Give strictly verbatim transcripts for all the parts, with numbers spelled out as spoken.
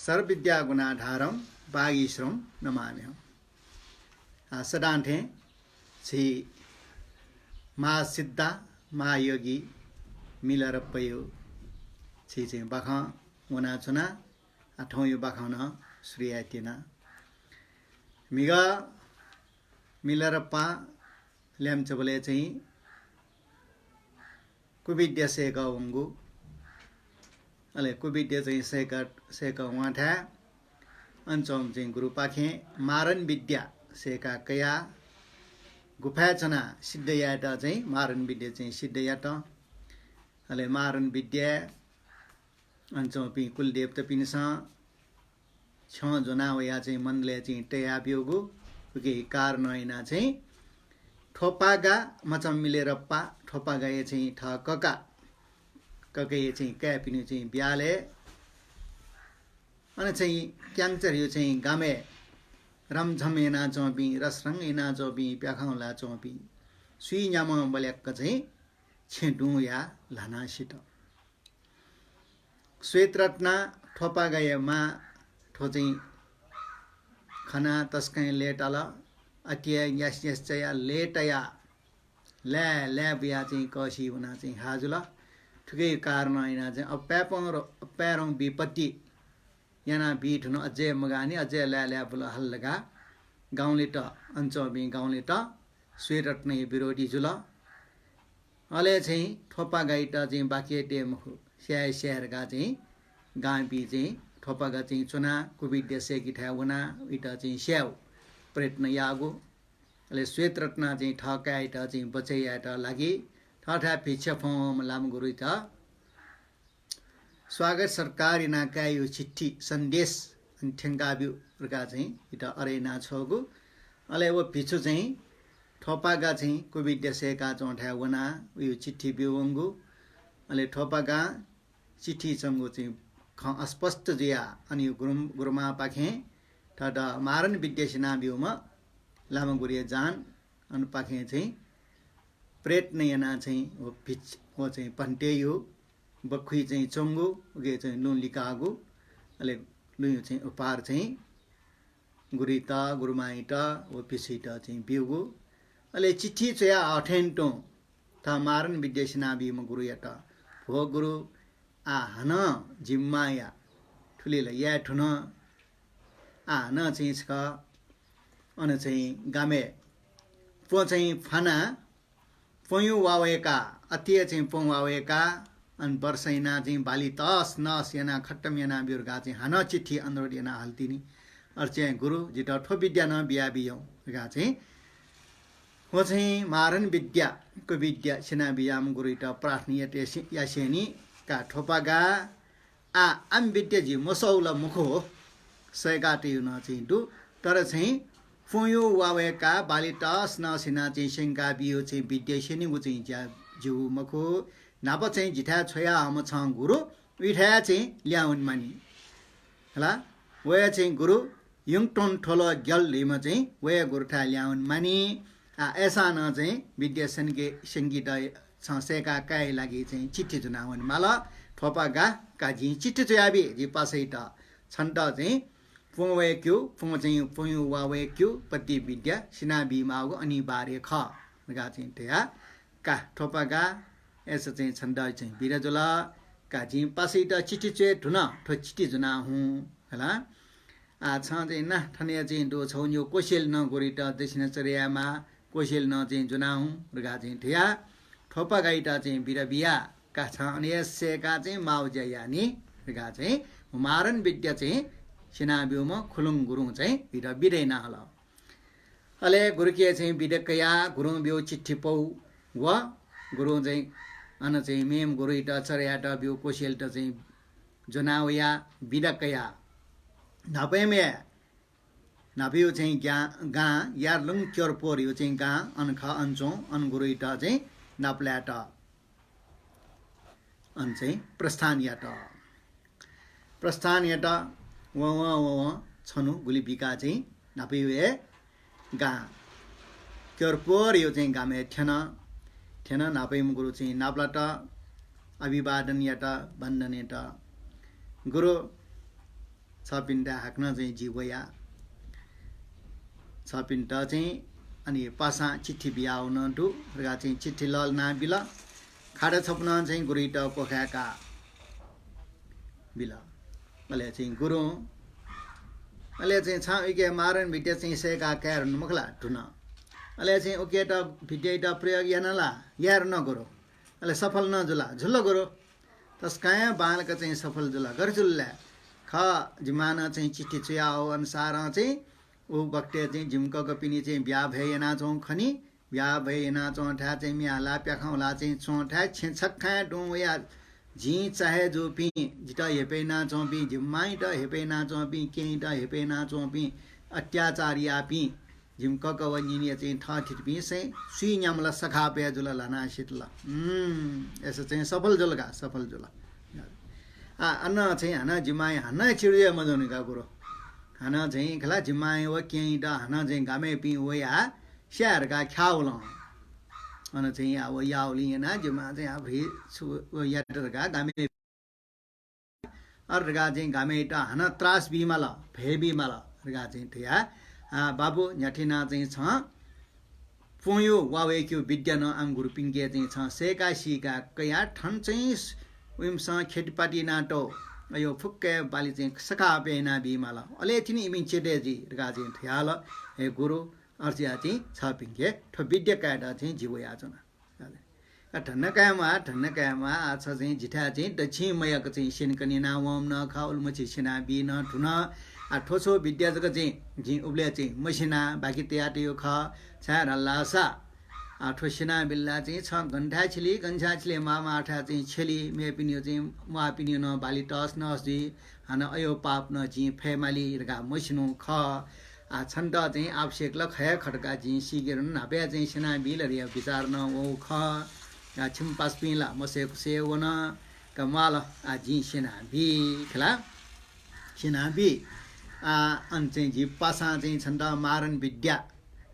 सर्वविद्यागुणाधारं वागीश्वरं नमाम्यहम्। आ, सदां थें झी महासिद्धा, महायोगी मिलारेपाया झी चाहिँ बाखं वनाच्वना। आ, थौंया बाखं नं सुरु यायेत्यना। म्हिगः मिलारेपा ल्याय्म्हचाबलय् चाहिँ कुविद्या सय्कः वंगु। अले कुविद्या चाहिँ सय्कः, सय्कः वंथाय् अन च्वंम्ह चाहिँ गुरुपाखें मारण विद्या सय्का कयाः गुफाय् च्वनाः सिद्ध यायेत चाहिँ मारण विद्या चाहिँ सिद्ध यात। अले मारण विद्या अन च्वंपिं कुलदेवतापिन्सं छ्यं ज्वना वयाः चाहिँ मण्डलय् चाहिँ तयाब्यूगु। उकिया कारणं यानाः चाहिँ थ्वपागा, मचाम्ह मिलारेपा थ्वपागाया चाहिँ थः कका, ककाया चाहिँ काय्‌पिनिगु चाहिँ ब्याहालय् अन चाहिँ क्याङ्चरया चाहिँ गामय् रमझम यानाच्वंपिं, रसरङ यानाच्वंपिं, प्याखं ल्हानाच्वंपिं स्वीन्याम्हं बल्याक्क चाहिँ छेँ दुं वयाः ल्हानाः सित। श्वेतरत्ना थ्वपागाया मां थ्व चाहिँ खनाः तसकं लय्ताल। अतियाः न्यास न्यास चायाः लय्तायाः लाय् लाय् बुयाः चाहिँ कःसि वनाः चाहिँ हाः जुल। थुकिया कारणं यानाः चाहिँ अप्यापं र अप्यारं विपत्ति यानाबी धुन, अझै मगाःनि, अझै लाय् लाय् बुल हल धकाः गाउँलेत, अन च्वंपिं गाउँलेत श्वेतरत्नया विरोधी जुल। अले चाहिँ थ्वपागायात चाहिँ बाकि तये मखु, स्याये स्याये धकाः चाहिँ गांपिं चाहिँ थ्वपागा चाहिँ च्वनाः कुविद्या सय्केथाय् वनाः उइत चाहिँ स्यायेगु प्रयत्न याःगु। अले श्वेतरत्ना चाहिँ थः काय्‌यात चाहिँ बचय् यायेत लागि थःथाय् भिक्षा फ्वं वंम्ह लामा गुरुइत स्वागत सत्कार यानाः कायेगु चिट्ठी सन्देश अन थ्यंकाब्यु धकाः चाहिँ इत अरय् यानाछ्वःगु। अले व भिक्षु चाहिँ थ्वपागा चाहिँ कुविद्या सय्का च्वंथाय् वनाः उयो चिट्ठी ब्यूवंगु। अले थ्वपागां चिट्ठी च्वंगु चाहिँ खँ अस्पष्ट जुयाः अन यो गुरुम-, गुरुमांपाखें थःत मारण विद्या स्यनाब्यूम्ह लामा गुरुया जान अनपाखें चाहिँ प्रयत्न यानाः चाहिँ व भिक्ष-, व चाहिँ भन्तेयो बखुइ चाहिँ च्वंगु, उके चाहिँ लुँ लिकाःगु, अले लुँयो चाहिँ उपहार चाहिँ गुरुइत, गुरुमांयात व भिक्षुइत चाहिँ ब्यूगु। अले चिट्ठी च्वयाः अथें तुं थः मारण विद्या स्यनाबीम्ह गुरुयात, भो गुरु, आः हानं जिम्माया थुलि ला याये धुन। आः हानं चाहिँ छकः अन चाहिँ गामय् प्वँ चाहिँ फ्वानाः प्वँयु वा वय्काः, अतिया चाहिँ प्वँ वा वय्काः, अन वर्षा यानाः चाहिँ बाली तस नस यानाः खतम यानाब्यु धकाः चाहिँ हानं चिट्ठी अनुरोध यानाः हल तिनि। अले चाहिँ गुरु, जितः थ्व विद्या नं बियाबियौ धकाः चाहिँ व चाहिँ मारण विद्या, कुविद्या स्यनाबियाम्ह गुरुइत प्रार्थना यात यासे-, यासेंनि का थ्वपागा, आः आम विद्या जि मसःगु ला मखु हो, सय्कातयु नं चाहिँ दु, तर चाहिँ प्वँयु वा वय्काः बाली तस नस यानाः चाहिँ स्यंकाबियु चाहिँ विद्या स्यनेगु चाहिँ ज्या जिगु मखु। न्हापा चाहिँ जिथाय् छ्वयाहःम्ह छं गुरु, उइथाय् चाहिँ ल्याहां वनेमानि। हला, वया चाहिँ गुरु युङटोन थ्वल ग्यल धइम्ह चाहिँ वया गुरुथाय् ल्याहां वनेमानि। आः अय्सां नं चाहिँ विद्या स्यंके, स्यंकेत छं सय्का कायेया लागि चाहिँ चिट्ठी ज्वनाः वनेमाल। थ्वपागा, का जिं चिट्ठी च्वयाबी, जि पासाइत छन्त चाहिँ प्वँ वय्क्यु, प्वँ चाहिँ प्वँयु वा वय्क्यु पति विद्या स्यनाबीमाःगु अनिवार्य खः धकाः चाहिँ धयाः का थ्वपागा, अय्सा चाहिँ छन्त चाहिँ बिदा जुल। का जिं पासाइत चिट्ठी च्वये धुन, थ्व चिट्ठी ज्वनाः हुँ। हला, आः छं चाहिँ ना थनया चाहिँ दु छौ न्यू कोसेल नं गुरुइत दक्षिणा चर्या यायेमाः, कोसेल नं चाहिँ ज्वनाः हुँ धकाः चाहिँ धयाः थ्वपागाइत चाहिँ बिदा बियाः का छं अन हे सय्काः चाहिँ माःगु ज्या यानि धकाः चाहिँ मारण विद्या चाहिँ स्यनाब्यूम्ह खुलुङ गुरुं चाहिँ उइत बिदा याना हल। अले गुरुके चाहिँ बिदा कयाः गुरुं ब्यूगु चिट्ठी पौ व गुरुं चाहिँ अन चाहिँ मेम्ह गुरुइत चर्यायात ब्यूगु कोसेलत चाहिँ ज्वना वयाः बिदा कयाः न्हापांम्ह न्हापांयु चाहिँ ग्या-, गां यारलुङ क्यरपोरयु चाहिँ गां अन खः, अन च्वं, अन गुरुइत चाहिँ नापलायेत अन चाहिँ प्रस्थान यात। प्रस्थान यात। वं वं वं वं छन्हु गुलि बिकाः चाहिँ न्हापांयु हे गां क्यरपोरयु चाहिँ गामय् थ्यन। थ्यन न्हापांम्ह गुरु चाहिँ नापलात, अभिवादन यात, वन्दन यात। गुरु, छपिन्त हाकनं चाहिँ जि वया। छपिन्त चाहिँ अनि पासां चिठी बियावन दु धकाः चाहिँ चिठी लःल्हाना बिल। खादा छपनं चाहिँ गुरुइत क्वखाय्‌का बिल। अले चाहिँ गुरुं, अले चाहिँ छं उके मारण विद्या चाहिँ सय्‌का काये धुन मखु ला? धुन। अले चाहिँ उकेत विद्याइत प्रयोग याना ला? याये धुन गुरु। अले सफल नं जुला? जुल गुरु। तसकं बांलाक चाहिँ सफल जुला। गथे जुल ला? खः, जिमानं चाहिँ चिठी च्वयाहःगु अनुसारं चाहिँ उ बखतय् चाहिँ जिमि ककापिनि चाहिँ ब्याहा भ्वय् यानाच्वंगु खनी। ब्याहा भ्वय् यानाच्वंथाय् चाहिँ म्ये हाला प्याखं हाला चाहिँ च्वंथाय् छेँ छखाय् दुं वयाः जिं चाहे जूपिं, जितः हेपय् यानाच्वंपिं, जिमि मांइत हेपय् यानाच्वंपिं, केहेँइत हेपय् यानाच्वंपिं, अत्याचार याःपिं, जिमि कका व निनिया चाहिँ थःथितिपिं चाहिँ सुइ न्याम्ह ला सखापया जुल ल्हानाः सित ला। उम्, अय्‌सा चाहिँ सफल जुल का, सफल जुल। आ, अन चाहिँ हानं जिमां हानं चिडुया मजूनि का गुरु। हानं चाहिँ खला जिमां व केहेँइत हानं चाहिँ गामय्‌पिं वयाः स्याये धकाः ख्याः वल। अन चाहिँ आ व याःगुलिं यानाः जिमां चाहिँ आ भ्रि छु व यात धकाः गामय् अर धकाः चाहिँ गामय्‌त हानं त्रास बीमाल, भय बीमाल धकाः चाहिँ धया। आ, बाबु न्ह्याथे यानाः चाहिँ छं प्वँयु वा वय्‌केगु विद्या नं आम गुरुपिन्के चाहिँ छं सय्‌का सीका कयाः थन चाहिँ उइमिसं खेतिपाती यानातःगु अयो फुक्क बाली चाहिँ सखापया याना बीमाल। अले तिनि इमिं चेते जुइ धकाः चाहिँ धयाहल। हे गुरु, अथे जुयाः चाहिँ छपिन्के थ्व विद्या कायेत चाहिँ जि वयाच्वना। अले, आ, धन्दा कायेमाः, धन्दा कायेमाः, आ, छ चाहिँ जिथाय् चाहिँ दच्छिं मयाक चाहिँ स्यनेकने याना वंम्ह नं खः, उलिमछि स्यना बी नं धुन। आ, थ्व छगू विद्या जक चाहिँ जिं उबलय् चाहिँ मस्यना, बाकि तयातयागु खः। छाय् धाःसा, आ, थ्व स्यना बिल ला चाहिँ छं गन थाय् छ्यली, गन थाय् छ्यले माःमाःथाय् चाहिँ छ्यली, मेपिनिगु चाहिँ म्वाःपिनिगु नं बाली तःस नःस जुइ, हानं अयो पाप नं जिं फयेमाली धकाः मस्यनागु खः। आ, छन्त चाहिँ आवश्यक ला खः हे खः धकाः जिं सीके धुन, न्हापा चाहिँ स्यना बी ला धयागु बिचार नं वःगु खः। आ, छिमि पासापिं ला मसय्‌कुसे वन का म्वाल, आ, जिं स्यना बी खला, स्यना बी। आ, अन चाहिँ जि पासां चाहिँ छन्त मारण विद्या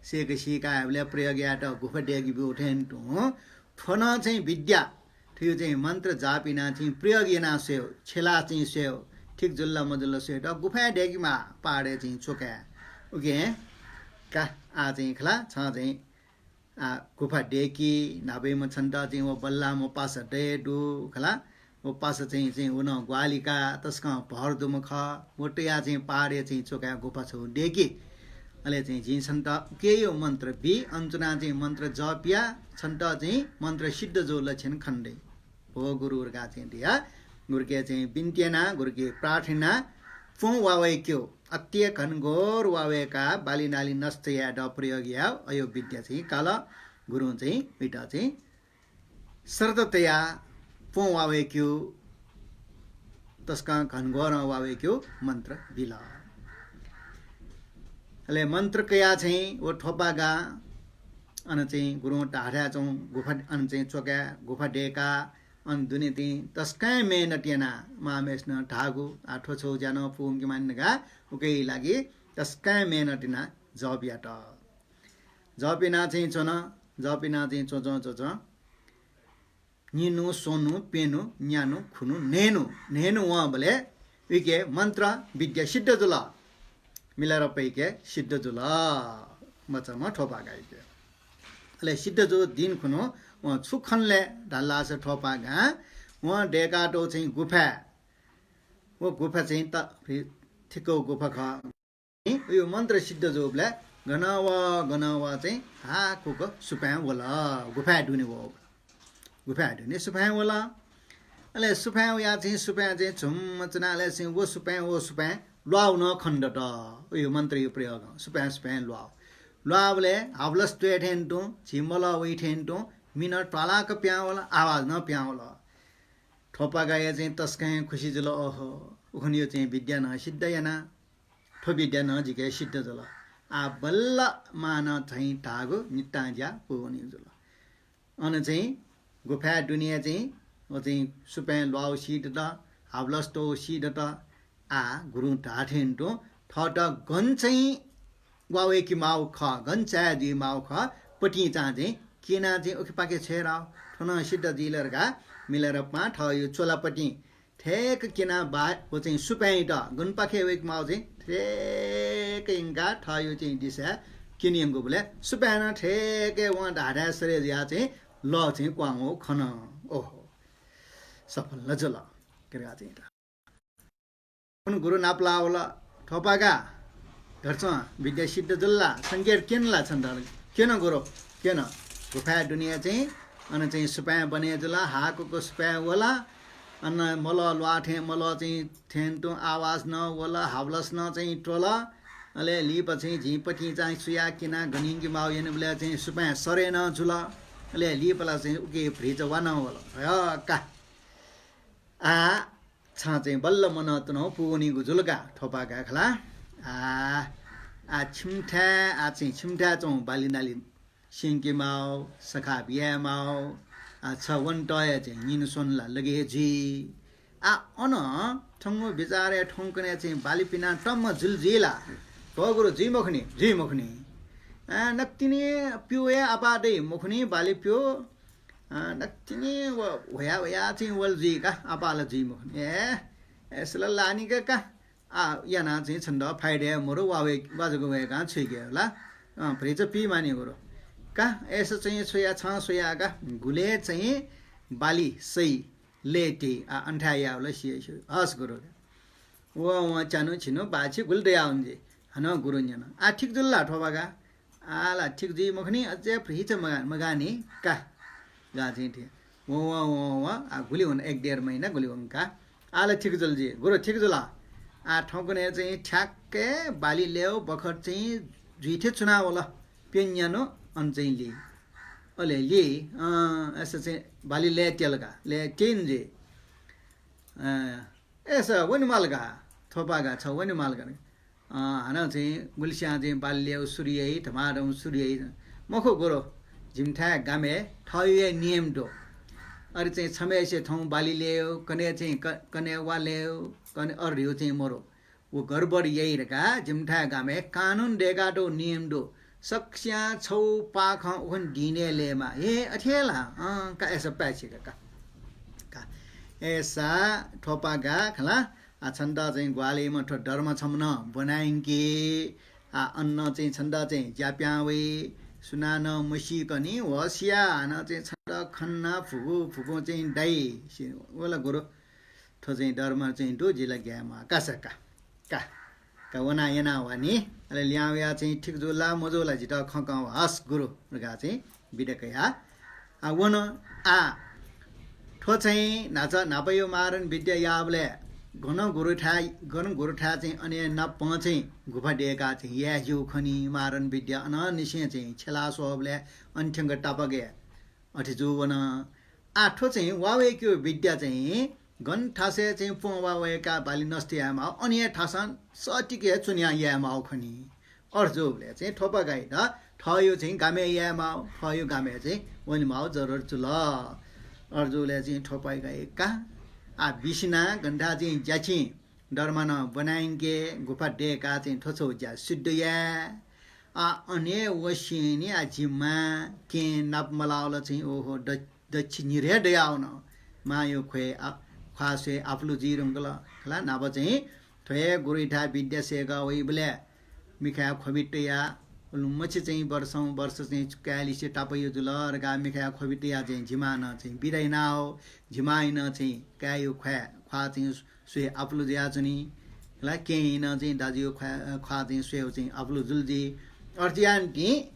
सय्‌का सीका हयेबलय् प्रयोग यायेत गुफा दय्‌के ब्यूगु थें तुं थ्व नं चाहिँ विद्या थ्व चाहिँ मन्त्र जाप यानाः चाहिँ प्रयोग यानाः स्वयेगु, छ्यलाः चाहिँ स्वयेगु, ठीक जुल ला मजुल ला स्वयेत गुफाय् दय्‌केमाः, पहाडय् चाहिँ च्वकाय्। उकिं का, आ चाहिँ खला, छं चाहिँ, आ, गुफा दय्‌कि, न्हापायाम्ह छन्त चाहिँ व बल्लाःम्ह पासा दये दु खला। व पासा चाहिँ, चाहिँ व नं ग्वाहालि का, तसकं भर दुम्ह खः। व तयाः चाहिँ पहाडय् चाहिँ च्वकाय् गुफा छगू दय्‌कि। अले चाहिँ जिं छन्त उकेयो मन्त्र बी, अन च्वनाः चाहिँ मन्त्र जप या, छन्त चाहिँ मन्त्र सिद्ध जूगु लक्षण खने दइ। भो गुरु धकाः चाहिँ धया, गुरुके चाहिँ बिन्ति याना, गुरुके प्रार्थना याना, प्वँ वा वय्‌केगु, अति घनघोर वा वय्‌काः बाली नाली नष्ट यायेत प्रयोग यायेगु अयो विद्या चाहिँ काल। गुरुं चाहिँ उइत चाहिँ श्रद्धा तयाः प्वँ वा वय्‌केगु, तसकं घनघोरं वा वय्‌केगु मन्त्र बिल। अले मन्त्र कयाः चाहिँ व थ्वपागा अन चाहिँ गुरुं धाःथाय् च्वंगु गुफा अन चाहिँ च्वकाय् गुफा दय्‌काः अन दुने तिनि तसकं मेहनत यानाः मांम्हेसिनं धाःगु, आ, थ्व छगू ज्या नं पूवंके मानि धकाः उकिया लागि तसकं मेहनत यानाः जप यात। जप यानाः चाहिँ च्वन, जप यानाः चाहिँ च्वंच्वं च्वंच्वं निन्हु, स्वन्हु, प्यन्हु, न्यान्हु, खुन्हु, न्हय्‌न्हु, न्हय्‌न्हु वंबलय् उइके मन्त्र विद्या सिद्ध जुल। मिलारेपाइके सिद्ध जुल। मचाम्ह थ्वपागायाके। अले सिद्ध जूगु दिं खुन्हु वं छु खन ले धाःसा थ्वपागां वं दय्‌कातःगु चाहिँ गुफा, व गुफा चाहिँ त ठिक्क गुफा खः। उयो मन्त्र सिद्ध जूबलय् गनं व गनं व चाहिँ हाकुक सुपाँय् वल, गुफाय् दुने वल। गुफाय् दुने सुपाँय् वल। अले सुपाँय् वयाः चाहिँ सुपाँय् चाहिँ झुम्म च्वना, अले चाहिँ व सुपाँय् व सुपाँय् ल्वाः नं खने दत। उयो मन्त्रयो प्रयोगं सुपाँय् सुपाँय् ल्वाः। ल्वाःबलय् हावलस त्वये थें तुं, झी मलः वइ थें तुं, मि नं त्वालाक पिहां वल, आवाज नं पिहां वल। थ्वपागाया चाहिँ तसकं खुसी जुल, ओहो, उखुन्हु चाहिँ विद्या नं सिद्ध याना। थ्व विद्या नं जिके सिद्ध जुल। आः बल्ल मां नं चाहिँ धाःगु नितां ज्या पूवनी जुल। अन चाहिँ गुफाय् दुने चाहिँ व चाहिँ सुपाँय् ल्वाः सी दत, हावलस त्वः सी दत। आः गुरुं धाःथें तुं थःत गन चाहिँ वा वय्‌के माःगु खः, गन चाये जुइ माःगु खः, पतिं चाहिँ क्यनाः चाहिँ उखेपाखे छ्वये धाःगु। थ्व नं सिद्ध जुइ ला धकाः मिलारेपां थःयो चोलापतिं ठ्याक्क किना बा व चाहिँ सुपाँय्‌यात गनपाखे वय्‌के माःगु चाहिँ ठ्याक्क यंकाः थःगु चाहिँ दिसाय् क्यनेगु। बलय् सुपाँय् नं ठ्याक्क वं धाःथाय् सरे जुयाः चाहिँ लः चाहिँ क्वहां वःगु खन। ओहो, सफल ला जुल। के रे चाहिँ त। गुरु नापलाः वल। थोपागा, धर्छं विद्या सिद्ध जुल ला? संकेत क्यन ला छन्त? क्यन गुरु, क्यन। गुफाय् दुने चाहिँ अन चाहिँ सुपाँय् बने जुल, हाकुक सुपाँय् वल। अन मलः ल्वाः थें, मलः चाहिँ थें तुं आवाज नं वल, हावलस नं चाहिँ त्वल। अले लिपा चाहिँ झिंपतिं चाहिँ सुया किना गनिंके माःगु यंबलय् चाहिँ सुपाँय् सरे नं जुल। अले लिपा ला चाहिँ उकी भ्रिचा वा नं वल। हय् का। आ, छं चाहिँ बल्ल मनंतुनं पूवनीगु जुल का, थोपागा खला। आ, आ छिमिथाय्, आ चाहिँ छिमिथाय् च्वं बाली नाली स्यंके माः, सखाप याये माः। आ, छ वनेत हे चाहिँ न्हिं स्वन्हु ला लगे हे जुइ। आ, अन थंगु बिचारय् थौंकन्हय् चाहिँ बाली पिना तम्म जुल जुइ ला? थ्व गुरु जुइ मखुनि, जुइ मखुनि। आ, नकतिनि प्यू हे आपाः दइ मखुनि, बाली प्यू। अ, नकतिनि व ह्वया ह्वया चाहिँ वल जुइ का, आपाः ला जुइ मखुनि। ए, ए, सल लानि का का। आ, याना चाहिँ छन्त फाइदा मरु, वा वय्-, वा जक वय्‌कां छुइके होला। अ, भ्रिचा पी मानि गुरु। का, अय्‌सा चाहिँ छ्वया, छं छ्वया का, गुलय् चाहिँ बाली सइ लय् त्यइ, आ, अन्थाय् याः वल सिया स्यू। हस् गुरु। व, वं च्यान्हु छिन्हु बाछि गुलि दयावनी जि। हानं गुरु न्यन। आ, ठीक जुल ला थोपागा? आ ला ठीक जुइ मखुनि, अझै भ्रिचा मगा-, मगानि का। गा चाहिँ थें। वं, वं, वं, वं, आ, गुलि वन, एक डेढ महिना गुलि वन का। आ ला ठीक जुल जि, गुरु ठीक जुल। आ, थौंकन्हय् चाहिँ ठ्याक्कै बाली लय्‌गु बखत चाहिँ जुइ थें च्वना वल। प्यन्यान्हु अन चाहिँ ली। अले ली, अँ, अय्‌सा चाहिँ बाली लय् त्यल का, लय् त्यइन जि। अँ, अय्‌सा वने माल का, थोपागा छ वने माल का। अँ, हानं चाहिँ गुलिस्यां चाहिँ बाली लय्‌गु सुरु याइ, धमाधम सुरु याइ। मखु गुरु, जिमिथाय् गामय् थःगु हे नियम दु। अले चाहिँ छम्हय्‌सित थौं बाली लय्‌गु, कन्हय् चाहिँ क-, कन्हय् वा लय्‌गु, कन्हय् अरह्रिउ चाहिँ मरु। व गडबड याइ धकाः जिमिथाय् गामय् कानुन दय्‌कातःगु नियम दु। सकस्यां छौ पाखं उखुन्हु दिनय् लय्‌माः। हे अथे हे ला? अँ, का अय्‌सा पाय्‌छि का, का। का। अय्‌सा थोपागा खला, आ, छन्त चाहिँ ग्वाहालि याइम्ह थ्व दर्मा छम्ह नं ब्वना यंकि। आ, अन नं चाहिँ छन्त चाहिँ ज्या पिहां वइ। सुनानं मसीकनि होश या, हानं चाहिँ छन्त खनाः भुगु भुगुं चाहिँ दाइ। सि-, वल गुरु। थ्व चाहिँ दर्मा चाहिँ दु, जि ला ग्याये म्वाः। का सा का। का। का वना याना वानि। अले लिहां वया चाहिँ ठीक जुल ला मजू ला जितः खँ कं वा। हस् गुरु धकाः चाहिँ बिदा कया। आ, वन। आ, थ्व चाहिँ न्हाचा न्हापाया मारण विद्या याःबलय् गन गुरुथाय्, गन गुरुथाय् चाहिँ अन हे नापं चाहिँ गुफा दय्‌काः चाहिँ याये ज्यू खनी मारण विद्या। अनंनिसें चाहिँ छ्यला स्वःबलय् अन थ्यंक तापाक हे अथे जू वन। आ, थ्व चाहिँ वा वय्‌केगु विद्या चाहिँ गन थासय् चाहिँ प्वँ वा वय्‌काः बाली नष्ट याये माः, अन हे थासं सतिक हे च्वने याये माः खनी। अथे जूबलय् चाहिँ थोपागायात थःगु चाहिँ गामय् याये माः, थःगु गामय् चाहिँ वने माःगु जरुरत जुल। अथे जूबलय् चाहिँ थोपागाया का, आ, बिसिना गन थाय् चाहिँ ज्याछि दर्मा नं ब्वना यंके, गुफा दय्‌काः चाहिँ थ्व छौ ज्या सिद्ध याये। आ, अन हे वसेंनि आ जि मां केहेँ नाप मलावल चाहिँ, ओहो, द-, दच्छि निर हे दयावन। मांया ख्वय् आ-, ख्वाः स्वये आपालु जुइ धुंकल। खला न्हापा चाहिँ थ्व हे गुरुयाथाय् विद्या सय्‌का वइबलय् मिखाय् ख्वबि तयाः उलि मछि चाहिँ वर्षौं वर्ष चाहिँ काय्‌लिसे तापायु जुल धकाः मिखाय् ख्वबि तयाः चाहिँ जि मां नं चाहिँ बिदा यानाव, जि मांया नं चाहिँ काय्‌या ख्वाः, ख्वाः चाहिँ स्वये आपालु जुयाच्वनी। ला केहेँया नं चाहिँ दाजुया ख्वाः, ख्वाः चाहिँ स्वयेगु चाहिँ आपालु जुल जुइ। अथे यानाः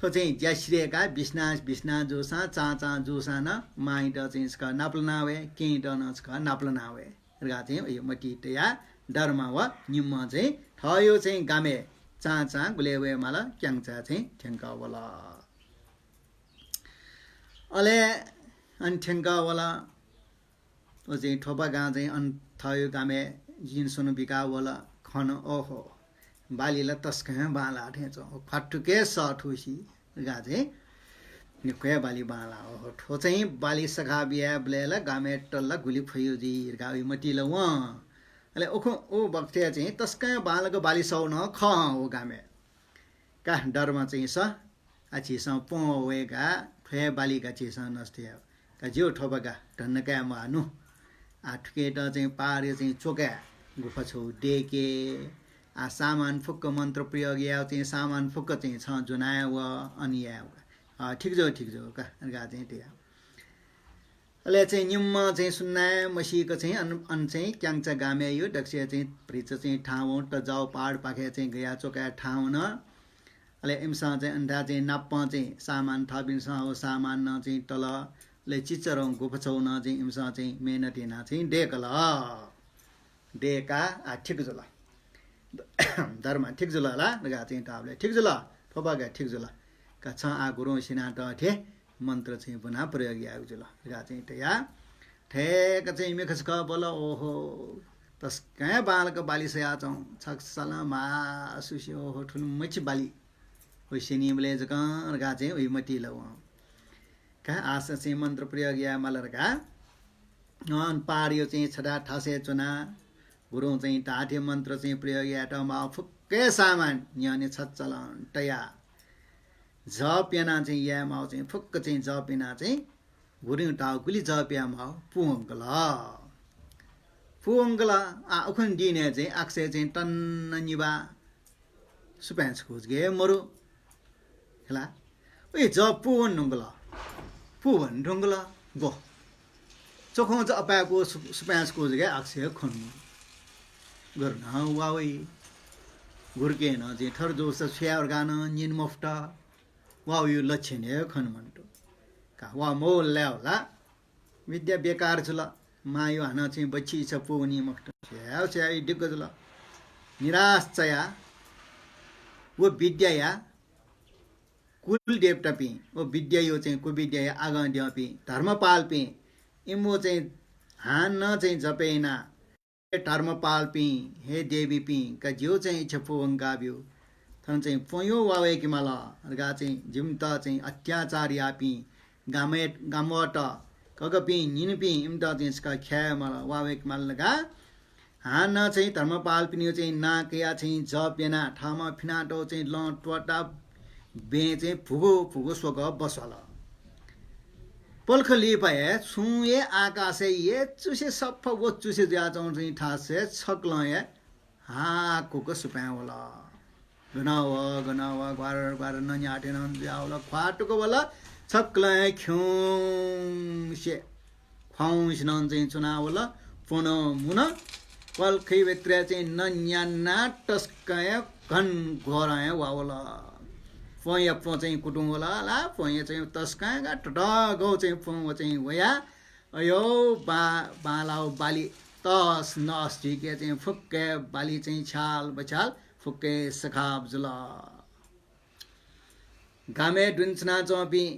थ्व चाहिँ ज्या सिधय्‌काः बिसिना, बिसिना जूसां, चां, चां जूसां नं मांयात चाहिँ छकः नापलाना वये, केहेँयात नं छकः नापलाना वये धकाः चाहिँ उयो मतिइ तयाः दर्मा व निम्हं चाहिँ थःगु चाहिँ गामय् चां, चां गुलय् वये माल क्यांचा चाहिँ थ्यंकः वल। अले अन थ्यंकः वल। व चाहिँ थोपागां चाहिँ अन थःगु गामय् जिं स्वन्हु बिकाः वल। खन, ओहो, बाली ला तसकं बांलाः थें च्वं, ख्वातुके सः थुसी धकाः चाहिँ निक्वय् बाली बांलाः। ओहो, थ्व चाहिँ बाली सखाप यायेबलय् ला गामय् तल ला गुलि फयु जुइ धकाः उइ मतिइ ला वं। अले उखु उ बखतय् चाहिँ तसकं बांलाक बाली सःगु नं खः व गामय्। का दर्मा चाहिँ स, आ झीसं प्वँ वय्‌काः थ्व हे बाली का झीसं नष्ट याये। का ज्यू थोपागा, धन्दा काये म्वाःनु। आ, थुकेत चाहिँ पाहाडया चाहिँ चोकाय् गुफा छौ देके। आ, सामान फुक्क मन्त्र प्रयोग याव चाहिँ सामान फुक्क चाहिँ छ ज्वनाय् व अन याय् व। अ, ठीक जव, ठीक जव का, गा चाहिँ तया। अले चाहिँ निम्ह चाहिँ सुन्नाय् मसीक चाहिँ अन, अन चाहिँ क्यांचा गामय् यु दक्ष चाहिँ भ्रिच चाहिँ ठावं त जाव पाहाड पाखे चाहिँ गया चोकाय् ठावं न। अले इमिसं चाहिँ अन्धा चाहिँ नाप्पं चाहिँ सामान थःपिन्सं हो सामान न चाहिँ तल। अले चिचरं गुफा छौ न चाहिँ इमिसं चाहिँ मेहनत याना चाहिँ देकल। देका, आ, ठीक जुल। धर्म ठीक जुल ला? गा चाहिँ ताबले ठीक जुल। थोपा गा ठीक जुल। का छ आ गुरुं सिना त थे मन्त्र चाहिँ बुना प्रयोग यायु जुल। गा चाहिँ तया। ठेक चाहिँ इमि खसक बल, ओहो, तस्कं बालक बाली सया चौ। छक्सलं मा सुसी, ओहो, ठुल मछि बाली। उइ सिनी बले जकं गा चाहिँ उइ मति ल वं। का आस चाहिँ मन्त्र प्रयोग या मलर का। अन पार यो चाहिँ छदा थासे चुना। गुरुं चाहिँ ताथे मन्त्र चाहिँ प्रयोग यात माव फुक्के सामान न्यने छच्चलन तया। जप याना चाहिँ या माव चाहिँ फुक्क चाहिँ जप याना चाहिँ गुरुं ताव गुली जप या माव पुवंकल। पुवंकल आ उखुन दिने चाहिँ आक्से चाहिँ तन्न निबा सुपाँय् छकू जक हे मरु। खला। उइ जप पुवन धुंकल। पुवन धुंकल। गो। चखुं ज अपाय् कू सु-, सुपाँय् छकू जक हे आक्से खन। गुरुं नं वा वइ। गुरुके नं चाहिँ थर जोस छुया वर्गानं निन मफुत। वा वयु लक्षण हे खन मन्त। का वा मोल लाय् होला। विद्या बेकार जुल। मायु हानं चाहिँ बच्छि इच्छा पुवनी मखुत। छ्याउ छ्याउ दिग्ग जुल। निराश चया व विद्याया कुल देवतापिं, व विद्यायो चाहिँ कुविद्याया आगं द्यंपिं धर्मपालपिं, इमो चाहिँ हानं चाहिँ जपय् याना, हे धर्मपालपिं, हे देवीपिं, का ज्यू चाहिँ इच्छा पुवंका ब्यू। थन चाहिँ प्वयो वावय्‌के माल, अर्गा चाहिँ जिमित चाहिँ अत्याचार याःपिं, गामय्, गामवत, कगपिं, निनपिं, इमित चाहिँ छकः ख्याये माल, वावय्‌के माल का। हानं चाहिँ धर्मपालपिनियो चाहिँ नां कया चाहिँ जप याना, थामा फिनातौ चाहिँ लं त्वता बें चाहिँ भुगु भुगु स्वगः बस्वाल। पलख लिपा हे छुं हे आकाशय् यचुसे सफा वचुसे जुयाच्वं चाहिँ थासय् छकलं हे हाकुक सुपाँय् वल। गन व, गन व, ग्वार ग्वार नन्याथें नं जुया वल, ख्वातुक वल, छकलं हे खिउँसे ख्वाउँसे नं चाहिँ च्वना वल। प्वन मुन पलखय् व्यतिरेक चाहिँ नन्याना तस्कं हे घनघोरं हे वा वल। प्वया प्वँ चाहिँ कुतुं वल ला, प्वया चाहिँ तस्कं हे गा ततगौ चाहिँ प्वँ व चाहिँ वया अयो बा-, बांलाव बाली तस नस जुइके चाहिँ फुक्के बाली चाहिँ छ्याल बछ्याल फुक्के सखाप जुल। गामय् दुने च्वनाच्वंपिं,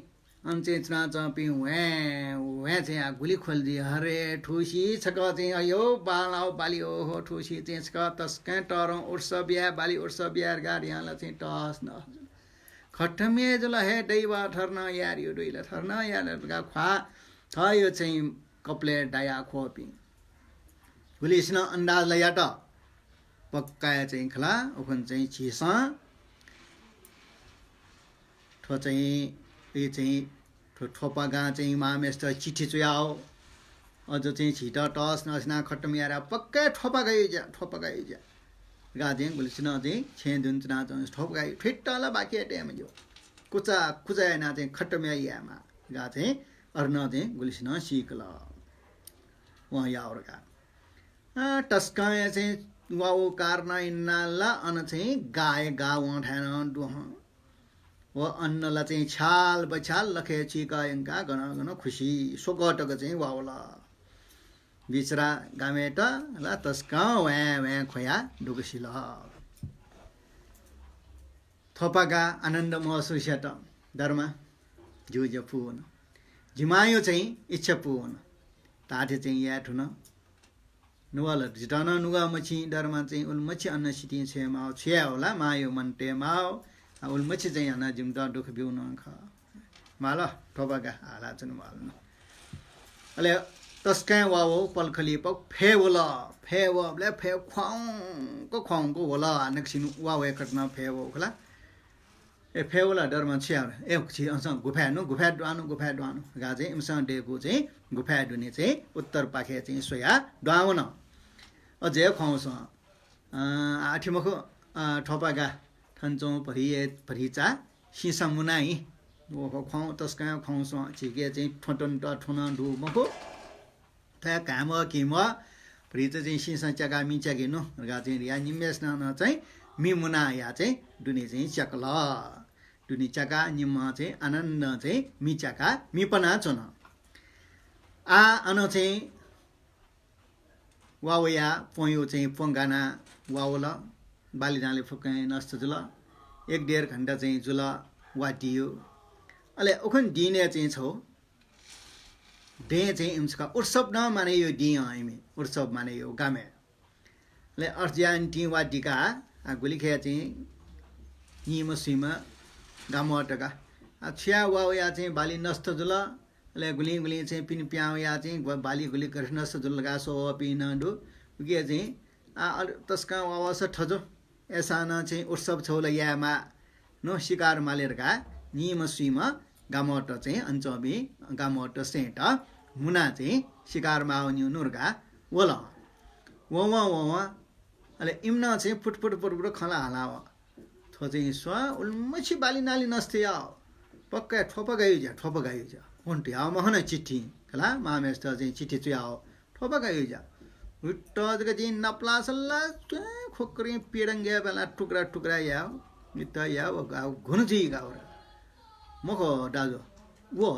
अन चाहिँ च्वनाच्वंपिं ह्वाँय् ह्वाँय् चाहिँ आ गुलि ख्वल जुइ। हरे थुसी छकः चाहिँ अयो बांलाव बाली ओहो थुसी चाहिँ छकः तस्कं तरं उत्सव या बाली उत्सव या गाड याला चाहिँ तस नस जुल। खट्टमे जुल हे दैव थर्न यार यो दुइला थर्न यार का ख्वा थयो चाहिँ कपले दाया ख्वपिं। गुलिसिनं अन्दाज लयात पक्काया चाहिँ खला उखुन चाहिँ झीसं थ्व चाहिँ ए चाहिँ थ्व थोपागां चाहिँ मामेस्त चिठी चुयाव। अझ चाहिँ झीत तस नसिना खट्टम यारा पक्का थोपागायो ज्या, थोपागायो ज्या। गा चाहिँ गुलिसिनं चाहिँ छेँ दुने च्वना चाहिँ थोपागायो थुइत्त ला बाकी याये मज्यू। कुचा, कुचा याना चाहिँ खट्टम याये यायेमा। गा चाहिँ अर्न चाहिँ गुलिसिनं सीकल। वं यावर गा। अ, तस्कं हे चाहिँ वा व कारण इन्ना ला अन चाहिँ गाय् गा वं थाय् नं दुहं। व अन्न ला चाहिँ छ्याल बछ्याल लखे चीक यंका गन गन खुसी स्वगः तक चाहिँ वा वल। बिचरा गामय्‌त ला तस्कं ह्वाँय् ह्वाँय् ख्वया दुगसिल। थोपागा आनन्द महसुस यात। धर्मा, जिगु ज्या पूवन। जिमायो चाहिँ इच्छा पूवन। ताथे चाहिँ याये धुन। नुगः ला जितः नं नुगः मछि, धर्मा चाहिँ उल मछि अन्न सितिं छ्वये माव, छ्वये होला, मायो मन तये माव। आ, उल मछि चाहिँ हानं जिमित दुःख ब्यू नं खः। माल, थोपागा हाला च्वने माल न। अले तस्कं वा व पलखली पक फय् वल, फय् वबलय् फय् ख्वाउँक ख्वाउँक वल, नक्सिन वा वय्‌कत नं फय् वःखला। ए, फय् वल दर्मा, छु याये? ए, झी अनसं गुफाय् नु, गुफाय् दुहां नु, गुफाय् दुहां नु धकाः चाहिँ इमिसं दयेकूगु चाहिँ गुफाय् दुने चाहिँ उत्तरपाखे चाहिँ स्वयाः दुहां वन। अझै खंसं, अँ, आः अथे मखु, अँ, थ्वपागा थन च्वं भरि, भतिचा सिसं मुना हि। व ख्वाउँ तसकं खंसं झीके चाहिँ थ्वँ त्वंत थ्वँ नं दु मखु। थ्वया काय्म्ह किम्ह भतिचा चाहिँ सिसं च्याकाः मि च्याके नु धकाः चाहिँ रिया निम्हय्सिनं नं चाहिँ मि मुनाया चाहिँ दुने चाहिँ च्याकल। दुने च्याकाः निम्हं चाहिँ आनन्दं चाहिँ मि च्याकाः मि पनाच्वन। आः अन चाहिँ वा वया प्वँयु चाहिँ प्वँ गाना वा वल। बाली दांले फुक्कं नष्ट जुल। एक डेढ घण्टा चाहिँ जुल वा दियो। अले उखुन्हु दिनय् चाहिँ छौ दँय् चाहिँ इमिसका उत्सव नं माने यो दिं अँ इमि उत्सव माने यो गामय्। अले अर्थ ज्यान तिं वा दिका आ गुलिखे चाहिँ निम सुइम गामतका आ छुया वा वया चाहिँ बाली नष्ट जुल। अले गुलिं गुलिं चाहिँ पिन प्यां वया चाहिँ ग्व-, बाली गुलि गथे नष्ट जुल का सो पिन दु। उके चाहिँ आ अल-, तसकं वा वस थजो। अय्सां नं चाहिँ उत्सव छौ ला यायेमाः नु शिकार माले धकाः निम सुइम गामत चाहिँ अन च्वंपिं गामत सेंत मुना चाहिँ शिकार माः वनिउ नु धकाः वल। वं वं वं वं अले इमिनं चाहिँ फुटफुट फुटफुट खँ ला हाला व। थ्व चाहिँ स्व उलिमछि बाली नाली नष्ट याव। पक्का थ्वपा गायु ज्या, थ्वपा गायु ज्या। हुन ध्याव महन चिट्ठी खला मामेस्त चाहिँ चिट्ठी चुयाव। थ्वपा गायु ज्या। हुट्ट जक चाहिँ नपलासल्ला चाहिँ खोक्रें पेडंगे बेला टुक्रा टुक्रा याव। मित याव गाव घुन जुइ गाव र। मखो दाजु, व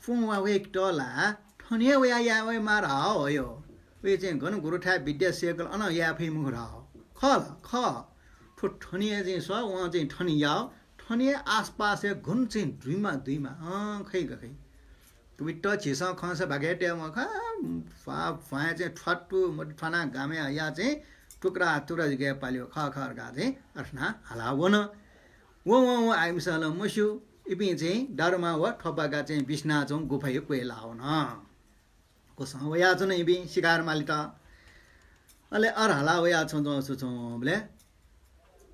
पुं वा वेक त ला थने वया या वये मार हाव हयो। वे चाहिँ गन गुरु थाय् विद्या सेकल अन या फइ मखु हाव। खः ला, खः। थ्व थने चाहिँ स्व, वं चाहिँ थने याव, थने आसपासय् घुन चाहिँ दुइमा, दुइमा, अँ, खइ ग खइ। वित्त झीसं खंसा भागे ते मखा, फा-, फाँय् चाहिँ थ्वातु मत थ्वाना गामे हया चाहिँ टुक्रा टुक्रा जिगे पाल्यो खः खः धकाः चाहिँ अर्सना हाला वन। व, व, व आइमिसं ला मस्यू, इपिं चाहिँ दर्मा व थ्वपागा चाहिँ बिस्ना चाहिँ गुफाय् क्वय् लावन। कोसं वयाच्वन इपिं शिकार मालित। अले अर हाला वयाच्वन च्वन च्वन च्वन बले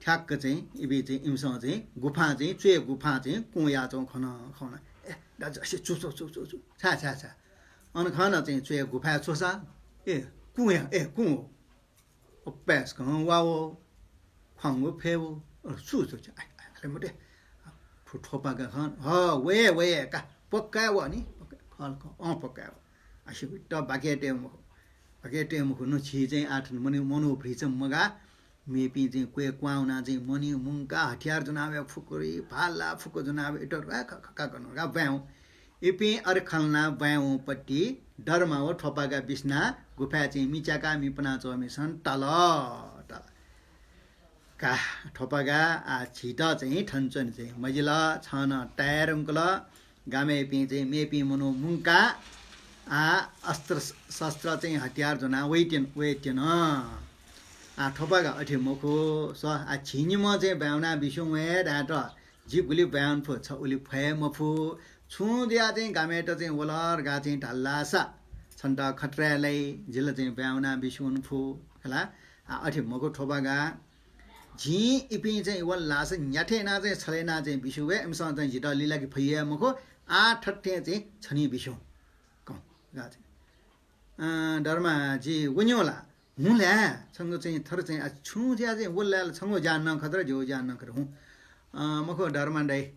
ठ्याक्क चाहिँ इपिं चाहिँ इमिसं चाहिँ गुफां चाहिँ च्वय् गुफां चाहिँ कुँ याच्वन खन खन। ए, दाजु, असे चु, चु, चु, चु, चु। छा, छा, छा। अन खन चाहिँ च्वय् गुफाय् च्वसा, ए, कुँ या, ए, कुँ हो। अप्पाय्सकं वा वो, ख्वांगु फय् वो, अ, सु, सु, सु, आइ, आइ, अले मते। थ्व, थ्वपागा खन, ह, वये, वये, का, पक्का व नि, पक्का, खल, खल, अँ, पक्का व। असे त बाके ते मखु, बाके ते मखु, नु छि चाहिँ आठ मनु, मनु भ्रिच मगा, मेपिं चाहिँ क्वय् क्वां वना चाहिँ मनि मुंका हतियार ज्वना वया फुकुरी, भाला फुक ज्वना वया इतर, आ, ख-, ख-, का कनु, का ब्वाँय्। इपिं अरे खलना ब्वाँय् वंपट्टि दर्मा व थ्वपागा बिस्ना गुफाय् चाहिँ मिच्याका मिपना च्वमिसन तल। तल। का थ्वपागा आ झीत चाहिँ थन च्वने चाहिँ मजिल, छन ताय् रुंकल, गामय्‌पिं चाहिँ मेपिं मनू मुंका आ अस्त्र शस्त्र चाहिँ हतियार ज्वना वइत्यन, वइत्यन। आ थ्वपागा अथे मखु, स आ झी निम्ह चाहिँ ब्वाँय् वना बिस्युं वये धायेत। जि गुलि ब्वाँय् वन फु, छ उलि फये मफु। छुं जुयाः चाहिँ गामय्‌त चाहिँ वल धकाः चाहिँ धाल धाःसा छन्त खतराय् लाइ, जिल चाहिँ ब्वाँय् वना बिस्युं वन फु, खला। आ, अथे मखु थ्वपागा। जिं इपिं चाहिँ वल धाःसा न्याथे याना चाहिँ छले याना चाहिँ बिस्युं वये, इमिसं चाहिँ जित लिलाके फइ हे मखु। आ थथे चाहिँ छनी बिस्युं। कं, गा चाहिँ। अँ, दर्मा जि वन्यु ला? हुँ ला, छंगु चाहिँ थर चाहिँ आ छुं ज्या चाहिँ वल ला, छंगु ज्या नं खतर, ज्यू ज्या नं खतर हुँ। अँ, मखु दर्मा दाइ,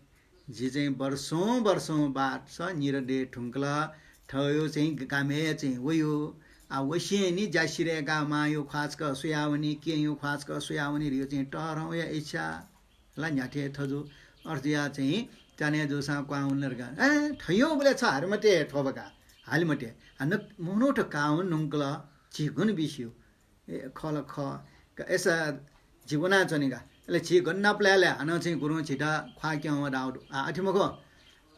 जि चाहिँ वर्षौं वर्षौं बाद स निर दये धुंकल, थयो चाहिँ गामय् चाहिँ वयो। आ वसें नि ज्या सिरय् का मायो ख्वाचक सुयावनी, केयो ख्वाचक सुयावनी रियो चाहिँ तहरं वया इच्छा। ला न्ह्याथे थजु, अर्जुया चाहिँ त्याने जूसां क्वां उनर गा। ए, थयो बले छ हारमते थोबका, हालिमते। आ न मोहनो त काउन नुंकल, झी गुण बिस्यु। ए, खल ख, क-, एसा झी वनाच्वनेगा। अले झी गन नापलाय् ले हानं चाहिँ गुरुं झीत ख्वाः क्यं व दाउ दु। आ, अथे मखु।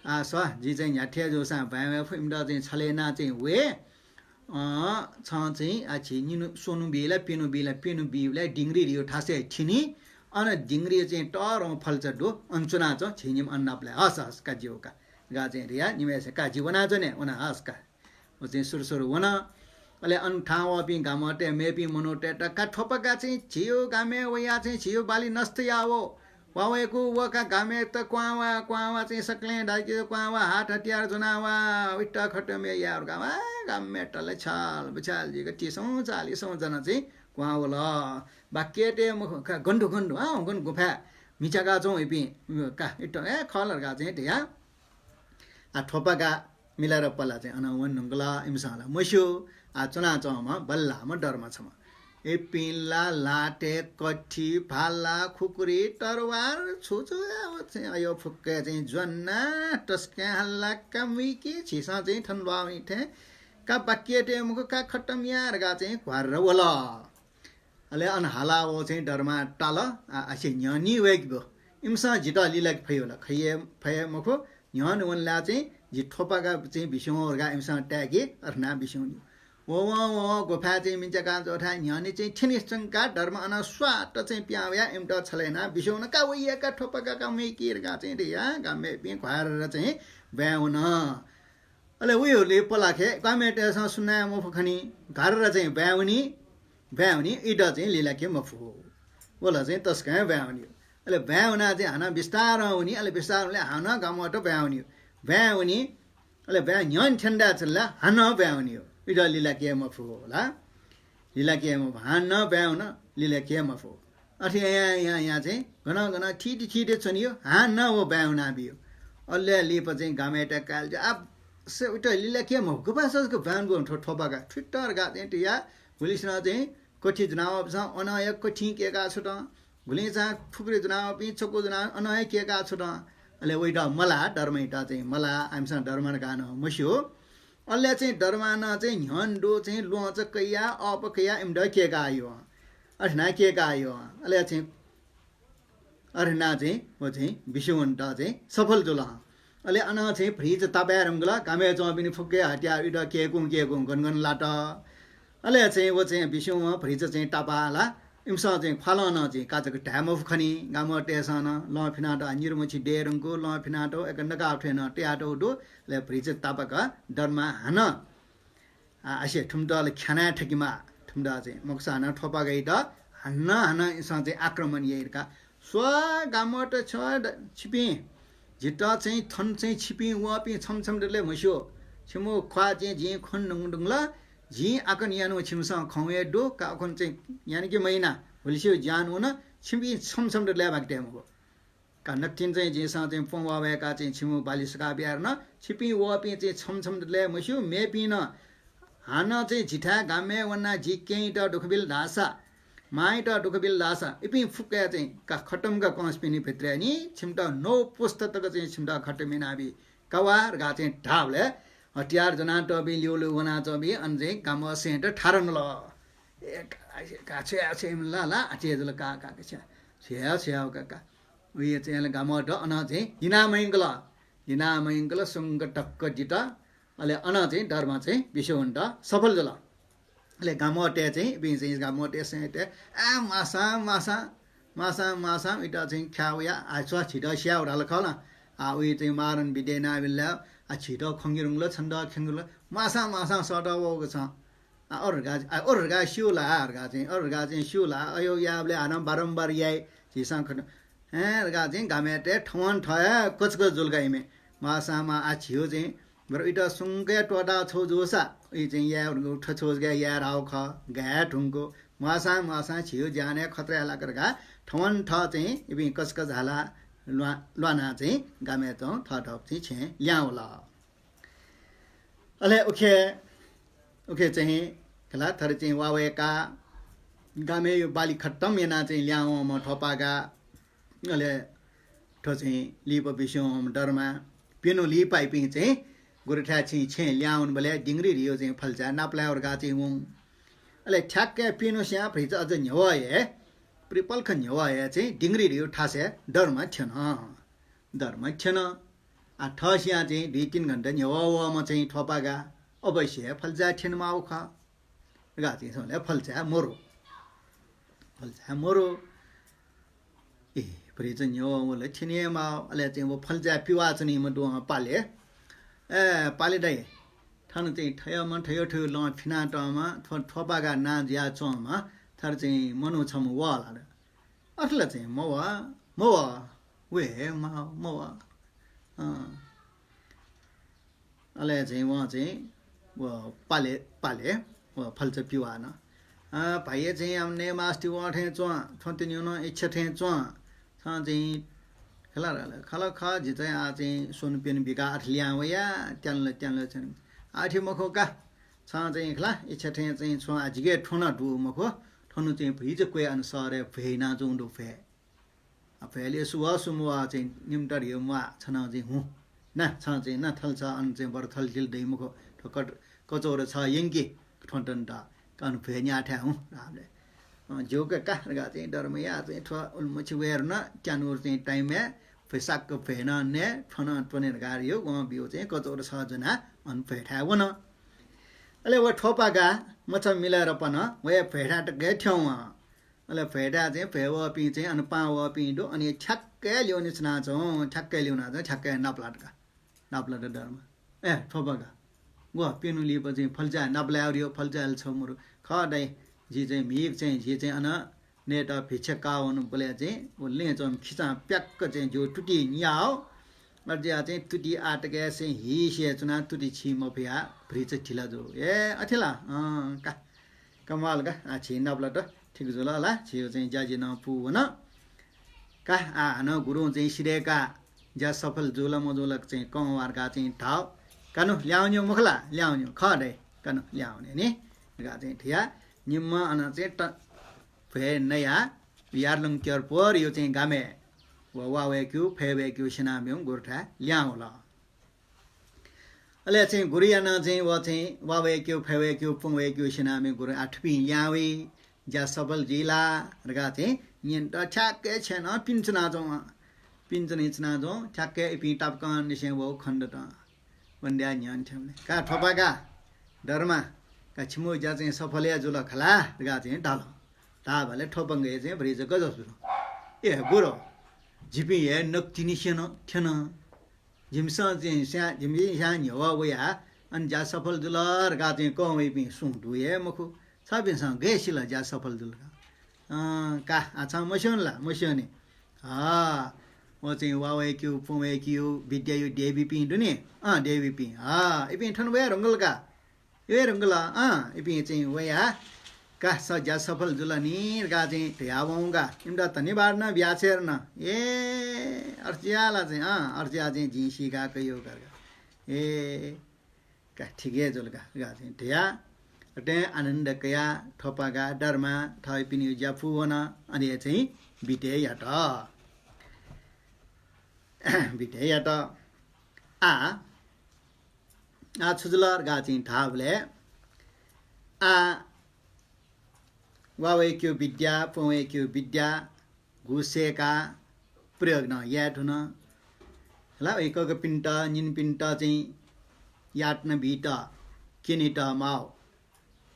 आ, स, जि चाहिँ न्ह्याथे जूसां ब्वाँय् वये फु, इमित चाहिँ छले याना चाहिँ वये। अँ, छं चाहिँ आ झी निन्हु स्वन्हु बी ला, प्यन्हु बी ला, प्यन्हु बी ला, दिंगरी रियो थासय् थिनि। अन दिंगरी चाहिँ तःधं फल्चा दु, अन च्वनाच्वँ, झी निम्ह अन नापलाय्। हस्, हस्, का ज्यू का। गा चाहिँ रिया, निम्हय्सिं का जि वनाच्वने, वना हस् का। व चाहिँ सुरु सुरु वन। अले अन थाहां वःपिं गामतय् मेपिं मनूतय्‌त का थ्वपागा चाहिँ झियो गामय् वयाः चाहिँ झियो बाली नष्ट याव। वा वय्कू व का गामय् त क्वां वा, क्वां वा चाहिँ सकलें दाइके क्वां वा, हात हतियार ज्वनाः वा, उइत खतम याये याः का वा, गामय् तले छाल बछाल जिक तिसौं चालिसौं जना चाहिँ क्वां वल। बाक्यते मखु का गन्धु गन्धु, अँ, गन गुफाय् मिचाका च्वं इपिं का, इत, ए, खलर का चाहिँ धया। आ, थ्वपागा मिलार पला चाहिँ अन वन नुंकल, इमिसं ला मस्यू। आ, च्वनाच्वंम्ह बल्लाम्ह दर्मा छम्ह। इपिं ला लाते, कथि, भाला, खुकुरी, तरवार, छु छु या, व चाहिँ अयो फुक्क चाहिँ ज्वना, तस्कं हल्ला का मुइकी, झीसं चाहिँ थन ल्वावनी थें का बाक्यते मखु का खतम याः धकाः चाहिँ घ्वार्र वल। अले अन हाला व चाहिँ दर्मा ताल, आ, आसे न्ह्यःने वय्के ब्यु। इमिसं जितः लिलाके फइ वल, खये, फये मखु, न्ह्यःने वनला चाहिँ जि थ्वपागा चाहिँ बिस्युं धकाः इमिसं ताय्के अथना बिस्युं नि। व वं, व वं गुफाय् चाहिँ मिंचाका च्वंथाय् न्ह्यःने चाहिँ थ्यने संका दर्मा अन स्वात चाहिँ पिहां वयाः इमित छलय् यानाः बिस्युं न का वइया का थ्वपागा का मुइकी धकाः चाहिँ धया गामय्पिं घ्वार्र चाहिँ ब्वाँय् वन। अले उइहुले पलाखे गामय्तय्सं सुनां मफु खनी, घार्र चाहिँ ब्वाँय् वनी, ब्वाँय् वनी, इत चाहिँ लिलाके मफु। वल चाहिँ तसकं ब्वाँय् वनी। अले ब्वाँय् वनाः चाहिँ हानं बिस्तारं वनी, अले बिस्तारं वनी, हानं गामत ब्वाँय् वनी। ब्वाँय् वनी, अले ब्वाँय् न्ह्यःने थ्यन दाय् चल ला, हानं ब्वाँय् वनी। इत लिलाके मफु ला। लिलाके मफु, हानं ब्वाँय् वन, लिलाके मफु। अथे यां, यां, यां चाहिँ गनं गनं थीथी थीथी च्वनियो, हानं व ब्वाँय् वनाबियो। अले लिपा चाहिँ गामय्त काल चाहिँ, आ, से उइत लिलाके मफु, गपासक ब्वाँय् वंगु थ्व थ्वपागा। थुइत धकाः चाहिँ तुया, गुलिसिनं चाहिँ कथि ज्वनावःपिन्सं अनं हे कथिं केका छुतं, गुलिंचां खुकुरी ज्वनावःपिं चकु ज्वनाः अनं हे केका छुतं। अले वइत मला, दर्माइत चाहिँ मला, आमिसं दर्मा धकाः नं मस्यू। अले चाहिँ दर्मानं चाहिँ न्ह्यःने दु चाहिँ ल्वहंचा कयाः, अःपु कयाः इमित केका यो। अथेना केका यो। अले चाहिँ अथेना चाहिँ व चाहिँ बिस्युं वनेत चाहिँ सफल जुल। अले अनं चाहिँ भ्रिचा तापाय् धुंकल, गामय् च्वंपिनि फुक्क हे हतियार इत केकुं केकुं गन गन लात। अले चाहिँ व चाहिँ बिस्युं वं भ्रिचा चाहिँ तापाः ला, इमिसं चाहिँ ख्वालं नं चाहिँ काचाक धाये मफु खनी, गामतय्सं नं लं फिनातः निरुमछि दये धुंकू, लं फिनातः एक नकाः थ्वय् नं तयातः दु। अले भ्रिचा तापाक दर्मा हानं आ, आसे थुमित ला ख्यानाय् थकिमा, थुमित चाहिँ मखुसा हानं थ्वपागाइत हानं हानं इमिसं चाहिँ आक्रमण याइ धकाः। स्व गामत छ द-, छिपिं, जितः चाहिँ थन चाहिँ छिपिं वःपिं छम्ह छम्ह दु ले म्हस्यू। छिमु ख्वाः चाहिँ जिं खन धुंकल, जिं आकन यानागु छिमिसं खंगु हे दु, का अखन चाहिँ याना कि मयाना, हुलिस्यू ज्यान वन, छिपिं छम्ह छम्ह दु ले बाकि तये मखु। का नकतिनि चाहिँ जिमिसं चाहिँ प्वँ वाः वय्काः चाहिँ छिमु बाली सकाः बियादिल। छिपिं वःपिं चाहिँ छम्ह छम्ह दु ले म्हस्यू, मेपिं नं हानं चाहिँ जिथाय् गामय् वनाः जि केहेँयात दुःख बिल धाःसा, मांयात दुःख बिल धाःसा, इपिं फुक्कया चाहिँ का खतम का कंसपिनि भित्रय् नि छिमित नौ पुस्ता तक चाहिँ छिमित खतम यानाबी। का वा धकाः चाहिँ धाःबलय् हतियार ज्वनातःपिं ल्यूल्यू वनाच्वंपिं अन चाहिँ गामसेंत थारा नल। ए, का, का, छु याये, छु याये, ला, ला, अथे जुल का, का, का, छु याये, छु याये, का, का। उइ चाहिँ गामत अन चाहिँ लिना मयंकल। लिना मयंकल सुंक टक्क दित। अले अन चाहिँ दर्मा चाहिँ बिस्युं वनेत सफल जुल। अले गामतय् चाहिँ, इपिं चाहिँ गामतय्सं, आ, मासां, मासां, मासां, मासां, इत चाहिँ ख्याः वया, आ, च्वः, छित स्याये धाल खः ला। आ, उइ चाहिँ मारण बिद्या यानाबिल ला, आ, छित खंके धुंकल, छन्त खंके धुंकल, मासां, मासां सःतः वःगु छं। आ, अरु धकाः, आ, अरु धकाः स्यू ला, धकाः चाहिँ, अरु धकाः चाहिँ स्यू ला, अयो याःबलय् हानं बारम्बार याइ, झीसं खन। हँ, धकाः चाहिँ गामय्तय् थवंथवय् कचकच जुल का इमि। मासां मा आ झीयो चाहिँ, बरु इत सुंक हे त्वःता छौ जूसा, उइ चाहिँ याये धुंकू, थ्व छौ जक याये धाःगु खः, गाये धुंकू। मासां मासां झीयो ज्यानय् खतरा लाक धकाः थवंथवय् चाहिँ इपिं कचकच हाला ल्वा-, ल्वानाः चाहिँ गामय् च्वं थःथःगु चाहिँ छेँय् लिहां वल। अले उखे, उखे चाहिँ खला थर चाहिँ वाः वय्काः गामय् बाली खतम यानाः चाहिँ लिहां वंम्ह थ्वपागा, अले थ्व चाहिँ लिपा बिस्युं वंम्ह दर्मा, प्यन्हु लिपा इपिं चाहिँ गुरुथाय् चाहिँ छेँय् लिहां वंबलय् दिंगरी धियो चाहिँ फल्चाय् नापलाये धकाः चाहिँ वं। अले ठ्याक्क प्यन्हु स्यां भ्रिचा अझ न्ह्यवः हे, प्रिपल्ख न्ह्यवः हे चाहिँ दिंगरी धियो थासय् दर्मा थ्यन। दर्मा थ्यन। आ, थःसियां चाहिँ दुई तीन घण्टा न्ह्यवः वःम्ह चाहिँ थ्वपागा अवश्य हे फल्चाय् थ्यनेमाःगु खः। धकाः चाहिँ स्वंबलय् फल्चाय् मरु। फल्चाय् मरु। ए, भ्रिचा न्ह्यवः वल, थ्यने हे माः। अले चाहिँ व फल्चाय् पिवाः च्वनीम्ह दुहां पाले। ए, पाले दाइ, थन चाहिँ थय्म्ह, थय् थय् लं फिनातःम्ह, थ्व, थ्वपागा नां जुयाच्वंम्ह, थर चाहिँ मनू छम्ह वः ला? अथे ला चाहिँ मवः। मवः, व हे माः मवः। अँ। अले चाहिँ वं चाहिँ व पाले, पाले व फल्चा पिवान। अँ, भाइया चाहिँ आम नये मास्ति वं थें च्वं, थ्वँ तिनियो नं इच्छा थें च्वं। छं चाहिँ खला, खला, खः, जि चाहिँ आः चाहिँ स्वन्हु प्यन्हु बिकाः अथे लिहां वया, त्यानल, त्यानल छन। आः अथे मखु का, छं चाहिँ खला, इच्छा थें चाहिँ च्वं, आः जिके थ्वँ नं दु मखु, थ्वन्हु चाहिँ भुइचा क्वय् अन शहरय् भ्वय् यानाच्वंगु दु भ्वय्। अ, भ्वय् ले सु वः, सु मवः चाहिँ निम्ह तर हे म्वाः, छं चाहिँ हुँ। ना, छं चाहिँ ना थल छ, अन चाहिँ बरु थल थिल दइ मखु, थ्व कट-, कचौरा छ यंके, थ्वँ तनेत, अन भ्वय् न्याथाय् हुँ, धाःबलय्। अँ, ज्यू का, का धकाः चाहिँ दर्माया चाहिँ थ्व उलिमछि वये धुन, त्यानुगु चाहिँ time-य् भ्वय् साक्क भ्वय् नं नये, थ्वँ नं त्वने धकाः यो वं ब्यूगु चाहिँ कचौरा छ ज्वनाः अन भ्वय्‌थाय् वन। अले व थ्वपागा मचा मिलारेपा नं वया भ्वय्‌थाय् तक हे थ्यं वं। अले भ्वय्‌थाय् चाहिँ भ्वय् वःपिं चाहिँ अन पाहां वःपिं दु, अन हे ठ्याक्कै ल्यूने च्वनाच्वं, ठ्याक्कै ल्यूनाच्वं, ठ्याक्कै नापलात का। नापलात दर्मा। ए, थ्वपागा। ग्व, प्यन्हु लिपा चाहिँ फल्चाय् नापलाये वरियो, फल्चाय् ला छ मरु। खः दाइ, जि चाहिँ म्हिगः चाहिँ, जि चाहिँ अन नयेत भिक्षा काः वनाबलय् चाहिँ व लँय् च्वंम्ह खिचां प्याक्क चाहिँ ज्यू तुति नियाः। अथे जुयाः चाहिँ तुति आः तक हे चाहिँ हिसे च्वनाः तुति छि मफयाः भ्रिचा ढिला जू। ए, अथे ला? अँ, का। कमाल का, आ, छि नापलात, ठीक जुल ला, छिगु चाहिँ ज्या जिं नं पूवन। का, आ, हानं गुरुं चाहिँ सिधय्‌काः ज्या सफल जुल मजुल चाहिँ कं वार्का चाहिँ धाः। का नु, ल्याहां वनेगु मखु ला, ल्याहां वनेगु, खः दाइ, का नु, ल्याहां वने नि धकाः चाहिँ धयाः निम्हं अन चाहिँ त-, भ्वय् नयाः यारलुङ क्यरपोरया चाहिँ गामय् व वा वय्‌केगु, फय् वय्‌केगु स्यनाः मेगु गुरुथाय् ल्याहां वल। अले चाहिँ गुरुया नं चाहिँ व चाहिँ वा वय्‌केगु, फय् वय्‌केगु, प्वँ वय्‌केगु स्यनाः मेगु गुरुं आः थुपिं ल्याहां वइ, ज्या सफल जुइ ला धकाः चाहिँ न्यनेत ठ्याक्कै छेँनं पिने च्वनाच्वं। पिने च्वने च्वनाच्वं, ठ्याक्कै इपिं तापाकंनिसें वःगु खनेदत। वनेदयाः न्ह्यःने थ्यंबलय्, का थ्वपागा, दर्मा, का छिमिगु ज्या चाहिँ सफल हे जुल खला धकाः चाहिँ धाल। धाःबलय् थ्वपागाया चाहिँ भ्रिचा गजस जुल। ए गुरु, जिपिं हे नकतिनि स्यन थ्यन। जिमिसं चाहिँ स्या-, जिमिसं स्यां न्ह्यवः वयाः अन ज्या सफल जुल धकाः चाहिँ कं वइपिं सुं दु हे मखु। छपिन्सं गय् सिल ज्या सफल जुल का? अँ, का, आ, छं मस्यू नि ला? मस्यू नि। अँ, व चाहिँ वा वय्‌केगु, प्वँ वय्‌केगु विद्याया देवीपिं दु नि। अँ, देवीपिं। अँ, इपिं थन वये धुंकल का? वये धुंकल, अँ, इपिं चाहिँ वयाः का, स-, ज्या सफल जुल नि धकाः चाहिँ धयावं का। इमित धन्यवाद नं बियाछ्वये धुन। ए, अथे जुयाः ला चाहिँ, अँ, अथे जुयाः चाहिँ जिं सीका कयागु का। ए, का, ठीक हे जुल का धकाः चाहिँ धयाः अथें आनन्द कयाः थ्वपागा, दर्मा थःपिनिगु ज्या पूवन, अले चाहिँ बितय् यात। बितय् यात। आ, आ छु जुल धकाः चाहिँ धाःबलय् आ वा वय्‌केगु विद्या, प्वँ वय्‌केगु विद्या गुसेका प्रयोग नं याये धुन। हला, वय्‌कःपिन्त, निनिपिन्त चाहिँ यातना बीत, क्यनेत माः।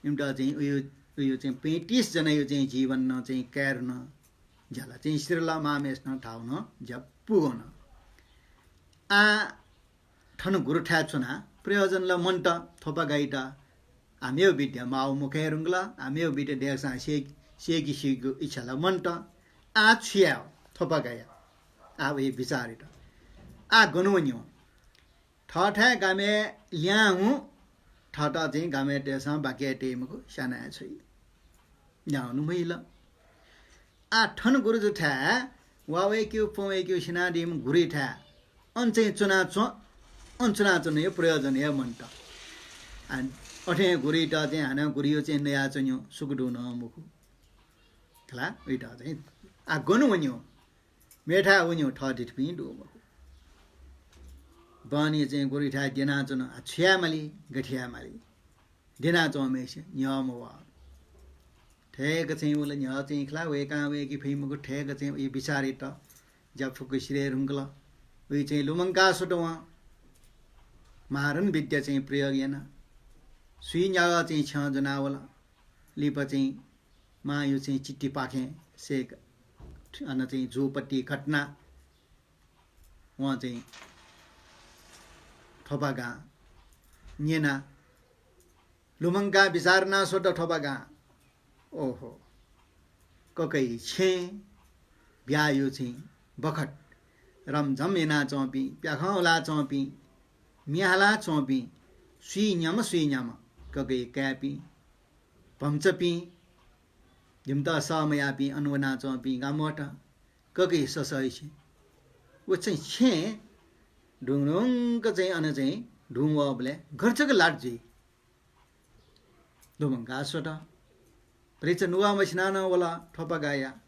इमित चाहिँ उयो, उयो चाहिँ पैंतिस जनायो चाहिँ जीवन नं चाहिँ काये धुन। ज्याला चाहिँ सिरला मामेस नं धाउन ज्या पूवन। आ थन गुरुथाय् च्वनाः प्रयोजन ला मन्त, थ्वपागाइत। आ मेव विद्या माव मुखय् रुंगल, आ मेव विद्या देगसां से-, सेकि सीगु इच्छा ला मन्त। आ छु यायेव थ्वपागाया? आ वया बिचारइत। आ गन वन्यु? थःथाय् गामय् ल्याहां हुँ, थःत चाहिँ गामय् तय्‌सं बाकि याये तये मखु, स्यानाय् छ्वइ। ल्याहां हुँ महिले। आ थन गुरुजुथाय् वा वय्‌केगु, प्वँ वय्‌केगु स्यनादीम्ह गुरुथाय् अन चाहिँ च्वनाच्वँ, अन च्वनाच्वनेयो प्रयोजन हे मन्त। आ, अथें गुरुइत चाहिँ हानं गुरुयो चाहिँ नयाच्वन्यु सुख दु नं मखु। खला, उइत चाहिँ आ गन वन्यु? मेथाय् वन्यु थः दितपिं दु मखु। बहनी चाहिँ गुरुथाय् द्यनाच्वन, आ छु याये माली, गथे याये माली? द्यनाच्वंम्हय्‌सित न्ह्यः मवः। थय्‌क चाहिँ उलि न्ह्यः चाहिँ खला वय्‌कां वय्‌के फइ मखु, थय्‌क चाहिँ उइ बिचारइत ज्या फुक्क सिधये धुंकल। उइ चाहिँ लुमंका स्वत वं। मारण विद्या चाहिँ प्रयोग याना। सुइ न्यागः चाहिँ छ्यं ज्वनावल। लिपा चाहिँ मांयो चाहिँ चिट्ठीपाखें से अन चाहिँ जूपति घटना वं चाहिँ थ्वपागां न्यना। लुमंकाः बिचाः याना स्वत थ्वपागां। ओहो, ककइ छेँ ब्याहाया चाहिँ बखत रमझम यानाच्वंपिं, प्याखं हुलाच्वंपिं, म्ये हालाच्वंपिं, सुइन्याम्ह सुइन्याम्ह ककय् काय्‌पिं, भम्चापिं, जिमित सह मयाःपिं अन वनाच्वंपिं गामवःत ककय् ससःहिसे व चाहिँ छेँ ढुङ्ढुङ्क चाहिँ अन चाहिँ ढुं वःबलय् गथे जक लात जुइ। लुमंकाः स्वत। भतिचा नुगः मछिनाः नं वल थ्वपागाया।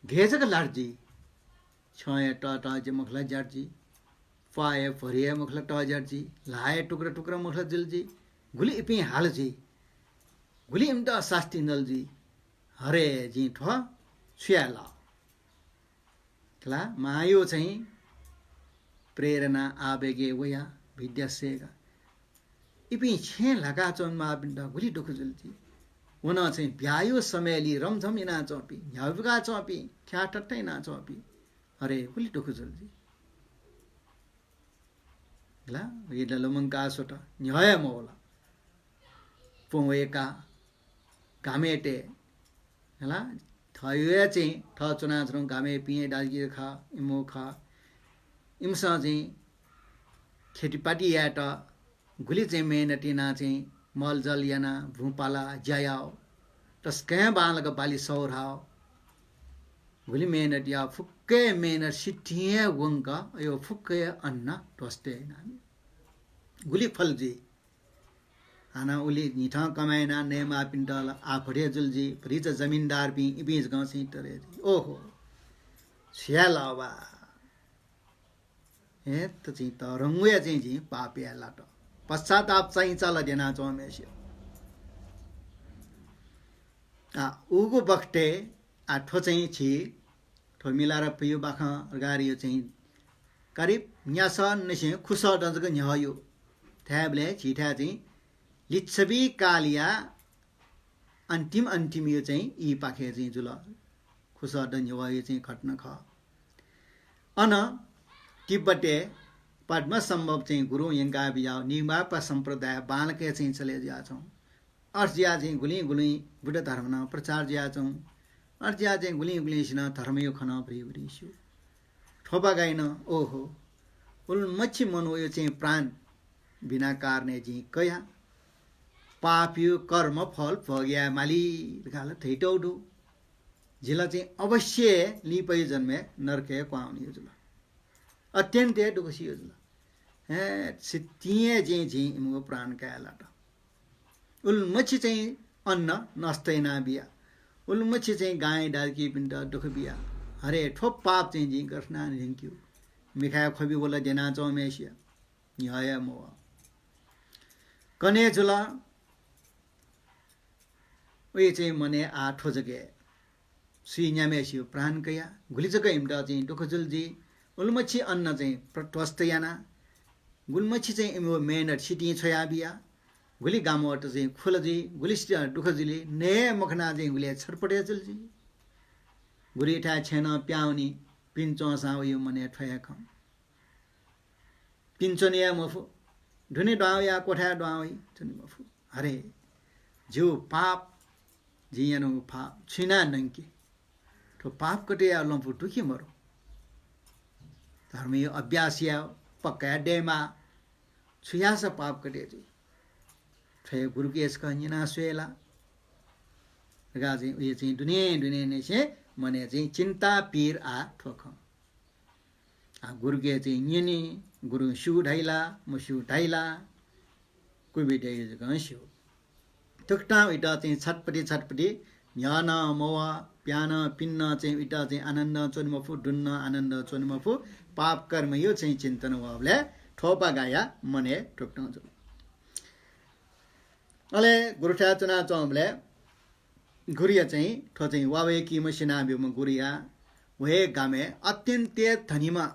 गथे जक लात जुइ। छ्यं हे तःतः जि मखु ला ज्यात जुइ। प्वाः हे भरि हे मखु ला तः ज्यात जुइ। ल्हाः हे टुक्रा टुक्रा मखु ला जुल जुइ। गुलि इपिं हाल जुइ। गुलि इमित सास्ती नल जुइ। हरे, जिं थ्व छु याये ला? खला, मांया चाहिँ प्रेरणा आवेगय् वया विद्या सयेका। इपिं छेँ ल्हाकाच्वंम्हपिन्त गुलि दुःख जुल जुइ। व नं चाहिँ ब्याहाया समयलय् रमझम यानाच्वंपिं, न्ह्यागु बुकाच्वंपिं, ख्याः थत्थं यानाच्वंपिं। अरे, गुलि दुःख जुल जुइ। खला, इमित लुमंकाः स्वत, न्ह्यः हे मवल। पुं वय्‌काः गामय् तये। हला, थःया हे चाहिँ थः च्वनाच्वंगु गामय्‌पिं हे दाजुकिजा खः, इमिगु खः। इमिसं चाहिँ खेतीपाती यायेत गुलि चाहिँ मेहनत यानाः चाहिँ मलजल यानाः, बुँपालाः, ज्या याः। तसकं बांलाक बाली सौराः। गुलि मेहनत याः, फुक्क हे मेहनत सितिं हे वंक, अयो फुक्क हे अन्न ध्वस्त यानाः। गुलि फल जुइ। हानं उलि न्हिथं कमाय् यानाः नयेमाःपिन्त ला आफत हे जुल जुइ, भतिचा जमिनदारपिं इपिं जकं चाहिँ तरे जुइ। ओहो, छु याये ला वा? हे त चाहिँ तःधंगु हे चाहिँ जिं पाप याये लात। पश्चाताप चाहिँ चाल द्यनाच्वंम्हेसित। आ, उगु बखतय् आ थ्व चाहिँ झी थ्व मिलारेपाया बाखं रगारियो चाहिँ करिब न्यासःनिसें खुसःदँ जक न्ह्यः यु। थ्वबलय् झीथाय् चाहिँ लिच्छवि कालया अन्तिम अन्तिमयो चाहिँ ईपाखे चाहिँ जुल। खुसःदँ न्ह्यः यु चाहिँ घटना खः। अन तिब्बतय् पद्मसम्भव चाहिँ गुरुं यंका बिज्याःगु निगमापा सम्प्रदाय बांलाक हे चाहिँ चले जुयाच्वं। अथे जुयाः चाहिँ गुलिं गुलिं बुद्ध धर्म नं प्रचार जुयाच्वं। अथे जुयाः चाहिँ गुलिं गुलिंसिनं धर्मयो खँ नं भ्रिगुलिं स्यू। थ्वपागां नं, ओहो, उलिमछि मनूयो चाहिँ प्राण बिना कारणय् जिं कया। पापयो कर्म फल भोग याये माली धकाः ला धयातःगु दु। जि ला चाहिँ अवश्य लिपाया जन्मय् नरकय् क्वहां वनीगु जुल। अत्यन्त हे दुःख सिइगु जुल। हे, सितिं हे जिं, जिं इमिगु प्राण काये लात। उलिमछि चाहिँ अन्न नष्ट याना बिया। उलिमछि चाहिँ गां दाजुकिजापिन्त दुःख बिया। हरे, थ्व पाप चाहिँ जिं गथे यानाः न्ह्यंकेगु? मिखाय् ख्वबि वल द्यनाच्वंम्हेसिया। न्ह्यः हे मवः। कन्हय् जुल। उइ चाहिँ मनय् आः थ्व जक हे। सुइन्याम्हेसियो प्राण कया, गुलि जक इमित चाहिँ दुःख जुल जुइ, उलिमछि अन्न चाहिँ प्र-, ध्वस्त याना, गुलिमछि चाहिँ इमिगु मेहनत सितिं छ्वया बिया, गुलि गामवःत चाहिँ खुल जुइ, गुलि सि-, दुःख जुइ, नये मखना चाहिँ गुलि छटपट हे जुल जुइ। गुरुयाथाय् छेँनं पिहां वनी, पिने च्वंसां वयो मनय् थ्व हे खँ। पिने च्वने हे मफु। दुने दुहां वयाः क्वथाय् दुहां वइ, च्वने मफु। हरे, जिगु पाप, जिं यानागु पाप छु यानाः नंके? थ्व पाप कथंया लँपु दु कि मरु? धर्मयो अभ्यास याये, पक्का याये दयेमाः। छु याःसा पाप कथं जुइ? थ्व हे गुरुके छकः न्यना स्वये ला? धकाः चाहिँ उइ चाहिँ दुने दुनेनिसें मनय् चाहिँ चिन्ता पीर आः थ्व खँ। आ, गुरुके चाहिँ न्यनी, गुरुं स्यू धाइ ला, मस्यू धाइ ला, क्वबि दइ जकं स्यू। थुकथं उइत चाहिँ छटपटी छटपटी न्ह्यः नं मवः, पिहां नं पिने नं चाहिँ उइत चाहिँ आनन्दं च्वने मफु, दुने नं आनन्दं च्वने मफु, पाप कर्मयो चाहिँ चिन्तन वःबलय् थ्वपागाया मनय् थुकथं जुल। अले गुरुथाय् च्वनाच्वंबलय् गुरुया चाहिँ थ्व चाहिँ वा वय्‌कीम्ह सिनाब्यूम्ह गुरुया व हे गामय् अत्यन्त हे धनीम्ह,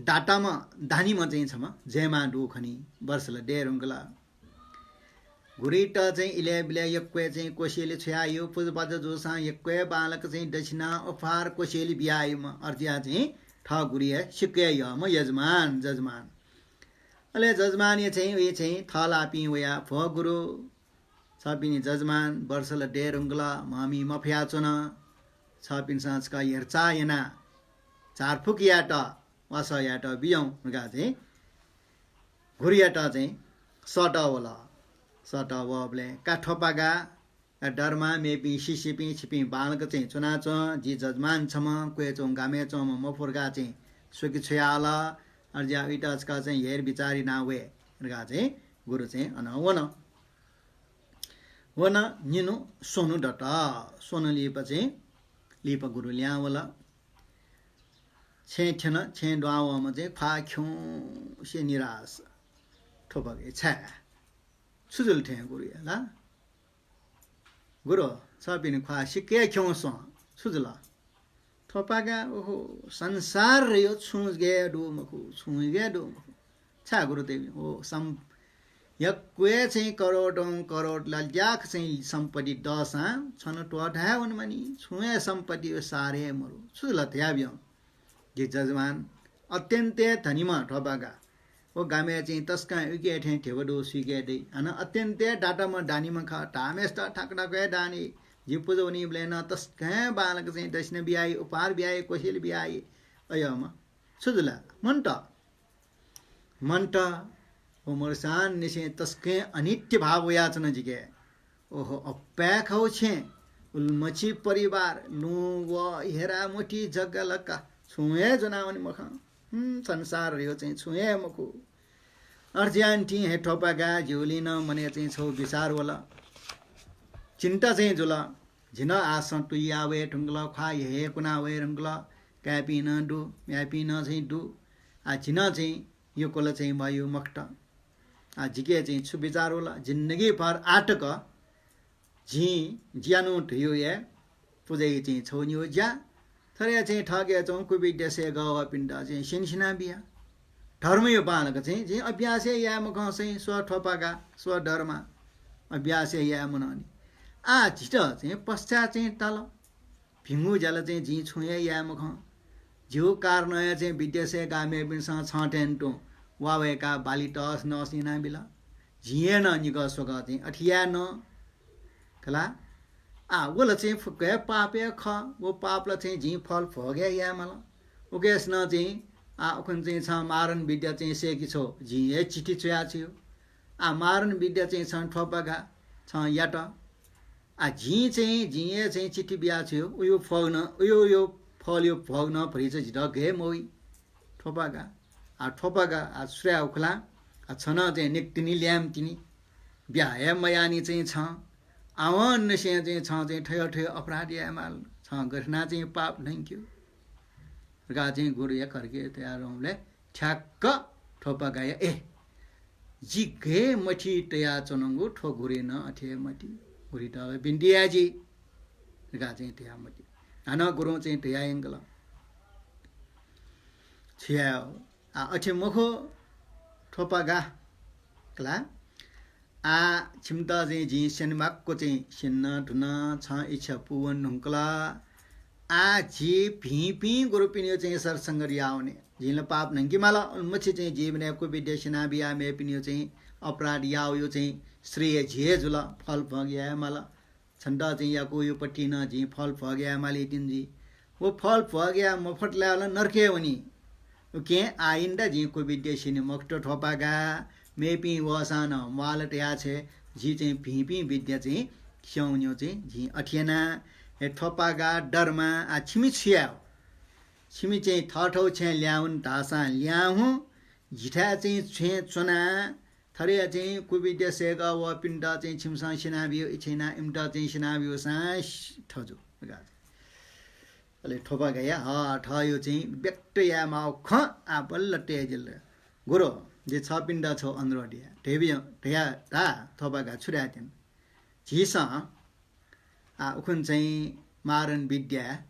दाताम्ह, दानीम्ह चाहिँ छम्ह जयमां दु खनी। वर्ष ला दये धुंकल। गुरुइत चाहिँ इलय् बिलय् यक्व हे चाहिँ कोसेली छ्वयाहयू, पुजापाजा जूसां यक्व हे बांलाक चाहिँ दक्षिणा उपहार कोसेली बियाहयूम्ह, अथे जुयाः चाहिँ थः गुरुया सिक्क हे यःम्ह यजमान, जजमान। अले जजमानया चाहिँ उइ चाहिँ थःलाःपिं वयाः, भो गुरु, छपिनि जजमान वर्ष ला दये धुंकल, म्हमि मफयाच्वन। छपिन्सं छकः हेरचाह यानाः झारफुक यायेत, वासः यायेत बिज्याहुँ धकाः चाहिँ गुरुयात चाहिँ सःतः वल। सःतः वःबलय् का थ्वपागा, का डरमा, मेपिं शिष्यपिं, छिपिं बांलाक चाहिँ च्वनाच्वँ, जि जजमान छम्ह, क्वय् च्वंगु गामय् च्वंम्ह मफु धकाः चाहिँ स्वके छ्वयाहल। अले जिं उइत छकः चाहिँ हेर बिचार याना वये धकाः चाहिँ गुरु चाहिँ अन वन। वन, निन्हु स्वन्हु दत। स्वन्हु लिपा चाहिँ लिपा गुरु लिहां वल। छेँय् थ्यन, छेँय् दुहां वःम्ह चाहिँ ख्वाः खिउँसे निराश। थ्वपागाया छाय्? छु जुल थें गुरुया ला? गुरु, छपिनि ख्वाः सिक्क हे खिउँसे च्वं। छु जुल? थ्वपागा, ओहो, संसार ह्रियो छुं जक हे दु मखु, छुं जक हे दु मखु। छाय् गुरु देवी, ओ, सम-, यक्व हे चाहिँ करोडौं करोड लाल्याख चाहिँ सम्पत्ति दःसां छन्हु त्वःता हे वनेमानि, छुं हे सम्पत्तिया सार हे मरु। छु जुल धयाबियं। जि जजमान अत्यन्त हे धनीम्ह थ्वपागा। व गामय् चाहिँ तसकं उइके थें ध्यबा दु, सुइके दइ। हानं अत्यन्त हे दाताम्ह दानीम्ह खः। धाःम्हय्‌सित थाकु थाकु हे दान याइ। जि पुजा वनीबलय् नं तसकं हे बांलाक चाहिँ दक्षिणा बियाइ, उपहार बियाइ, कोसेली बियाइ। अय्‌म्ह छु जुल? मन्त। मन्त। व मरुसांनिसें तसकं अनित्य भाव वयाच्वन जिके। ओहो, अप्पाय् खः व छेँ, उलिमछि परिवार, लुँ व हेरा मोती जग्गा लक्का, छुं हे ज्वनावने मखं। हुँ, संसार ह्रियो चाहिँ छुं हे मखु। अथे यान्तिं हे थ्वपागा, जिगुलिं नं मनय् चाहिँ छगू बिचार वल। चिन्ता चाहिँ जुल। जि नं आः सं तुया वये धुंकल, ख्वाः हे हे कुना वये धुंकल, काय्‌पिं नं दु, म्ह्याय्‌पिं नं चाहिँ दु। आः जि नं चाहिँ यक्व ला चाहिँ मयू मखुत। आः जिके चाहिँ छु बिचार वल, जिन्दगीभर आः तक जिं ज्यानु धुयो हे पुजाया चाहिँ छगू निगू ज्या, थथे चाहिँ थःके च्वंगु कुविद्या सय्‌कावःपिन्त चाहिँ स्यने सिना बिया। धर्मया बांलाक चाहिँ जिं अभ्यास हे याये मखं चाहिँ स्व थ्वपागा, स्व डरमा अभ्यास हे याये मनंनि। आः जितः चाहिँ पश्चात चाहिँ ताल। भिंगु ज्या ला चाहिँ जिं छुं हे याये मखं। जिगु कारणं हे चाहिँ विद्या सय्‌काः मेपिन्सं छं थें तुं वा वय्‌काः बाली तःस नःस यानाबिल। जिं हे नं निकः स्वकः चाहिँ अथे याये नं। खला। आः व ला चाहिँ फुक्क हे पाप हे खः। व पाप ला चाहिँ जिं फल भोग हे याये माल। उकिसनं चाहिँ आः उखुन्हु चाहिँ छं मारण विद्या चाहिँ सय्‌के छ्व, जिं हे चिठी च्वया छ्वयेगु। आः मारण विद्या चाहिँ छं थ्वपागा, छं यात। आः जिं चाहिँ, जिं हे चाहिँ चिठी बिया छ्वयेगु, उयो फल नं, उयो, उयो फलयो भोग नं भतिचा जितः गय् मवइ। थ्वपागा। आः थ्वपागा, आः सुराय् उखुला। आः छं नं चाहिँ निकतिनि ल्याय्‌म्ह तिनि। ब्याहा हे मयानि चाहिँ छं। आवंनिसें चाहिँ छं चाहिँ थ्व थ्व अपराध याये माल। छं गथे याना चाहिँ पाप न्हंक्यू धकाः चाहिँ गुरुया घरके तयार वंबलय् ठ्याक्क थ्वपागाया, ए, जि गय् मथि तयाच्वनागु थ्व गुरुं नं अथे हे मति। गुरुयात बिन्ति याये जि धकाः चाहिँ धया मति। हानं गुरुं चाहिँ धया यंकल। छु याये हो? आः अथे मखु थ्वपागा। खला। आः छिमित चाहिँ जिं स्यनेमाक्व चाहिँ स्यन धुन, छं इच्छा पूवन धुंकल। आः जि भिंपिं गुरुपिनियो चाहिँ सत्संगत यावने। जिं ला पाप न्हंके माल, उलिमछि चाहिँ जीवनय् कुविद्या स्यना बिया मेपिनियो चाहिँ अपराध यावयो चाहिँ श्रेय झी हे जुल, फल भोग याये माल। छन्त चाहिँ याकूयो पति नं जिं फल भोग याये माली तिनि जि। व फल भोग याये मफत लायेवं ला नरकय् वनी। उकिं आइन्दा जिं कुविद्या स्यने मखुत थ्वपागा। मेपिं वःसां नं म्वाःल तया छ्वये। जि चाहिँ भिंपिं विद्या चाहिँ स्यंवनेगु चाहिँ जिं अथे याना। हे थ्वपागा, डरमा, आः छिमि छु याये हो? छिमि चाहिँ थःथःगु छेँय् ल्याहां हुँ धाःसां ल्याहां हुँ। जिथाय् चाहिँ छेँय् च्वना। थथे चाहिँ कुविद्या सय्‌कावःपिन्त चाहिँ छिमिसं स्यनाबियो इच्छा याना, इमित चाहिँ स्यनाबियोसां थजु। अले थ्वपागाया ह, थःयो चाहिँ व्यक्त याये माःगु खँ आः बल्ल तये जिल। गुरु, जिं छःपिन्त छगू अनुरोध याये। धयाबियं, धया धा, थ्वपागा छु धाये तिनि। झीसं आः उखुन्हु चाहिँ मारण विद्या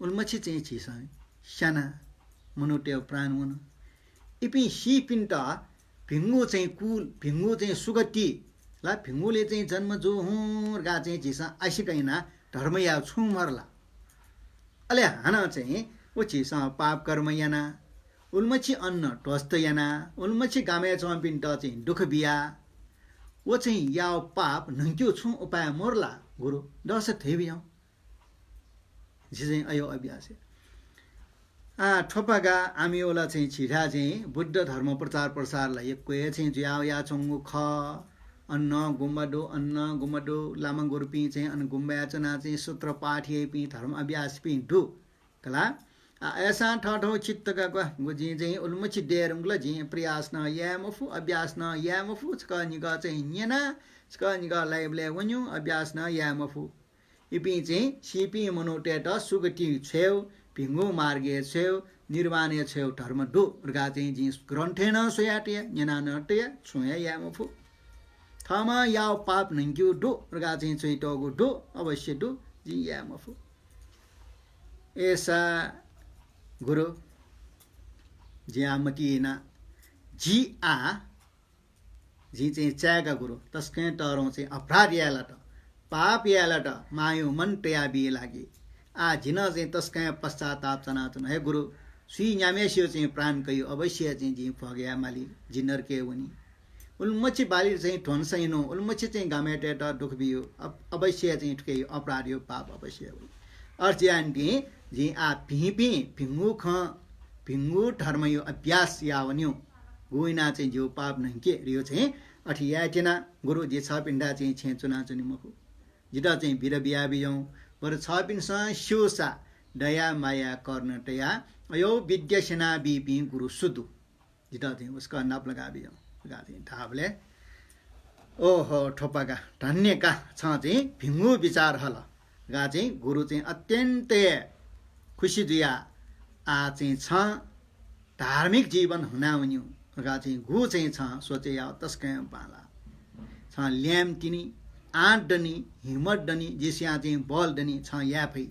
उलिमछि चाहिँ झीसं स्याना, मनूतय् प्राण वन। इपिं सीपिन्त भिंगु चाहिँ कुल, भिंगु चाहिँ सुगति ला, भिंगुलय् चाहिँ जन्म जू हुँ धकाः चाहिँ झीसं आशिका याना धर्म याये छुं मरु ला? अले हानं चाहिँ व झीसं पाप कर्म याना, उलिमछि अन्न ध्वस्त याना, उलिमछि गामय् च्वंपिन्त चाहिँ दुःख बिया, व चाहिँ याव पाप न्हंक्यु छुं उपाय मरु ला गुरु? दःसा धयाबियं। झी चाहिँ अयो अभ्यास हे। आ, थ्वपागा आमि वला चाहिँ झीथाय् चाहिँ बुद्ध धर्म प्रचार प्रसार ला यक्व हे चाहिँ जुया वयाच्वंगु खः। अन गुम्बा दु, अन गुम्बा दु, लामा गुरुपिं चाहिँ अन गुम्बाय् च्वनाः चाहिँ सूत्र पाठ याइपिं, धर्म अभ्यासीपिं दु। खला। आ, अय्‌सां थःथःगु चित्त का ग्वः, गु जिं चाहिँ उलिमछि दये धुंकल, जिं प्रयास नं याये मफु, अभ्यास नं याये मफु, छकः निकः चाहिँ न्यना, छकः निकः live-लय् वन्यु, अभ्यास नं याये मफु। इपिं चाहिँ सीपिं मनूतय्‌त सुगतिइ छ्वयेगु, भिंगु मार्गय् छ्वयेगु, निर्वाणय् छ्वयेगु धर्म दु धकाः चाहिँ जिं ग्रन्थय् नं स्वयातया, न्यना नं तया, छुं हे याये मफु। थःम्हं याःगु पाप न्हंकेगु दु धकाः चाहिँ च्वइतःगु दु, अवश्य दु, जिं याये मफु। अय्‌सा गुरु, जिं आः मतिइ याना, जि आः जिं चाहिँ चाय्‌का गुरु, तसकं तःधं चाहिँ अपराध याये लात, पाप याये लात, मायाया मन तयाबी लागि। आः जि नं चाहिँ तसकं पश्चाताप च्वनाच्वना। हे गुरु, सुइ न्याम्हेसिया चाहिँ प्राण कइगु, अवश्य चाहिँ जिं भोग याये माली, जि नरकय् वनी। उलिमछि बाली चाहिँ ध्वंस यानागु, उलिमछि चाहिँ गामय्‌तय्‌त दुःख बियागु, अव-, अवश्य चाहिँ थुकिया अपराध याःगु, पाप अवश्य याःगु। अथे यानादिं जिं आः भिंपिं, भिंगु खँ, भिंगु धर्मया अभ्यास याः वन्यु। गु यानाः चाहिँ जिगु पाप न्हंके धइगु चाहिँ अथे याये त्यना। गुरु, जि छःपिन्थाय् चाहिँ छेँय् च्वनाच्वनी मखु। जितः चाहिँ बिदा बियाबिज्याहुँ। बरु छःपिन्सं स्यूसा दया माया करुणा तयाः अय् विद्या स्यनाबीपिं गुरु सु दु? जितः चाहिँ उस्कः नापलाकाबिज्याहुँ धकाः चाहिँ धाःबलय्, ओहो, थ्वपागा, धन्य का, छं चाहिँ भिंगु विचार हल धकाः चाहिँ गुरु चाहिँ अत्यन्त हे खुसी जुयाः, आः चाहिँ छं धार्मिक जीवन हुना वन्यु धकाः चाहिँ गु चाहिँ छं सोचे याः, तसकं बांलाः। छं ल्याय्म्ह तिनि, आँट दनि, हिम्मत दनि, झीसिया चाहिँ बल दनि, छं याये फइ।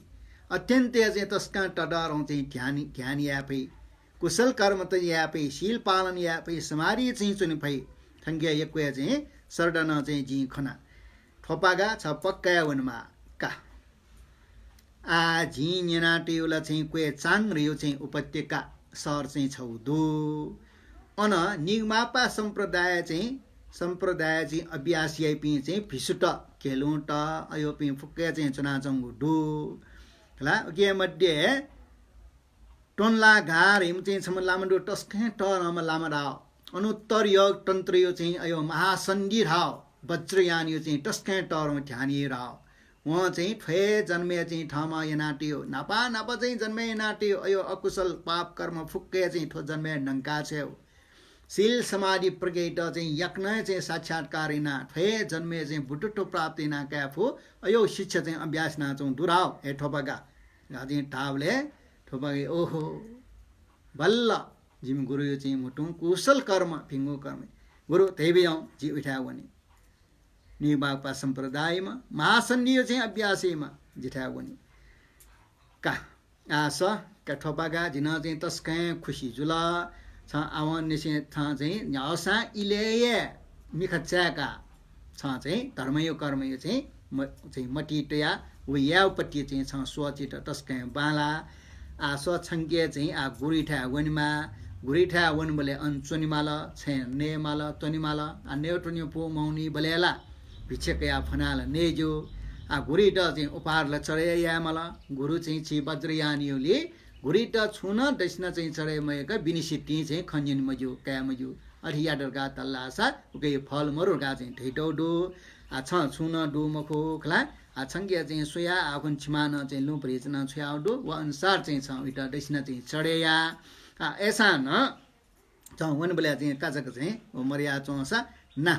अत्यन्त हे चाहिँ तसकं तःधं चाहिँ ध्यान, ध्यान याये फइ। कुशल कर्म त याये फइ, शील पालन याये फइ, समाधि चाहिँ च्वने फइ। थंके यक्व हे चाहिँ श्रद्धा नं चाहिँ जिं खना। थ्वपागा छ पक्का हे वनेमाः का। आः जिं न्यनातयागु ला चाहिँ क्वय् चांग धइगु चाहिँ उपत्यका शहर चाहिँ छगू दु। अन निगमापा सम्प्रदाय चाहिँ, सम्प्रदाय चाहिँ अभ्यास याइपिं चाहिँ भिक्षुत, घेलुंत, अय्‌पिं फुक्क हे चाहिँ च्वनाच्वंगु दु। खला, उकी मध्ये त्वनलाघार धइम्ह चाहिँ छम्ह लामा दु, तसकं तःधंम्ह लामा धाः। अनुत्तर योग तन्त्रया चाहिँ अय् महासन्धि धाः, वज्रयानया चाहिँ तसकं तःधं ध्यान याइ धाः। वं चाहिँ थ्व हे जन्मय् चाहिँ थःम्हं यानातयागु, न्हापा न्हापा चाहिँ जन्मय् यानातयागु अय् अकुशल पाप कर्म फुक्क हे चाहिँ थ्व जन्मय् न्हंका छ्वयेगु। शील समाधि प्रज्ञायात चाहिँ याकनं चाहिँ साक्षात्कार यानाः थ्व हे जन्मय् चाहिँ बुद्धत्व प्राप्त याना काये फु, अय् शिक्षा चाहिँ अभ्यास यानाच्वंगु दु धाः, हे थ्वपागा धकाः चाहिँ धाःबलय् थ्वपागां, ओहो, बल्ल जिमि गुरुया चाहिँ म्हुतुं कुशल कर्म, भिंगु कर्म। गुरु, धयाबिज्याहुँ, जि उइथाय् वने। निगमापा सम्प्रदायम्ह, महासन्धिया चाहिँ अभ्यास याइम्ह, जिथाय् वने। का, आः स, का थ्वपागा, जि नं चाहिँ तसकं खुसी जुल। छं आवंनिसें थन चाहिँ न्ह्याःसां इलय् हे मिखा चाय्‌काः छं चाहिँ धर्मया कर्मया चाहिँ म-, चाहिँ मतिइ तयाः व यायेगुपट्टि चाहिँ छं सोचेत तसकं बांलाः। आः स, छंके चाहिँ आः गुरुइथाय् वनेमाः। गुरुइथाय् वनेबलय् अन च्वनेमाल, छेँय् नयेमाल, त्वनेमाल। आः नये त्वने पू मवनीबलय् ला भिक्षा कयाः फ्वनाः ला नये ज्यू। आः गुरुइत चाहिँ उपहार ला चढे यायेमाल। गुरु चाहिँ झी वज्रयान याःगुलिं गुरुइत छुं नं दक्षिणा चाहिँ चढे मयाक बिनि सितिं चाहिँ खँ न्यने मज्यू, काये मज्यू। अथे यात धकाः धाःसा उकिया फल मरु धकाः चाहिँ धयातःगु दु। आः छं छुं नं दु मखु खला। आः छंके चाहिँ स्वयाः आखुन्हु छिमां नं चाहिँ लुँ भतिचा नं छ्वयागु दु। व अनुसार चाहिँ छं उइत दक्षिणा चाहिँ चढे या। आः अय्‌सां नं छं वनेबलय् चाहिँ काचाक्क चाहिँ व मदयाच्वंसा ना।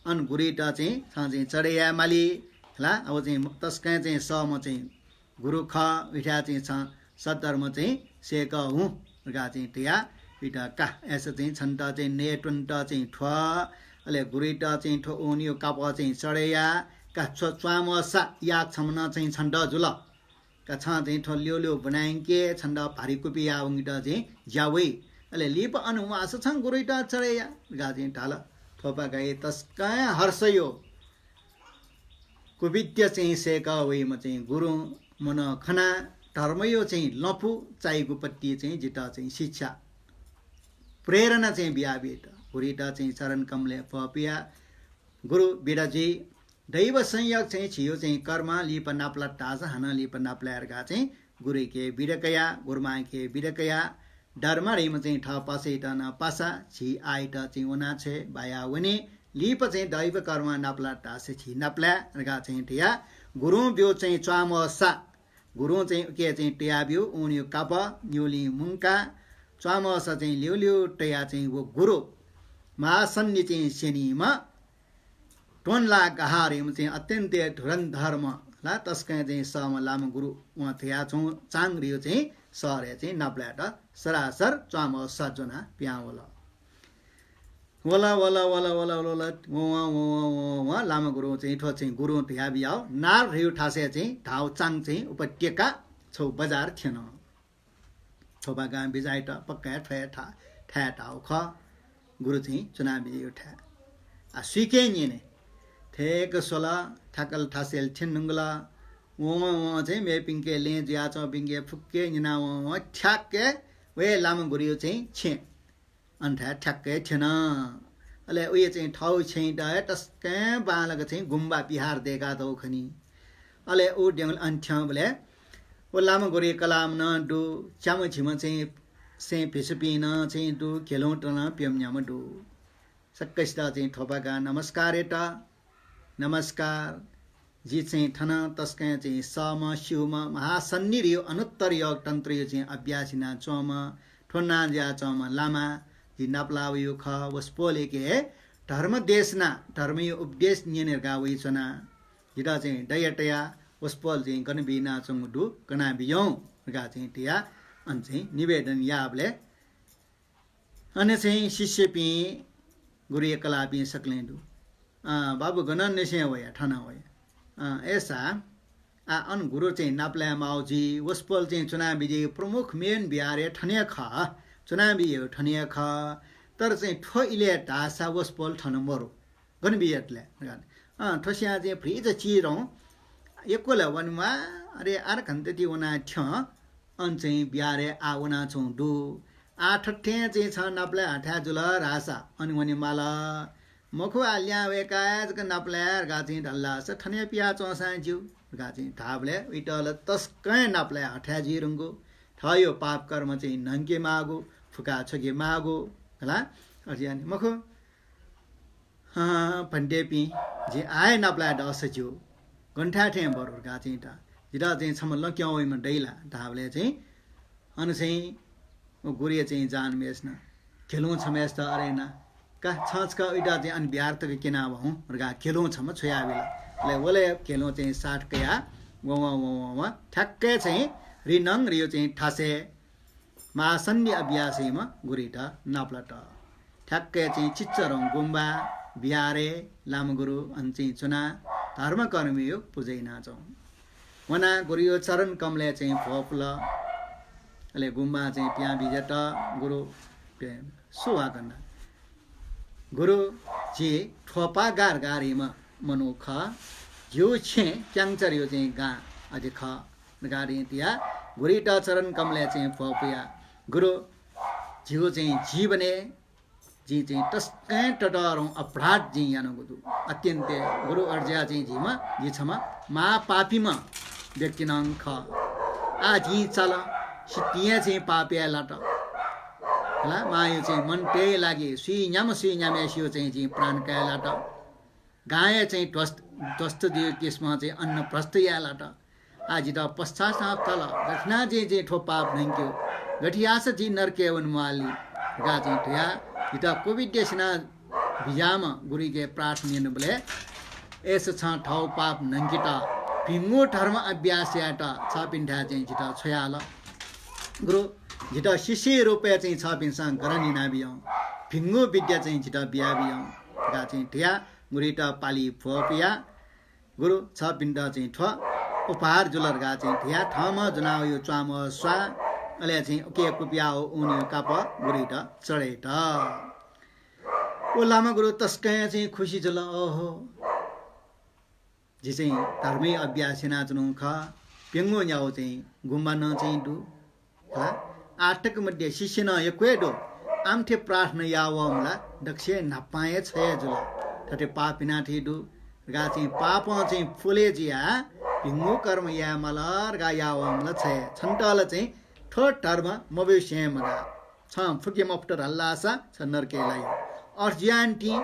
अन गुरुइत चाहिँ छं चाहिँ चढे याये माली खला। अब चाहिँ तसकं चाहिँ सःम्ह चाहिँ गुरु खः, उइथाय् चाहिँ छं सद्धर्म चाहिँ सय्‌कः हुँ धकाः चाहिँ धयाः उइत का। अय्‌सा चाहिँ छन्त चाहिँ नये त्वनेत चाहिँ थ्व, अले गुरुइत चाहिँ थ्व ओनीया कापः चाहिँ चढे या। का, थ्व च्वांम्हसा याक छम्ह नं चाहिँ छन्त जुल। का, छं चाहिँ थ्व ल्यू ल्यू ब्वनायंके, छन्त भारी कुपि याः वंकेत चाहिँ ज्या वइ। अले लिपा अन म्वाःसा छं गुरुइत चढे या धकाः चाहिँ धाल। थ्वपागां तसकं हर्ष याः। कुविद्या चाहिँ सय्‌कः वइम्ह चाहिँ गुरुं मनः खनाः धर्मया चाहिँ लँपु चाइगुपट्टि चाहिँ जितः चाहिँ शिक्षा, प्रेरणा चाहिँ बियाबित। गुरुइत चाहिँ चरण कमलय् भ्वपुयाः, गुरु बिदा जुइ, दैव संयोग चाहिँ झीगु चाहिँ कर्म लिपा नापलात धाःसा हानं लिपा नापलाये धकाः चाहिँ गुरुके बिदा कया, गुरुमांके बिदा कया, धर्म धइम्ह चाहिँ थः पासायात नं पासा, झी आःयात चाहिँ वनाछ्वये, बाया वने, लिपा चाहिँ दैव कर्म नापलात धाःसा झी नापलाये धकाः चाहिँ धया। गुरुं ब्यू चाहिँ च्वाम्ह सा, गुरुं चाहिँ उके चाहिँ तया ब्यू, ऊनियो कापः न्यूलिं मुंका, च्वाम्ह सा चाहिँ ल्यू ल्यू तया चाहिँ व गुरु महासन्धि चाहिँ स्यनीम्ह त्वंलाः गाहाः धइम्ह चाहिँ अत्यन्तय् धुरन्धरम्ह ला तसकं चाहिँ सःम्ह लामा गुरु वं धया च्वं चांग धइगु चाहिँ शहरय् चाहिँ नापलायेत सरासर च्वाम्ह सा ज्वनाः पिहां वल। वल, वल, वल, वं, वं, वं, वं, वं लामा गुरुं चाहिँ थ्व चाहिँ गुरुं धया बियाव नार धइगु थासय् चाहिँ धाव चांग चाहिँ उपत्यका छौ बजार थ्यन। थ्वपागां बिजाइत पक्का हे थ्व हे था-, थाय् धाव खः। गुरु चाहिँ च्वनाबिज्याइगु थाय्। आ, सुइके न्यने। थेक स्वल, थाकल थासय् थ्यने धुंकल। वं, वं चाहिँ मेपिंके लँय् जुयाच्वंपिंके फुक्के न्यना वं, वं ठ्याक्क हे व हे लामा गुरुयो चाहिँ छेँ। अन थाय् ठ्याक्क हे थ्यन। अले उहे चाहिँ थौ छेँयात हे तसकं बांलाक चाहिँ गुम्बा पिहार दय्कातःगु खनी। अले उ द्यंगुलिं अन थ्यंबलय् व लामा गुरुया कलाःम्ह नं दु, च्याम्ह झिम्ह चाहिँ सैं भिक्षुपिं नं चाहिँ दु, घेलुंत नं प्यम्ह न्याम्ह दु। सकसित चाहिँ थ्वपागां नमस्कार यात। नमस्कार। जि चाहिँ थन तसकं चाहिँ सःम्ह, स्यूम्ह, महासन्धि धइगु अनुत्तर योग तन्त्रयो चाहिँ अभ्यास यानाच्वंम्ह, थ्व नां जुयाच्वंम्ह लामा, जि नापलाः वइगु खः। वसपोलय्के धर्म देशना, धर्मयो उपदेश न्यने धकाः वइच्वना। जितः चाहिँ दया तयाः वसपोल चाहिँ गन बियाच्वंगु दु, कना बिज्याहुँ धकाः चाहिँ तयाः अन चाहिँ निवेदन याःबलय् अन चाहिँ शिष्यपिं गुरुया कलाःपिं सकलें दु। अँ, बाबु गनंनिसें वया, थन वया। अँ, अय्सा, आ, अन गुरु चाहिँ नापलाये माःगु जुइ, वसपोल चाहिँ च्वनाबिज्याइगु प्रमुख main विहार हे थन हे खः, च्वनाबिज्याइगु थन हे खः। तर चाहिँ थ्व इलय् धाःसा वसपोल थन मरु। गन बिज्यात ले? अँ, थ्वसियां चाहिँ भ्रिचा चिधं यक्व ला वनेमाः, अले आधा घण्टा ति वनाः थ्यं, अन चाहिँ विहारय् आः वनाच्वंगु दु। आः थथें चाहिँ छं नापलाये हथाय् जुल धाःसा अन वनेमाल। मखु, आः लिहां वय्काः जक नापलाये धकाः चाहिँ धाल धाःसा थन हे पियाच्वंसां ज्यू धकाः चाहिँ धाःबलय् उइत ला तसकं नापलाये हथाय् जुइधुंकूगु। थःयो पाप कर्म चाहिँ न्हंके माःगु, फुका छ्वके माःगु, हला? अथे यानि मखु। अँ, भन्तेपिं, जि आः हे नापलाये दःसा ज्यू, गन थाय् थें बरु धकाः चाहिँ ता। जितः चाहिँ छम्ह लँ क्यं वइम्ह दइ ला धाःबलय् चाहिँ अन चाहिँ व गुरुया चाहिँ जानम्हेसिनं घेलुं छम्हय्सित अथे यानाः, का, छं छकः उइत चाहिँ अन विहार तक क्यना वहुँ धकाः घेलुं छम्ह छ्वयाबिल। अले वलय् घेलुं चाहिँ साथ कयाः वं, वं, वं, वं, वं, ठ्याक्कै चाहिँ रिनङ धइगु चाहिँ थासय् महासन्धि अभ्यास याइम्ह गुरुइत नापलात। ठ्याक्कै चाहिँ चिच्चरं गुम्बा, विहारय् लामा गुरु अन चाहिँ च्वनाः धर्मकर्मयो पुजा यानाच्वं। वनाः गुरुयो चरण कमलय् चाहिँ भ्वपुल। अले गुम्बां चाहिँ पिहां बिज्यात। गुरु, सु वा कन्दा? गुरु, जि थ्वपागा धइम्ह मनू खः। जिगु छेँ क्यांगचरयो चाहिँ गां अथे खः। धकाः धयाः गुरुइत चरण कमलय् चाहिँ भ्वपुयाः, गुरु, जिगु चाहिँ जीवनय् जिं चाहिँ तसकं ततःधंगु अपराध जिं यानागु दु। अत्यन्त गुरु अज्या चाहिँ जिम्ह, जि छम्ह महापापीम्ह व्यक्ति नं खः। आः जिं चाल, सितिं हे चाहिँ पाप याये लात। हला, मांयो चाहिँ मनतय् लागि सुइन्याम्ह सुइन्याम्हय्सियो चाहिँ जिं प्राण काये लात। गांया चाहिँ ध्वस्त, ध्वस्त जुइगु किसिमं चाहिँ अन्नभ्रष्ट याये लात। आः जितः पश्चाताप चाल। गथे यानाः जिं चाहिँ थ्व पाप न्हंकेगु? गथे याःसा जि नरकय् वने म्वाःलि धकाः चाहिँ धयाः जितः क्वबिद्या सिना बिज्याःम्ह गुरुके प्रार्थना यानाबलय्, अय्सा छं थःगु पाप न्हंकेत भिंगु धर्म अभ्यास यायेत छःपिन्थाय् चाहिँ जितः छ्वयाहल। गुरु, जितः शिष्य रूपय् चाहिँ छःपिन्सं ग्रहण यानाबिज्याहुँ। भिंगु विद्या चाहिँ जितः बियाबिज्याहुँ धकाः चाहिँ धयाः गुरुइत पालि भ्वपुयाः, गुरु, छःपिन्त चाहिँ थ्व उपहार जुल धकाः चाहिँ धयाः थःम्हं ज्वनावःगु च्वाम्ह स्वाः, अले चाहिँ उके कुबियावःगु ऊनयो कापः गुरुइत चढय्त। व लामा गुरु तसकं चाहिँ खुसी जुल। ओहो, जि चाहिँ धर्मय् अभ्यास यानाच्वनागु खः। प्यंगू न्यागू चाहिँ गुम्बा नं चाहिँ दु। हला, आः तक मध्ये शिष्य नं यक्व हे दु। आमथे प्रार्थना याः वःम्ह ला दक्वसिबय् न्हापां हे छ हे जुल। थथे पाप याना थी दु धकाः चाहिँ पापं चाहिँ पुले जुयाः भिंगु कर्म याये माल धकाः याः वःम्ह ला छ हे। छन्त ला चाहिँ थ्व धर्म मब्यूसें मगाः। छं फुके मफुत धाल धाःसा छ नरकय् लाइ। अथे जुयानिंतिं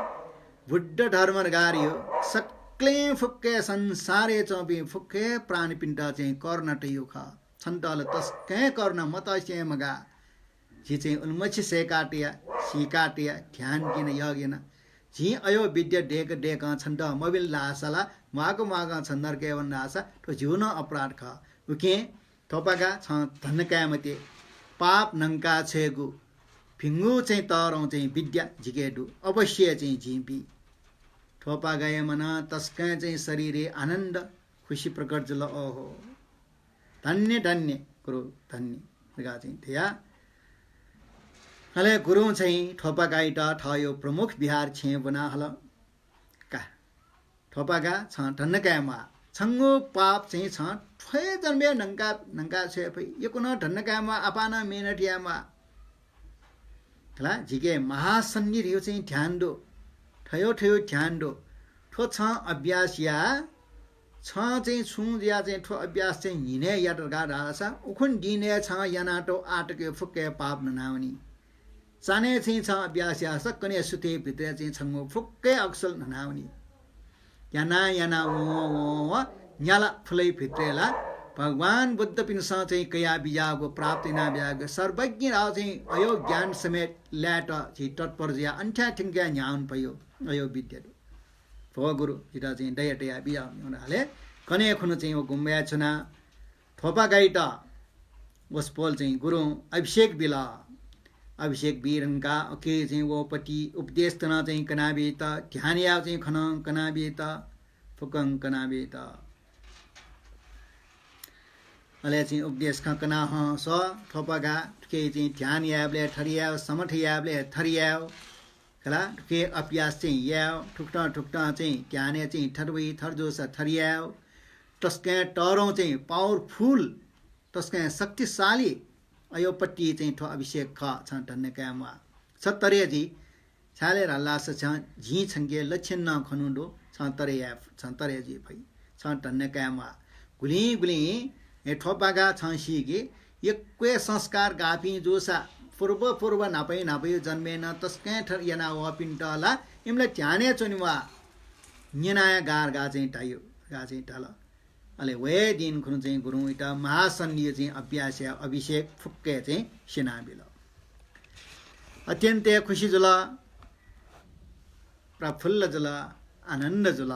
बुद्ध धर्म धकाः धइगु सकलें फुक्क संसारय् च्वंपिं फुक्क प्राणीपिन्त चाहिँ करुणा तइगु खः। छन्त ला तसकं करुणा मतसें मगाः। झी चाहिँ उलिमछि सय्‌का तया, सीका तया, ध्यान याना, योग याना। झी अयो विद्या दय्‌क दय्‌कं छन्त मबिल धाःसा ला, म्वाःक म्वाःकं छ नरकय् वन धाःसा थ्व झीगु नं अपराध खः। उकिं थ्वपागा छं धन्दा काये मते। पाप न्हंका छ्वयेगु भिंगु चाहिँ तःधंगु चाहिँ विद्या जिके दु। अवश्य चाहिँ जिं बी। थ्वपागाया मनं तसकं चाहिँ शरीरय् आनन्द, खुसी प्रकट जुल। ओहो, धन्य धन्य गुरु, धन्य धकाः चाहिँ धया। अले गुरुं चाहिँ थ्वपागायात थःयो प्रमुख विहार छेँय् ब्वना हल। का, थ्वपागा, छं धन्दा काये म्वाः। छंगु पाप चाहिँ छं थ्व हे जन्मय् न्हंका, न्हंका छ्वये फइ। यक्व नं धन्दा काये म्वाः, आपालं मेहनत याये म्वाः। खला, जिके महासन्धि धइगु चाहिँ ध्यान दु। थयो थयो ध्यान दु। थ्व छं अभ्यास या। छं चाहिँ छुं जुयाः चाहिँ थ्व अभ्यास चाहिँ न्हिनय् यात धकाः धाःसा, उखुन्हु दिनय् छं यानातःगु आःतकया फुक्क हे पाप न्हनावनी। चान्हय् चाहिँ छं अभ्यास याःसा कन्हय् सुथय् भित्रय् चाहिँ छंगु फुक्क हे अकुशल न्हनावनी। याना याना वं वं वं न्याला फुलय् भित्रय् ला भगवान बुद्धपिन्सं चाहिँ कया बिज्याःगु, प्राप्त याना बिज्याःगु सर्वज्ञ धाःगु चाहिँ अयो ज्ञान समेत लायेत झी तत्पर जुयाः अन्थ्याः थ्यंकाः न्ह्यावन फयो। अयो विद्या दु। भो गुरु, जितः चाहिँ दया तया बिज्याःगु निंतिं हले कन्हय् खुन्हु चाहिँ व गुम्बया च्वना थ्वपागायात वसपोल चाहिँ गुरुं अभिषेक बिल। अभिषेक बी धुंकाः उके चाहिँ वपति उपदेश नं चाहिँ कनाबीत, ध्यान यायेगु चाहिँ खँ नं कनाबीत, फुक्कं कनाबीत। अले चाहिँ उपदेश खँ कना हंस थ्वपागा थुके चाहिँ ध्यान यायेबलय् थथे यायेगु, समथ यायेबलय् थथे यायेगु। खला, थुके अभ्यास चाहिँ यायेगु, थुकथं थुकथं चाहिँ ध्यानय् चाहिँ थथे वइ, थथे जूसा थथे यायेगु। तसकं तःधंगु चाहिँ powerful, तसकं शक्तिशाली अयोपति चाहिँ थ्व अभिषेक खः। छं धन्दा काये म्वाः। छ तरे जुइ। छाय् धाःसा छं, जिं छंके लक्षण नं खनु दु। छं तरे याये, छं तरे जुइ फइ। छं धन्दा काये म्वाः। गुलिं गुलिं हे थ्वपागा छं सीकि, यक्व हे संस्कार गाःपिं जूसा, पूर्व पूर्व न्हापाया न्हापाया जन्मय् नं तसकं थथे याना वःपिन्त ला इमिला ध्यानय् च्वने म्वाः। न्यनाया गाः धकाः चाहिँ धाइ, धकाः चाहिँ धाल। अले वहे दिं खुन्हु चाहिँ गुरुं इमित महासन्धिया चाहिँ अभ्यासया अभिषेक फुक्कं चाहिँ स्यनाबिल। अत्यन्त हे खुसी जुल, प्रफुल्ल जुल, आनन्द जुल।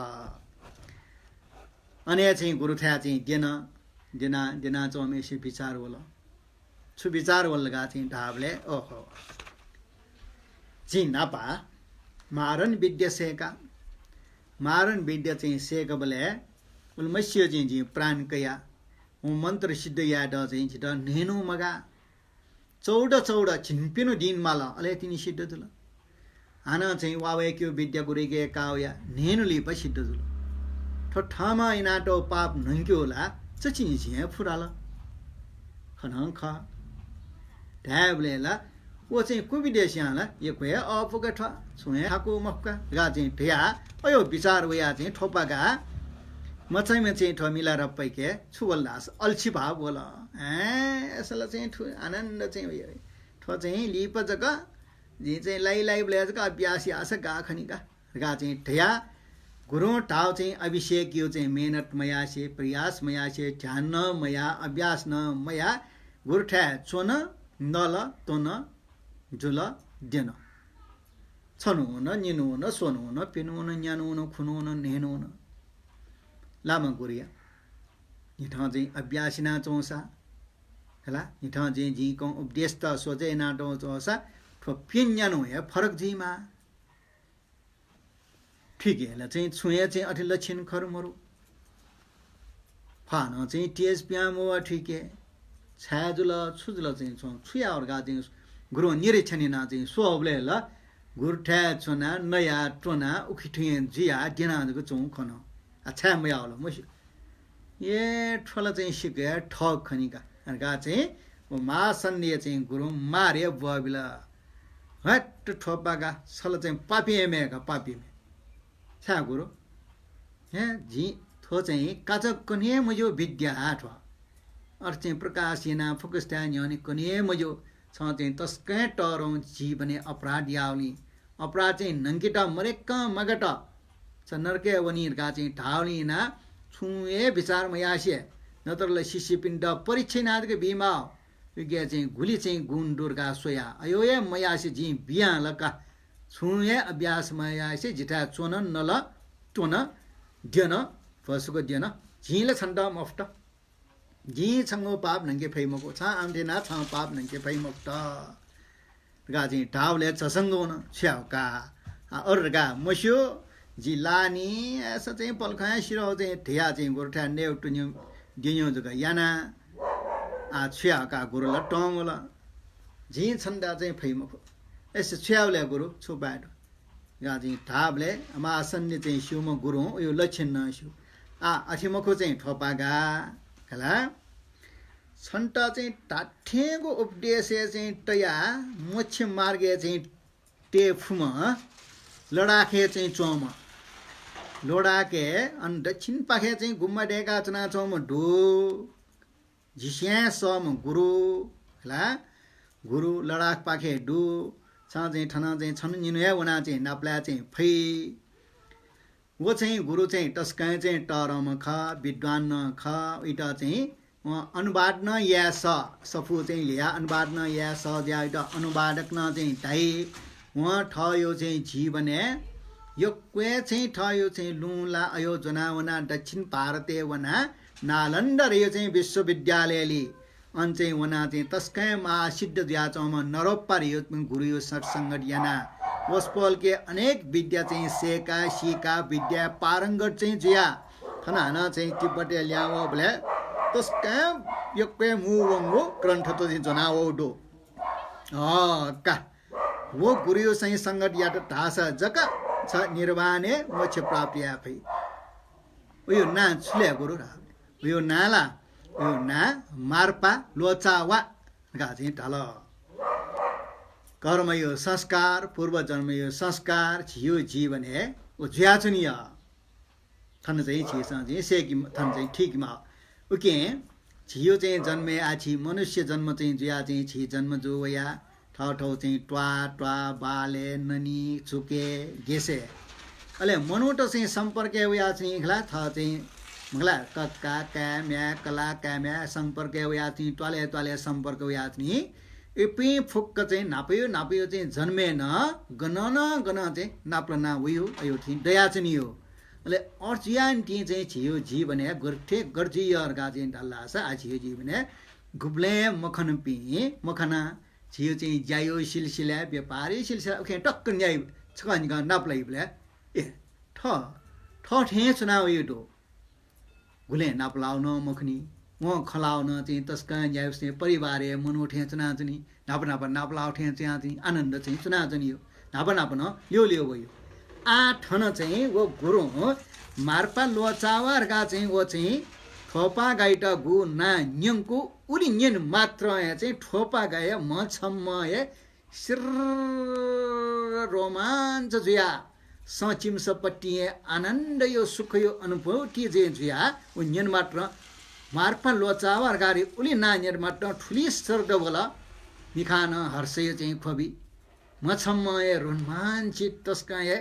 अन हे चाहिँ गुरुथाय् चाहिँ द्यन, द्यना, द्यनाच्वंम्हेसित बिचाः वल। छु बिचाः वल धकाः चाहिँ धाःबलय्, ओहो, जिं न्हापा मारण विद्या सय्‌का। मारण विद्या चाहिँ सय्‌काबलय् उलिमछि चाहिँ जिं प्राण कया। व मन्त्र सिद्ध यायेत चाहिँ जितः न्हय्‌न्हु मगाः। चौध चौध झिंप्यन्हु दिं माल, अले तिनि सिद्ध जुल। हानं चाहिँ वा वय्‌क्यु विद्या गुरुके काः वया, न्हय्‌न्हु लिपा सिद्ध जुल। थ्व थःम्हं यानातःगु पाप न्हंकेगु ला चच्छि निसें हे फु धाल। खः नं खः। धायेबलय् ला व चाहिँ कुविद्या स्यां ला यक्व हे अःपुक थ्व, छुं हे थाकु मफुका धकाः चाहिँ धयाः अयो बिचाः वयाः चाहिँ थ्वपागा मचाम्ह चाहिँ थ्व मिलारेपायाके छु वल धाःसा अल्छी भाव वल। अय्, असल चाहिँ थु आनन्द चाहिँ वइ। थ्व चाहिँ लिपा जक जिं चाहिँ लाइ लाइबलय् जक अभ्यास याःसा गाः खनी का धकाः चाहिँ धयाः गुरुं धाःगु चाहिँ अभिषेकया चाहिँ मेहनत मयासें, प्रयास मयासें, ध्यान नं मयाः, अभ्यास नं मयाः, गुरुथाय् च्वन, नल, त्वन, जुल, द्यन। छन्हु वन, निन्हु वन, स्वन्हु वन, प्यन्हु वन, न्यान्हु वन, खुन्हु वन, न्हय्‌न्हु वन। लामा गुरुया न्हिथं चाहिँ अभ्यास यानाच्वंसा, खला, न्हिथं चाहिँ जिं कं उपदेशत स्वझ्वः यानाच्वंसा थ्व प्यन्हु न्यान्हु हे फरक जुइमाः। थुइके ला चाहिँ छुं हे चाहिँ अथे लक्षण खः मरु। ख्वाः नं चाहिँ तेज पिहां मवः थुइके। छाय् जुल, छु जुल चाहिँ छु याः धकाः चाहिँ गुरुं निरीक्षण यानाः चाहिँ स्वःबलय् ला गुरुथाय् च्वनाः नयाः त्वनाः उखेथुखे जुयाः द्यनाः जक च्वंगु खन। आ, छाय् मयाः वल मस्यू। ए, थ्व ला चाहिँ सिक्क हे ठग खनी का धकाः चाहिँ व महासन्धिया चाहिँ गुरुं मारय् ब्वःबिल। हट्ट थ्वपागा, छ ला चाहिँ पापीम्ह का, पापीम्ह। छाय् गुरु? हे, जिं थ्व चाहिँ काचा कने हे मज्यू विद्या थ्व। अथे चाहिँ प्रकाश यानाः फुक्कसित न्ह्यःने कने हे मज्यू। छं चाहिँ तसकं तःधंगु जीवनय् अपराध याःगुलिं, अपराध चाहिँ न्हंकेत मदय्कं माःगु, छ नरकय् वनी धकाः चाहिँ धाःगुलिं यानाः छुं हे विचार मयासें, नत्र ला शिष्यपिन्त परीक्षा यानाः जक बीमाः। उके चाहिँ गुलि चाहिँ गुण दु धकाः स्वयाः, अयो हे मयासें जिं बियां ला का। छुं हे अभ्यास मयासें जिथाय् च्वन, नल, त्वन, द्यन, भ्वसुक द्यन। जिं ला छन्त मफुत। जिं छंगु पाप न्हंके फइ मखु, छं आमथे यानाः छं पाप न्हंके फइ मखुत धकाः जिं धाःबलय् झसंगु वन। छु याये का? आ, अरु धकाः मस्यू, जि लानि, अय्‌सा चाहिँ पलखं सिधः चाहिँ धयाः चाहिँ गुरुथाय् नयेगु त्वनेगु द्यनेगु जक याना। आ, छु याये का, गुरु ला तं वल। जिं छन्त चाहिँ फइ मखु। अय्‌सा छु यायेगु ले गुरु, छु उपाय दु? धकाः चाहिँ धाःबलय् अमा आसनय् चाहिँ स्यूम्ह गुरुं उयो लक्षण नं स्यू। आ, अथे मखु चाहिँ थ्वपागा खला। छन्त चाहिँ धात्थेंगु उपदेशय् चाहिँ तयाः मोक्ष मार्गय् चाहिँ तये फुम्ह लडाखय् चाहिँ च्वंम्ह, लडाखय् अन दक्षिणपाखे चाहिँ गुम्बा दय्‌का च्वनाच्वंम्ह दु। झिस्यां सःम्ह गुरु खला। गुरु लडाखपाखे दु। छं चाहिँ थनं चाहिँ छन्हु निन्हु हे वनाः चाहिँ नापलाये चाहिँ फइ। व चाहिँ गुरु चाहिँ तसकं चाहिँ तःधंम्ह खः, विद्वान नं खः। उइत चाहिँ वं अनुवाद नं याये सः, सफू चाहिँ ल्ह्ययाः अनुवाद नं याये सः जुयाः उइत अनुवादक नं चाहिँ धाइ। वं थःयो चाहिँ जीवनय् यक्व हे चाहिँ थःयो चाहिँ लुँ ला अयो ज्वनाः वनाः दक्षिण भारतय् वनाः नालन्दा धयो चाहिँ विश्वविद्यालयलि अन चाहिँ वनाः चाहिँ तसकं महासिद्ध जुयाच्वंम्ह नरोपा धयो गुरुयो सत्संगत यानाः वसपोलके अनेक विद्या चाहिँ सय्‌का, सीका, विद्याय् पारंगत चाहिँ जुयाः थन हानं चाहिँ तिब्बतय् लिहां वःबलय् तसकं यक्व हे मू वंगु ग्रन्थ चाहिँ ज्वनाः वःगु दु। अ, का। व गुरुयो चाहिँ संगत यात धाःसा जक छ निर्वाणय् मोक्ष प्राप्त याये फइ। उयो नां छु ले गुरु? उयो नां ला, उयो नां मार्पा ल्वचावा धकाः चाहिँ धाल। कर्मयो संस्कार, पूर्वजन्मयो संस्कार, झियो जीवनय् व जुयाच्वनी। थन चाहिँ झीसं चाहिँ सय्‌के, थन चाहिँ थीके माः। उकिं झियो चाहिँ जन्मय् आः झी मनुष्य जन्म चाहिँ जुयाः चाहिँ झी जन्म जू वया। थःथःगु चाहिँ त्वाः, त्वाः, बालय्, ननी, चुकय्, गेसय्। अले मनूत चाहिँ सम्पर्कय् वयाः चाहिँ खला, थः चाहिँ मखला, कक्का, काय्, म्ह्याय्, कलाः, काय्, म्ह्याय् सम्पर्कय् वयाः चाहिँ त्वालय्, त्वालय् सम्पर्क वयाः चाहिँ इपिं फुक्क चाहिँ न्हापायो, न्हापायो चाहिँ जन्मय् नं गनं न गनं चाहिँ नापलाना वयो, अयो थें दयाच्वनीयो। अले अथे जुयाः निंतिं चाहिँ झियो जीवनय् गथे गथे जुइ धकाः चाहिँ धाल धाःसा, आः झियो जीवनय् गुबलें मखनपिं मखना, झियो चाहिँ ज्यायो सिलसिलाय्, व्यापारयो सिलसिलाय् उखें टक्क न्याइ छकः निकः नापलाइबलय्, ए, थः, थः थें च्वना वयो दु। गुलें नापलाःगु नं मखनी। वं खँ ल्हाःगु नं चाहिँ तसकं न्याय्‌वसें परिवारय् मनू थें च्वनाच्वनी। न्हापा न्हापा नापलाःगु थें च्वनाच्वनी। आनन्द चाहिँ च्वनाच्वनीयो। न्हापा न्हापा नं ल्यू ल्यू वयो। आः थन चाहिँ व गुरुं मार्पा ल्वचावा धकाः चाहिँ व चाहिँ थ्वपागायात गु नां न्यंकू उलि न्यने मात्रं हे चाहिँ थ्वपागाया म्ह छम्ह हे सिर्र रोमाञ्च जुयाः सचिम्सपट्टि हे आनन्दयो सुखयो अनुभूति जे जुयाः व न्यने मात्रं मार्पा ल्वचावा धकाः उलि नां न्यने मात्रं थुलि स्वर्ग वल। मिखां नं हर्षयो चाहिँ ख्वबि। म्ह छम्ह हे रोमाञ्चित तसकं हे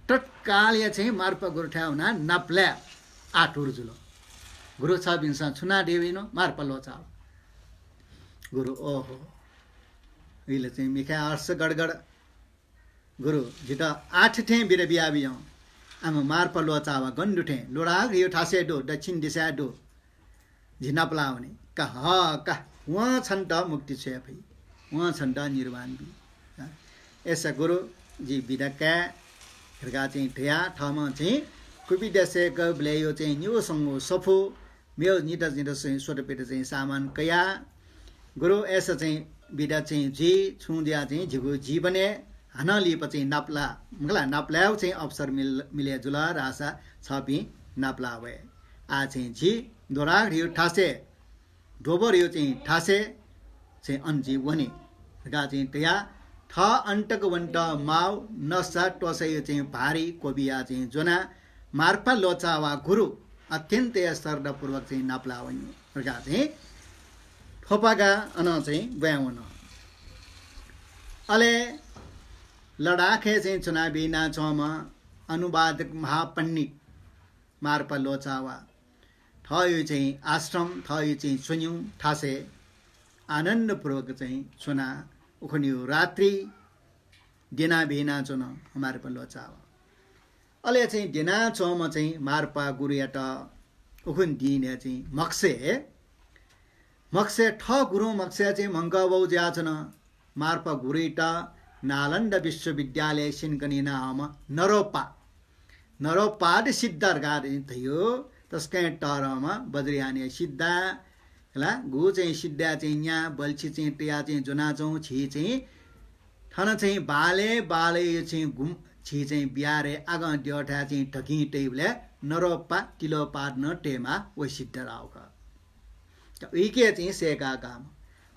तत्काल हे चाहिँ मार्पा गुरुथाय् वनाः नापलाये आतुर जुल। गुरु छपिन्सं छु नां दयेबी नं? मार्पा ल्वचावा। गुरु, ओहो। इले चाहिँ मिखाय् हर्ष गडगड। गुरु, जितः आः थें बिदा बियाबियं। आम मार्पा ल्वचावा गन दु थें? लडाख धयो थासय् दु, दक्षिण दिशाय् दु। जि नापलाः वने। का ह का, वं छन्त मुक्ति छ्वये फइ। वं छन्त निर्वाण बी। अय्‌सा गुरु, जि बिदा काये धकाः चाहिँ धयाः थःम्हं चाहिँ कुपि देशय् गःबलय्‌यो चाहिँ निगू संगु सफू, मेव निता निता चाहिँ स्वतःपित चाहिँ सामान कयाः, गुरु, अय्‌सा चाहिँ बिदा चाहिँ जुइ, छुं जुयाः चाहिँ जिगु जीवनय् हानं लिपा चाहिँ नापला, मखला, नापलायेगु चाहिँ अवसर मिल-, मिले जुल धाःसा छपिं नापलाः वये। आः चाहिँ जि द्वरागढयो थासय्, द्वबरयो चाहिँ थासय् चाहिँ अन जि वने धकाः चाहिँ धयाः थः अन्तक वनेत माःगु नसा त्वसयो चाहिँ भारी क्वबिया चाहिँ ज्वनाः मार्पा ल्वचावा गुरु अत्यन्तया श्रद्धापूर्वक चाहिँ नापलाः वनी धकाः चाहिँ थ्वपागा अन चाहिँ ब्वाँय् वन। अले लडाखय् चाहिँ च्वनाबिना च्वंम्ह अनुवादक महापण्डित मार्पा ल्वःचाः वा। थःयु चाहिँ आश्रम, थःयु चाहिँ च्वन्यु थासय् आनन्दपूर्वक चाहिँ च्वना उखुन्यु रात्रि द्यनाबिना च्वन मार्पा ल्वःचाः वा। अले चाहिँ द्यनाच्वंम्ह चाहिँ मार्पा गुरुयात उखुन्हु दिनय् चाहिँ म्हगसय्, म्हगसय् थः गुरुं म्हगसय् चाहिँ म्हंकः वउ जुयाच्वन। मार्पा गुरुइत नालन्दा विश्वविद्यालय सिन्कनी नाःम्ह नरोपा, नरोपाद सिद्ध धकाः चाहिँ धयो, तसकं तःधंम्ह वज्रयानया सिद्धा, हला, गु चाहिँ सिद्धाय् चाहिँ न्या बल्छि चाहिँ तया चाहिँ ज्वनाच्वं झी चाहिँ थन चाहिँ बालय् बालय् चाहिँ गुम झी चाहिँ बिहारय् आगं द्यःथाय् चाहिँ धकिं तइबलय् नरोपा तिलोपाद नं तयेमाः व सिद्ध राउक। उइके चाहिँ सय्‌का गाम।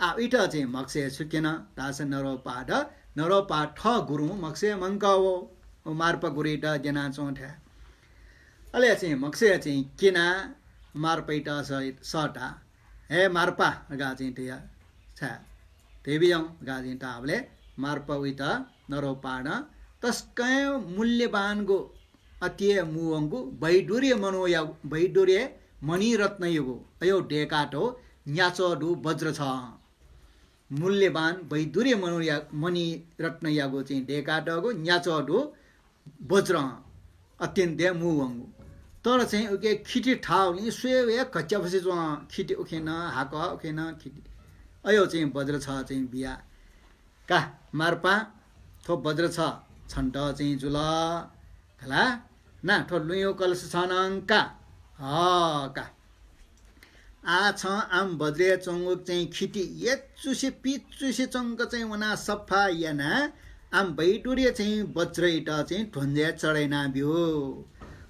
आ, उइत चाहिँ म्हगसय् छु क्यन धाःसा नरोपाद, नरोपाद थः गुरुं म्हगसय् म्हंकः वउ, व मार्पा गुरुइत द्यनाच्वंथाय्। अले चाहिँ म्हगसय् चाहिँ क्यना मार्पाइत स-, सःता, "हे मार्पा" धकाः चाहिँ तया छाय्, "धयाबियं" धकाः चाहिँ ताःबलय् मार्पा उइत नरोपादं तसकं मूल्यवान गु अति हे मू वंगु वैडूर्य मनूया, वैडूर्य मणिरत्नयागु अय् दय्‌कातःगु न्याच्वः दु वज्र छ। मूल्यवान वैडूर्य मनूया, मणिरत्नयागु चाहिँ दय्‌कातःगु न्याच्वः दु वज्र अत्यन्त हे मू वंगु। तर चाहिँ उके खिति थाःगुलिं स्वयेबलय् घच्याबसे च्वं। खिति उखें नं हाकः, उखें नं खिति। अय् चाहिँ वज्र छ चाहिँ बिया। का मार्पा, थ्व वज्र छ छन्त चाहिँ जुल। खला ना, थ्व लुँयु कलश छ नं का। ह का। आः छं आम वज्रय् च्वंगु चाहिँ खिति यचुसे पिचुसे च्वंक चाहिँ वनाः सफा यानाः आम वैडूर्य चाहिँ वज्रइत चाहिँ ध्वंजय् चढय् यानाब्यु।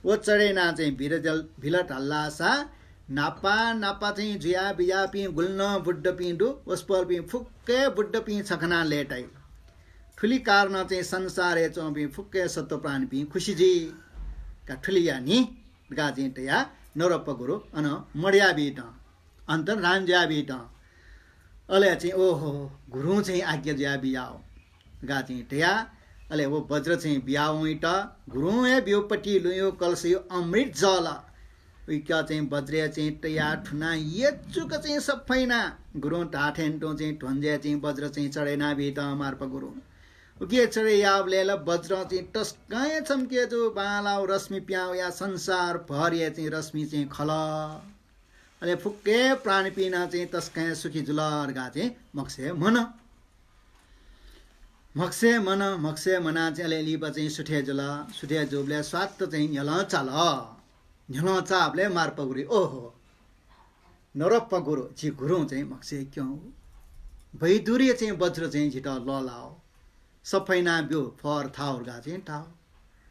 व चढय् यानाः चाहिँ बिल जल-, बिल धाःसा नापा नापा चाहिँ जुया बियापिं गुलि नं बुद्धपिं दु, वसपोलपिं फुक्क हे बुद्धपिं छ खनाः लय्‌ताइ। थुलि कारणं चाहिँ संसारय् च्वंपिं फुक्क हे सत्त्वप्राणीपिं खुसी जुइ। का थुलि यानि धकाः चाहिँ तया नरोपा गुरु अन मदयाबित, अन्तर्धान जुयाबित। अले चाहिँ ओहो, गुरुं चाहिँ आज्ञा जुयाबियाव धकाः चाहिँ तया। अले व वज्र चाहिँ बियावंइत गुरुं हे ब्यूपति लुँयु कलशयु अमृत जल उइक चाहिँ वज्रय् चाहिँ तया थुना यचुक चाहिँ सफा याना गुरुं धाःथें तुं चाहिँ ध्वंजय् चाहिँ वज्र चाहिँ चढय् यानाबित मार्पा गुरुं। उके चढय् याःबलय् ला वज्रं चाहिँ तसकं हे चम्के जू, बांलाव रश्मि पिहां वया संसार भर हे चाहिँ रश्मि चाहिँ खल। अले फुक्क हे प्राणीपिं नं चाहिँ तसकं हे सुखी जुल धकाः चाहिँ म्हगसय् म्हन। म्हगसय् म्हन, म्हगसय् म्हनाः चाहिँ अले लिपा चाहिँ सुथय् जुल। सुथय् जूबलय् स्वात्त चाहिँ न्ह्यलं चाल। न्ह्यलं चाःबलय् मार्पा गुरुं, ओहो, नरोपा गुरु, झी गुरुं चाहिँ म्हगसय् क्यं वैडूर्य चाहिँ वज्र चाहिँ झीत लःलाव। सफा याना ब्यु, फर थाव धकाः चाहिँ ताव।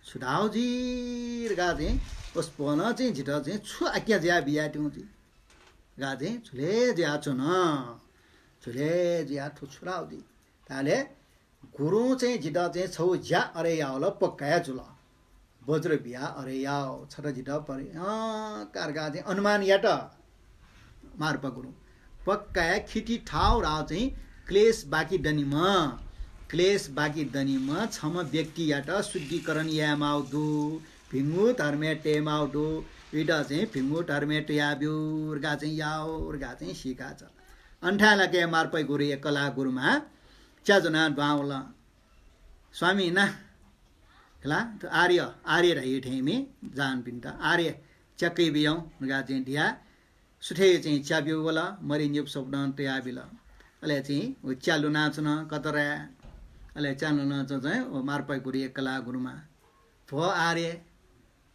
छु धाव जुइ धकाः चाहिँ वसपोलं चाहिँ झीत चाहिँ छु आज्ञा जुया बियात्यंगु जुइ धकाः चाहिँ झुलय् जुयाच्वन। झुलय् जुया थ्व छु धाव जुइ। ताले गुरुं चाहिँ झीत चाहिँ छगू ज्या अरे याव ला पक्का हे जुल। वज्र बिया अरे याव, छता झीत परे, अँ, का धकाः चाहिँ अनुमान यात मार्पा गुरुं। पक्का हे खिति थाव धाव चाहिँ क्लेश बाकी दनिम्ह, क्लेश बाकी दनिम्ह छम्ह व्यक्तियात शुद्धिकरण यायेमाव दु, भिंगु धर्मय् तयेमाव दु, उइत चाहिँ भिंगु धर्मय् तयाब्यु धकाः चाहिँ याव धकाः चाहिँ सीकाच्वन। अन थाय् लाके मार्पा गुरुया कलाः गुरुमां च्या ज्वनाः दुहां वल। स्वामी ना, खला, थ्व आर्य, आर्य धाइ थें इमि जहानपिन्त, आर्य, च्या कयाबियं धकाः चाहिँ धया, सुथय् चाहिँ च्या ब्यु वल, मरि निप सफुतं तयाबिल। अले चाहिँ व च्या लुनाच्वन कतराय्। अले च्या लुनाच्वन चाहिँ व मार्पा गुरुया कलाः गुरुमां, भो आर्य,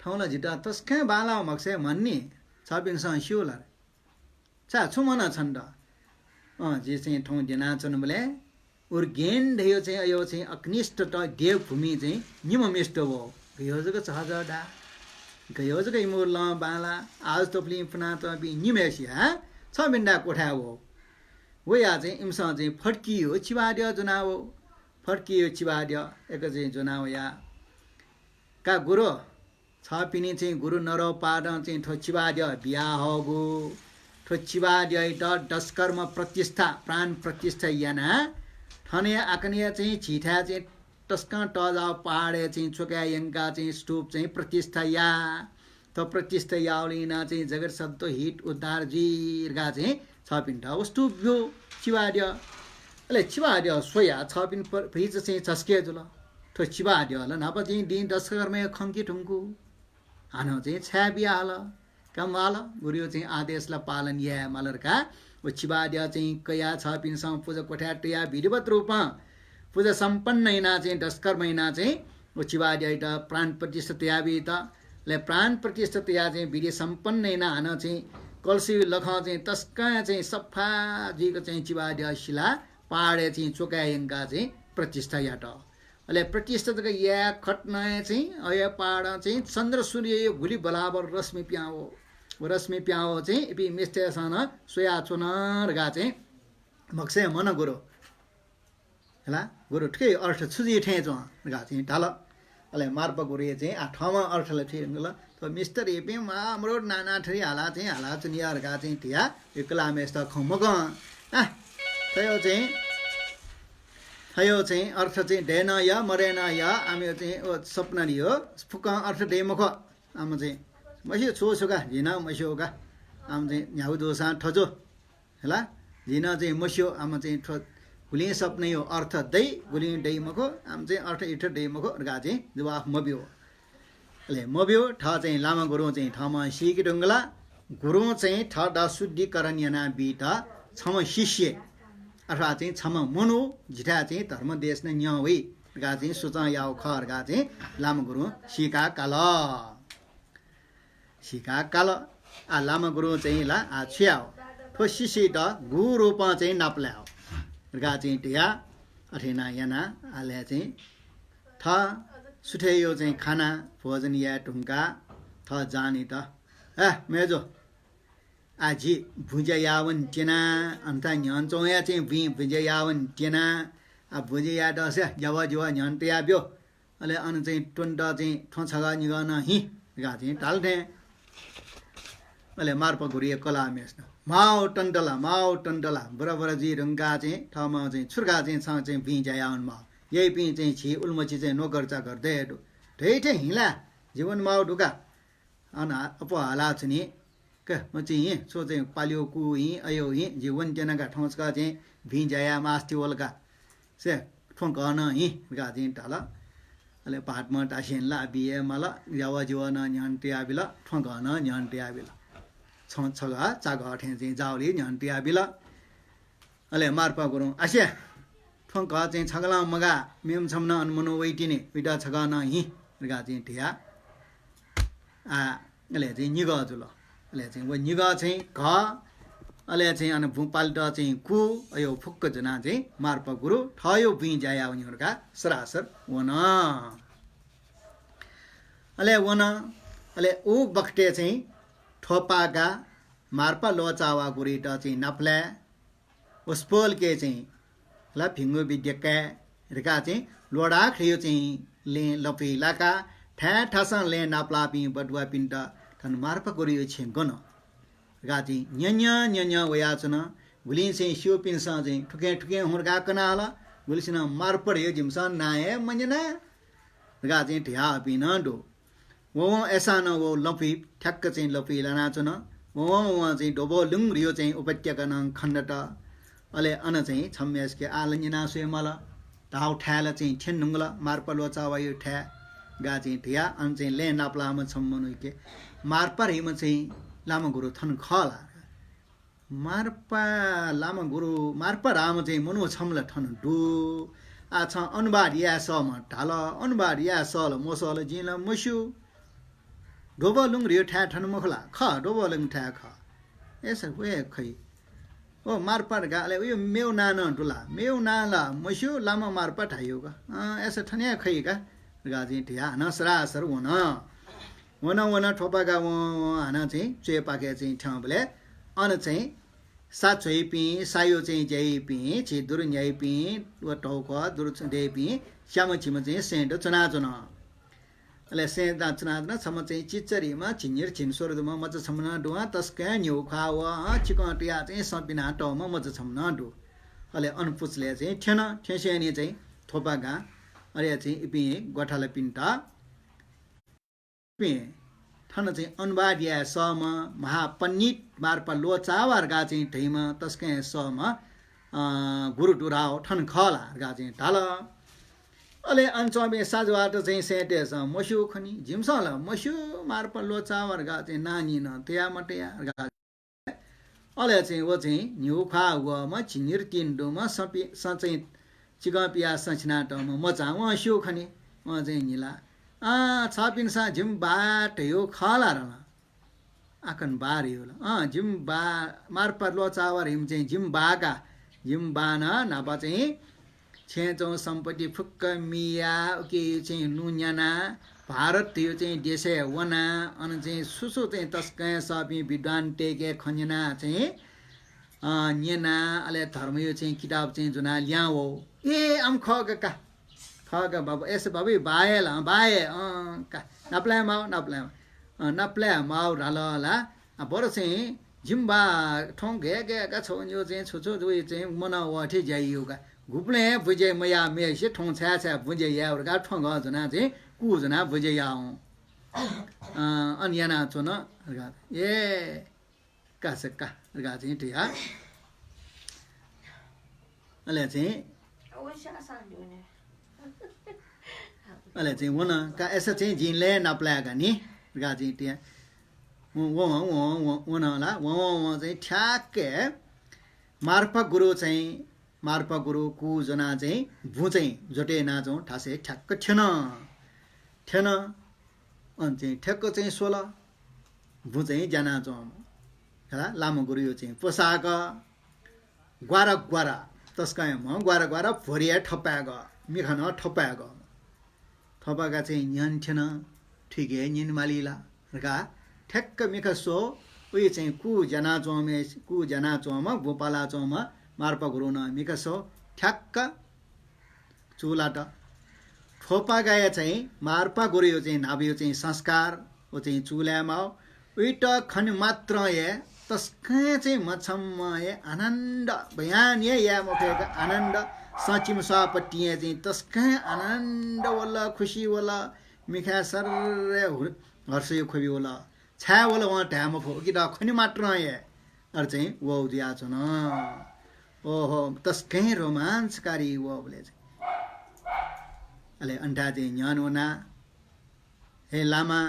थौं ला झीत तसकं बांलाव म्हगसय् म्हन्नि, छपिन्सं स्यू ला? चा छु म्हन छन्त? अँ, जि चाहिँ थौं द्यनाच्वनाबलय् उर्गेन धयो चाहिँ अयो चाहिँ अक्निष्ठत देवभूमि चाहिँ निम्ह मिस्त वः। गयो जक झःझः दा, गयो जक इमिगु लं बांला, आज तपुलिं पुनातःपिं निम्हय्सिया छबिन्दा क्वथाय् वः। वया चाहिँ इमिसं चाहिँ फट्कियो चिबाद्यः ज्वना वः। फट्कियो चिबाद्यः एक चाहिँ ज्वना वया। का गुरु, छपिनि चाहिँ गुरु नरौपादं चाहिँ थ्व चिबाद्यः बियाहःगु, थ्व चिबाद्यःयात दशकर्म प्रतिष्ठा, प्राण प्रतिष्ठा यानाः थनया आकनया चाहिँ झीथाय् चाहिँ तसकं तःजाःगु पहाडय् चाहिँ च्वकाय् यंकाः चाहिँ स्तूप चाहिँ प्रतिष्ठा या। थ्व प्रतिष्ठा याःगुलिं यानाः चाहिँ जगत सत्त्व हित उद्धार जुइ धकाः चाहिँ छपिन्त व स्तूप ब्यू चिबाद्यः। अले चिबाद्यः स्वयाः छपिं प-, भतिचा चाहिँ झसके जुल। थ्व चिबाद्यः ला न्हापा चाहिँ दिं दशकर्मय् खंके धुंकू। हानं चाहिँ छाय् बियाहल। का म्वाल, गुरुयो चाहिँ आदेशला पालन याये माल धकाः व चिबाद्यः चाहिँ कयाः छपिन्सं पुजा क्वथाय् तयाः विधिवत रूपं पुजा सम्पन्न यानाः चाहिँ दशकर्म यानाः चाहिँ व चिबाद्यःयात प्राण प्रतिष्ठा तयाबीत। अले प्राण प्रतिष्ठा तयाः चाहिँ विधि सम्पन्न यानाः हानं चाहिँ कलसी लखं चाहिँ तसकं चाहिँ सफा जुइक चाहिँ चिबाद्यः सिलाः पहाडय् चाहिँ च्वकाय् यंकाः चाहिँ प्रतिष्ठा यात। अले प्रतिष्ठा जक याये खतनाय् चाहिँ अय् पहाडं चाहिँ चन्द्र सूर्ययो गुलि बराबर रश्मि पिहां वः। व रश्मि पिहां वः चाहिँ इपिं मिस्तय्‌सं नं स्वयाच्वन धकाः चाहिँ मखुसें मन गुरु। हला, गुरु थुकिया अर्थ छु जुइ थें च्वं धकाः चाहिँ धाल। अले मार्पा गुरुया चाहिँ आ थःम्हं अर्थ ला थुइगु ला, थ्व मिस्तय्‌पिं मामरोड नाना थरी हालाः चाहिँ हालाच्वनी धकाः चाहिँ धयाः यो कलाःम्हय्‌सित खँ मकं। आ, थ्वयो चाहिँ, थ्वयो चाहिँ अर्थ चाहिँ दये नं या, मदये नं या, आमयो चाहिँ व सपना नि हो, फुक्कं अर्थ दइ मखु। आम चाहिँ मस्यू छु छु का, झी नं मस्यू का। आम चाहिँ न्ह्यागु जूसां थजु। हला, झी नं चाहिँ मस्यू, आम चाहिँ थ्व गुलिं सपनायो अर्थ दइ, गुलिं दइ मखु, आम चाहिँ अर्थ इर्थ दइ मखु धकाः चाहिँ जवाफ मब्यू। अले मब्यू, थः चाहिँ लामा गुरुं चाहिँ थःम्हं सीके धुंकल। गुरुं चाहिँ थःत शुद्धिकरण यानाबीत छम्ह शिष्य अथवा चाहिँ छम्ह मनू जिथाय् चाहिँ धर्म देशना न्यं वइ धकाः चाहिँ सुचं याःगु खः धकाः चाहिँ लामा गुरुं सीका काल। सीका काल। आ लामा गुरुं चाहिँ ला आ छु याः? थ्व शिष्ययात गु रूपं चाहिँ नापलाये धकाः चाहिँ धयाः अथे यानाः यानाः आले चाहिँ थः सुथय्‌यो चाहिँ खाना भोजन याये धुंकाः थः जानीत, ए मय्‌जु, आ जि बुँज्या यावं त्यना, अन्ता न्ह्यःने च्वंया चाहिँ बुँज्या यावं त्यना। आ बुँज्या यायेत से ज्यावः ज्यावः न्ह्यःने तयाब्यु। अले अन चाहिँ त्वनेत चाहिँ थ्वँ छगः निगः नं हि धकाः चाहिँ धाल थें। अले मार्पा गुरुया कलाःम्हय्‌सिनं, माउ तनेत ला, माउ तनेत ला, बराबर जुइ धुंकाः चाहिँ थःम्हं चाहिँ छु धकाः चाहिँ छं चाहिँ बुँज्या यावं माउ। यइपिं चाहिँ झी उलिमछि चाहिँ नोकर चाकर दये दु। धइ थें हिं ला, जि वने माउ दु का। अन हा-, अप्वः हालाच्वनी। का, म चाहिँ हिं, छ्व चाहिँ पाल्यो कु हिं, अयो हिं, जि वने त्यना का, थौं छकः चाहिँ बुँज्या याये मास्ति वल का। से, थ्वँ घः नं हिं धकाः चाहिँ धाल। अले भाःतम्ह दासिनं ला बी हे माल, ज्यावः ज्यावः नं न्ह्यःने तयाबिल, थ्वँ घः नं न्ह्यःने तयाबिल। छं छगः चाघः थें चाहिँ जाःगुलिं न्ह्यःने तयाबिल। अले मार्पा गुरुं, आसे, थ्वँ घः चाहिँ छगलं मगाः, मेम्ह छम्ह नं अन मनू वइतिनि, उइत छगः नं हिं धकाः चाहिँ धयाः, आ, अले चाहिँ निगः जुल। अले चाहिँ व निगः चाहिँ घः, अले चाहिँ अन बुँ पालेत चाहिँ कु, अयो फुक्क ज्वनाः चाहिँ मार्पा गुरु थःयो बुँज्या यावं धकाः सरासर वन। अले वन, अले उ बखतय् चाहिँ थ्वपागा मार्पा ल्वःचावा गुरुइत चाहिँ नापलाये वसपोलके चाहिँ ला भिंगु विद्या काये धकाः चाहिँ ल्वडाख्रियो चाहिँ लँय् लँपुइ लाकाः थाय् थासं लँय् नापलाःपिं बटुवापिन्त थन मार्पा गुरुयो छेँ गन धकाः चाहिँ न्यँ न्यँ न्यँ न्यँ वयाच्वन। गुलिं चाहिँ स्यूपिन्सं चाहिँ थुखें थुखें हुँ धकाः कनाहल। गुलिसिनं मार्पा धयो जिमिसं नां हे मन्यना धकाः चाहिँ धयाःपिं नं दु। ववं अय्‌सां नं व लँपुइ ठ्याक्क चाहिँ लँपुइ लानाच्वन। ववं ववं चाहिँ द्वबोलुङ धयो चाहिँ उपत्यका नं खनेदत। अले अन चाहिँ छम्हय्‌सिके आः ला न्यना स्वये माल। धाःगु थाय् ला चाहिँ थ्यने धुंकल, मार्पा ल्वःचावायो थाय् धकाः चाहिँ धयाः अन चाहिँ लँय् नापलाःम्ह छम्ह मनूके मार्पा धइम्ह चाहिँ लामा गुरु थन खः ला? मार्पा लामा गुरु, मार्पा धाःम्ह चाहिँ मनू छम्ह ला थन दु। आः छं अनुवाद याये सःम्ह धाल, अनुवाद याये सः ला मसः ला जिं ला मस्यू। द्वबोलुङ धयो थाय् थन मखु ला? खः, द्वबोलुङ थाय् खः। अय्‌सा व हे खइ। ओ मार्पा धकाः अले उयो मेगु नां नं दु ला? मेगु नां ला मस्यू, लामा मार्पा धाइयो का। अँ, अय्‌सा थन हे खइ का धकाः चाहिँ धयाः हानं सरासर वन। वन वन थ्वपागा वं वं हानं चाहिँ च्वय्‌पाखे चाहिँ थ्यंबलय् अन चाहिँ सा च्वइपिं, सायो चाहिँ ज्याइपिं, झी दुरु न्ह्याइपिं व धौख दुरु दइपिं स्याम्ह झिम्ह चाहिँ सैंत च्वनाच्वन। अले सँय् दां च्वनाच्वना छम्ह चाहिँ चिच्चरीम्ह, झिंनिर झिंस्वर दुम्ह मचा छम्ह नं दु, अँ, तसकं न्ह्यः ख्वाः वः, अँ, चिकं तुयाः चाहिँ सँ पिना तःम्ह मचा छम्ह नं दु। अले अन पुचलय् चाहिँ थ्यन, थ्यंसेंलि चाहिँ थ्वपागां, अले चाहिँ इपिं ग्वाथालापिन्त, इपिं थन चाहिँ अनुवाद याये सःम्ह महापण्डित मार्पा ल्वःचावा धकाः चाहिँ धइम्ह तसकं सःम्ह, अँ, गुरु दु धाः, थन खः ला धकाः चाहिँ धाल। अले अन च्वंपिं साजुवात चाहिँ सँय्‌तय्‌सं मस्यू खनी, जिमिसं ला मस्यू, मार्पा ल्वःचावा धकाः चाहिँ नां निं नं तया मतया धकाः। अले चाहिँ व चाहिँ न्ह्यः ख्वाः वःम्ह, झिंनिर तिन दुम्ह, सँ पि-, सँ चाहिँ चिकं पियाः सँ छिनातःम्ह मचां वं स्यू खनी। वं चाहिँ न्हिला, अँ, छपिन्सं जिमि बाः धयागु खः ला धल। आकन बाः धयागु ला। अँ, जिमि बाः, मार्पा ल्वःचावा धइम्ह चाहिँ जिमि बाः का। जिमि बाःनं न्हापा चाहिँ छेँय् च्वंगु सम्पत्ति फुक्क मियाः उकी चाहिँ लुँ न्यानाः भारत धयागु चाहिँ देशय् वनाः अन चाहिँ छु छु चाहिँ तसकं सःपिं विद्वानतय्‌के खँ न्यनाः चाहिँ, अँ, न्यनाः अले धर्मया चाहिँ किताब चाहिँ ज्वनाः ल्याहां वः। ए, आम खः का, का। खः का बाबु, एस बाबु, बाः हे ला, बाः हे, अँ, का। नापलाये माः, नापलाये माः। अँ, नापलाये माः धाल ला। आ, बरु चाहिँ जिमि बाः थौं गय् गय् का छगू निगू चाहिँ छु छु जुइ चाहिँ मनं वःथें ज्या याइगु का। गुबलें बुझे मयाः मेसे थौं छाय् छाय् बुझे याये धकाः थ्वँ गः ज्वनाः चाहिँ कू ज्वनाः बुझे याः हुँ। अँ, अन यानाच्वन धकाः। ए, का से का धकाः चाहिँ धया। अले चाहिँ, अले चाहिँ वन का, एस चाहिँ जिं लय् नापलाये का नि धकाः चाहिँ धया। व, व, व, व, वन ला, व, व, व चाहिँ ठ्याक्कै मार्पा गुरु चाहिँ, मार्पा गुरु कू ज्वनाः चाहिँ बुँ चाहिँ ज्वतय् यानाच्वंगु थासय् ठ्याक्क थ्यन। थ्यन, अन चाहिँ ठ्याक्क चाहिँ स्वल। बुँ चाहिँ ज्यानाच्वंम्ह। खला, लामा गुरुया चाहिँ पोशाक, ग्वारा ग्वारा, तसकं हे म्ह ग्वारा ग्वारा, भ्वरे हे थपाय्‌क, मिखा नं थपाय्‌क। थपाय्‌क चाहिँ न्यन थ्यन, थुइके हे न्यने माली ला धकाः ठ्याक्क मिखा स्वः। उइ चाहिँ कू ज्यानाच्वंम्ह, कू ज्यानाच्वंम्ह, बुँ पालाच्वंम्ह मार्पा गुरुं नं मिखा स्वः। ठ्याक्क चूलात। थ्वपागाया चाहिँ मार्पा गुरुया चाहिँ न्हापाया चाहिँ संस्कार, व चाहिँ चूलाये माः। उइत खने मात्रं हे तसकं चाहिँ मछम्ह हे आनन्द, बयान हे याये मफय्‌क आनन्द, सँ चिमि स्वाःपतिं हे चाहिँ तसकं आनन्द वल, खुसी वल, मिखाय् सर्रे हु-, हर्षया ख्वबि वल। छाय् वल वं धाये मफु, उकित खने मात्रं हे अले चाहिँ वः जुयाच्वन। ओहो, तसकं रोमाञ्चकारी वःबलय् चाहिँ। अले अन थाय् चाहिँ न्यन वना, हे लामा,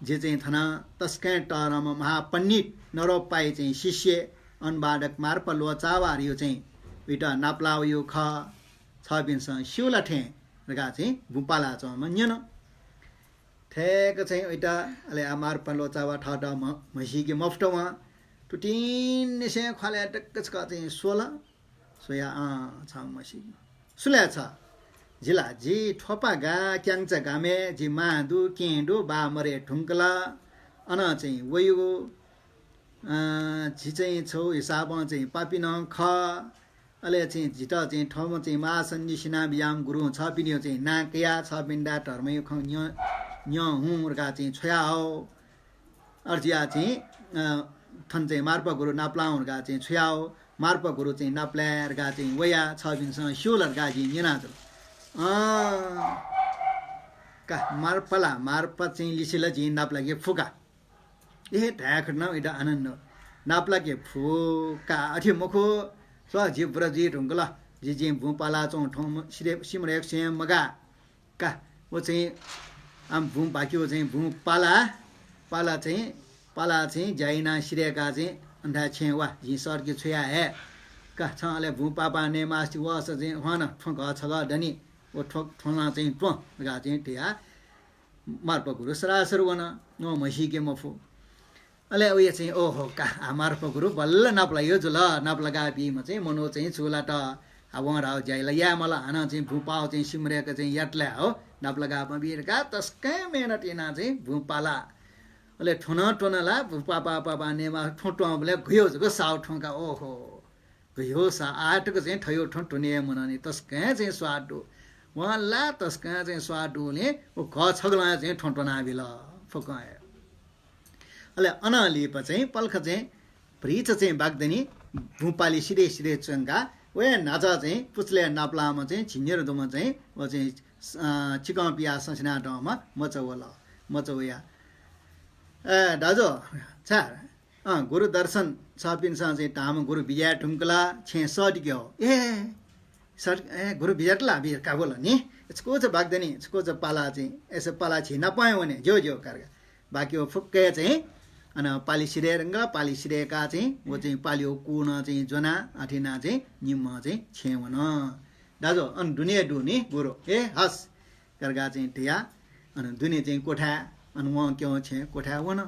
जि चाहिँ थन तसकं तःधंम्ह महापण्डित नरोपाया चाहिँ शिष्य अनुवादक मार्पा ल्वःचावा धयागु चाहिँ उइत नापलाः वयागु खः, छपिन्सं स्यू ला थें धकाः चाहिँ बुँ पालाच्वंम्हं न्यन। थय्‌क चाहिँ उइत, अले आ मार्पा ल्वःचावा थःत म्ह-, म्हसीके मफुत वं। तुतिंनिसें ख्वालय् तक छकः चाहिँ स्वल। स्वयाः, अँ, छं म्हसीके। सु लय् छ? जि ला, जि थ्वपागा क्यांचा गामय् जि मां दु, केहेँ दु, बाः मरे धुंकल। अन चाहिँ वयागु, अँ, जि चाहिँ छगू हिसाबं चाहिँ पापी नं खः। अले चाहिँ जितः चाहिँ थःम्हं चाहिँ महासन्धि सिनाबिज्याःम्ह गुरुं छपिनिगु चाहिँ नां कयाः छपिन्त धर्मया खँ न्यँ, न्यँ हुँ धकाः चाहिँ छ्वयाहः। अले जिं चाहिँ, अँ, थन चाहिँ मार्पा गुरु नापलाः हुँ धकाः चाहिँ छ्वयाहः। मार्पा गुरु चाहिँ नापलाये धकाः चाहिँ वयाः छपिन्सं स्यू ला धकाः जिं न्यनाच्वना। अँ, का मार्पा ला, मार्पा चाहिँ लिसे ला जिं नापलाके फु का। ए, धाये खः नं उइत आनन्द। नापलाके फु का, अथे मखु, स्व, जि बुरा जुइ धुंकल। जि, जिं बुँ पालाच्वंगु थौं म-, सिधे-, सिमधय्‌क छेँ मगाः। का, व चाहिँ आम बुँ बाकी, व चाहिँ बुँ पाला, पाला चाहिँ, पाला चाहिँ ज्या यानाः सिधय्‌काः चाहिँ अन थाय् छेँ वा, जिं सरके छ्वया हये। का, छं अले बुँ पाः पाः नये मास्ति वःसा चाहिँ ह्वाँ नं थ्वँ घः छगः दनि, व थ्व-, थ्वँ नं चाहिँ त्वँ धकाः चाहिँ धयाः मार्पा गुरु सरासर वन, वं म्हसीके मफु। अले उया चाहिँ, ओहो का, आ मार्पा गुरु बल्ल नापलाइगु जुल, नापलाका बीम्ह चाहिँ मनू चाहिँ चूलात। आ वं धाःगु ज्या ला याये माल, हानं चाहिँ बुँ पाः चाहिँ सिमधय्‌क चाहिँ यात ला हो, नापलाका बीत का, तसकं मेहनत यानाः चाहिँ बुँ पाला। अले थ्वँ नं त्वन ला, बुँ पाः पाः पाः पाः नयेमाः थ्वँ त्वंबलय् घ्वय् जक साः थ्वँ का, ओहो। घ्वय् साः, आः तक चाहिँ थज्याःगु थ्वँ त्वने हे मनंनि, तसकं चाहिँ स्वाद दु। वं ला तसकं चाहिँ स्वाद दुगुलिं व घः छगलं चाहिँ थ्वँ त्वनाबिल फुक्कं हे। अले अनं लिपा चाहिँ पलख चाहिँ भ्रिच चाहिँ बागदनि भुपालि सिधे सिधे च्वंका वया न्हाचः चाहिँ पुचलय् नापलाःम्ह चाहिँ झिंनिर दुम्ह चाहिँ व चाहिँ, अ, चिकं पियाः ससिनातःम्ह मचा वल। मचा वया, "ए दाजु, छाय्, अँ, गुरु दर्शन छपिन्सं चाहिँ धाःम्ह गुरु बिज्याये धुंकल, छेँ सःतिके हो।" "ए, सर, ए, गुरु बिज्यात ला?" "बिज्या का बोल नि। छकोच बागदनि, छकोच पाला चाहिँ, यसो पाला झी नापं हे वने, ज्यू, ज्यू," का धकाः बाकी व फुक्क हे चाहिँ, अन पालि सिधये धुंकल, पालि सिधयेकाः चाहिँ व चाहिँ पालियो कू नं चाहिँ ज्वनाः अथे यानाः चाहिँ निम्हं चाहिँ छेँ वन। "दाजु, अन दुने दु नि गुरु।" "ए हस्," का धकाः चाहिँ धयाः अन दुने चाहिँ क्वथाय्, अन वं क्यं छेँ क्वथाय् वन।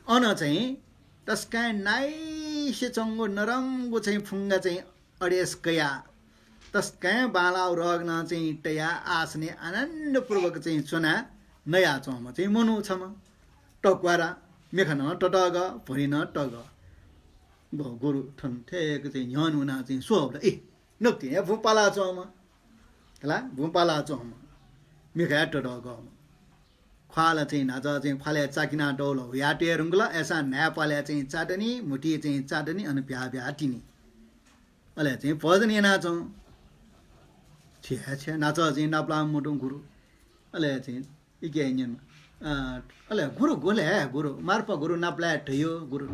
अन चाहिँ तसकं nice च्वंगु नरंगु चाहिँ फुंगा चाहिँ अडेस कयाः तसकं बांलाः रग नं चाहिँ तयाः आसनय् आनन्दपूर्वक चाहिँ च्वनाः नयाच्वंम्ह चाहिँ मनू छम्ह। तक्वारा, मिखा नं ततःगः, भुँडि नं तःगः। ग-, गुरु थन थेक चाहिँ न्ह्यःने वनाः चाहिँ स्वःबलय्, ए, नकतिनि हे भुपालाच्वंम्ह, हला, भुपालाच्वंम्ह, मिखा हे ततःगःम्ह। ख्वाल चाहिँ न्हाचः चाहिँ ख्वालय् चाकिना दौल हुयातये धुंकल, अय्‌सां न्हाय्‌प्वालय् चाहिँ चातनी, म्हुतुइ चाहिँ चातनी, अन भ्याः भ्याः तिनि। अले चाहिँ भोजन यानाच्वं। छ्या छ्या न्हाचः चाहिँ नापलाः मदुं गुरु। अले चाहिँ इके न्यन। अ, अले गुरु गुले गुरु, मार्पा गुरु नापलाये धयो गुरु।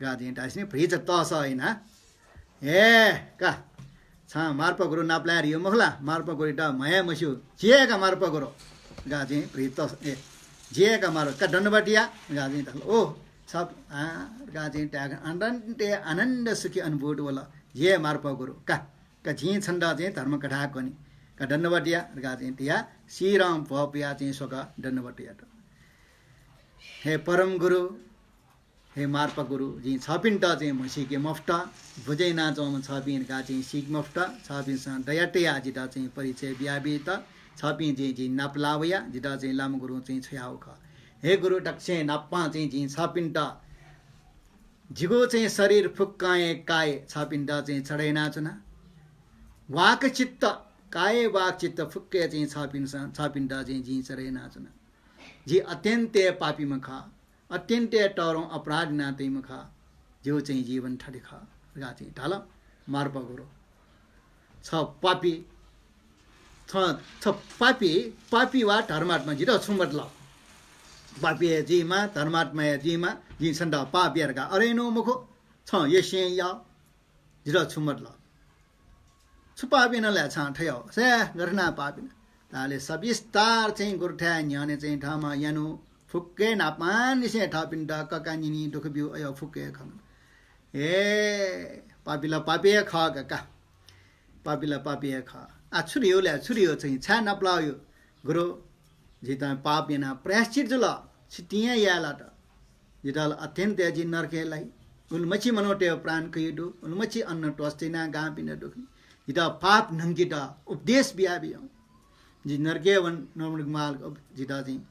का चाहिँ धासिने भ्रिच तःसः याना। "हे का, छं मार्पा गुरु नापलाये धयो मखु ला? मार्पा गुरुयात म्हये मस्यू। झी हे का मार्पा गुरु।" का चाहिँ भ्रिच तःसः, ए, "झी हे का मार्पा, का दण्डवत या।" का चाहिँ धाल, "ओ, छ," आ, का चाहिँ धाय्‌क अत्यन्त आनन्द सुखी अनुभूत वल। "झी हे मार्पा गुरु, का, का झी छन्त चाहिँ धर्मकथा कनी। का दण्डवत या।" का चाहिँ धयाः शिरं भ्वपुयाः चाहिँ स्वकः दण्डवत यात। हे परम गुरु, हे मार्पा गुरु, जिं छपिन्त चाहिँ म्हसीके मफुत, बुझे यानाच्वंम्ह छपिं धकाः चाहिँ सीके मफुत, छपिन्सं दया तयाः जितः चाहिँ परिचय बियाबीत, छपिं चाहिँ जिं नापलाः वया, जितः चाहिँ लामा गुरुं चाहिँ छ्वयाहःगु खः। हे गुरु, दक्वसिबें नापं चाहिँ जिं छपिन्त जिगु चाहिँ शरीर फुक्कं हे काय छपिन्त चाहिँ चढे यानाच्वना। वाक् चित्त, काय वाक् चित्त फुक्क हे चाहिँ छपिन्सं, छपिन्त चाहिँ जिं चढे यानाच्वना। जि अत्यन्त हे पापीम्ह खः। अत्यन्त हे तःधंगु अपराध यानातइम्ह खः। जिगु चाहिँ जीवन थथे खः धकाः चाहिँ धाल मार्पा गुरु। छ पापी, छ, छ पापी, पापी वा धर्मात्मा, जितः छु मतलब? पापी हे जुइमा, धर्मात्मा हे जुइमा, जिं छन्त पाप याये धकाः अथे यानागु मखु। छं यसें या, जितः छु मतलब? छु पाप याना ले छं थथे याः? से गथे यानाः पाप याना? धाःले सविस्तार चाहिँ गुरुथाय् न्ह्यःने चाहिँ थःम्हं यानागु फुक्क हे न्हापांनिसें थःपिन्त ककानिनि दुःख ब्यूगु अय् फुक्क हे खँ। हे, पापी ला पापी हे खः का, का। पापी ला पापी हे खः। आ, छु धयो ले, छु धयो चाहिँ, छाय् नापलाः वयो? गुरु, जितः पाप यानाः प्रायश्चित जुल, छितिं हे याये लात। जितः ला अत्यन्त हे जि नरकय् लाइ। उलिमछि मनूतय् प्राण कयादु, उलिमछि अन्न त्वःता यानाः गांपिन्त दुःख। जितः पाप न्हंकेत उपदेश बियाबिज्याहुँ। जि नरकय् वन, नरक मार्ग, जितः चाहिँ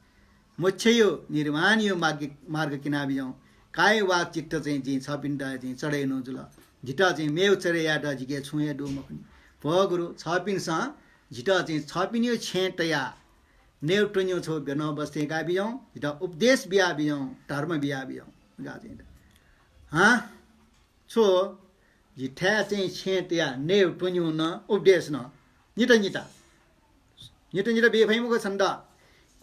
मोक्षयो, निर्वाणयो मार्ग, मार्ग क्यनाबिज्याहुँ। काय वाक् चित्त चाहिँ जिं छपिन्त चाहिँ चढे यानागु जुल। जितः चाहिँ मेगु चढे यायेत जिके छुं हे दु मखुनि। भो गुरु, छपिन्सं जितः चाहिँ छपिनियो छेँ तयाः नयेगु त्वनेगु छगू ब्यनः बस्थे काबिज्याहुँ, जितः उपदेश बियाबिज्याहुँ, धर्म बियाबिज्याहुँ। गाः चाहिँ त। हँ? छु? जिथाय् चाहिँ छेँ तयाः नयेगु त्वनेगु नं, उपदेश नं। निता निता। निता निता बी फइ मखु छन्त।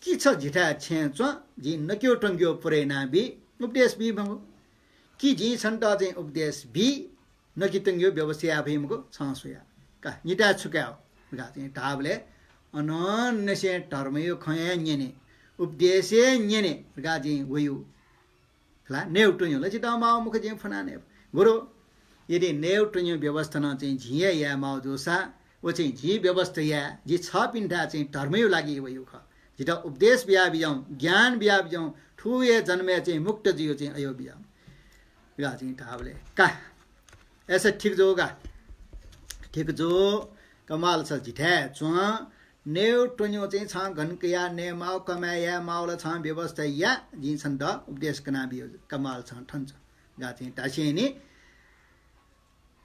कि छ जिथाय् छेँ च्वँ, जिं नकेगु त्वंकेगु पुरय् यानाबी, उपदेश बी मखु। कि जिं छन्त चाहिँ उपदेश बी, नके त्वंकेगु व्यवस्था याये फइ मखु, छं स्वया। का, निताय् छु काये हो? धकाः चाहिँ धाःबलय् अनंनिसें धर्मयो खँ हे न्यने, उपदेश हे न्यने धकाः चाहिँ वयो। ला, नयेगु त्वनेगु ला जितः माः मखु, जिं फ्वना नये। गुरु, यदि नयेगु त्वनेगु व्यवस्था नं चाहिँ जिं हे याये माःगु जूसा, व चाहिँ जिं व्यवस्था याये, जि छपिन्थाय् चाहिँ धर्मयो लागि वयो खः। जितः उपदेश बियाबिज्याहुँ, ज्ञान बियाबिज्याहुँ, थुगु हे जन्मय् चाहिँ मुक्त जुयो चाहिँ अयो बिज्याहुँ। धकाः चाहिँ धाःबलय् का, अय्‌सा ठीक जू का, ठीक जू। कमाल छ, जिथाय् च्वँ, नयेगु त्वनेगु चाहिँ छं गन कयाः नये माःगु, कमाय् याये माःगु ला छं व्यवस्था या, जिं छन्त उपदेश कनाबियो, कमाल छं थन च्वँ। धकाः चाहिँ धासेंलि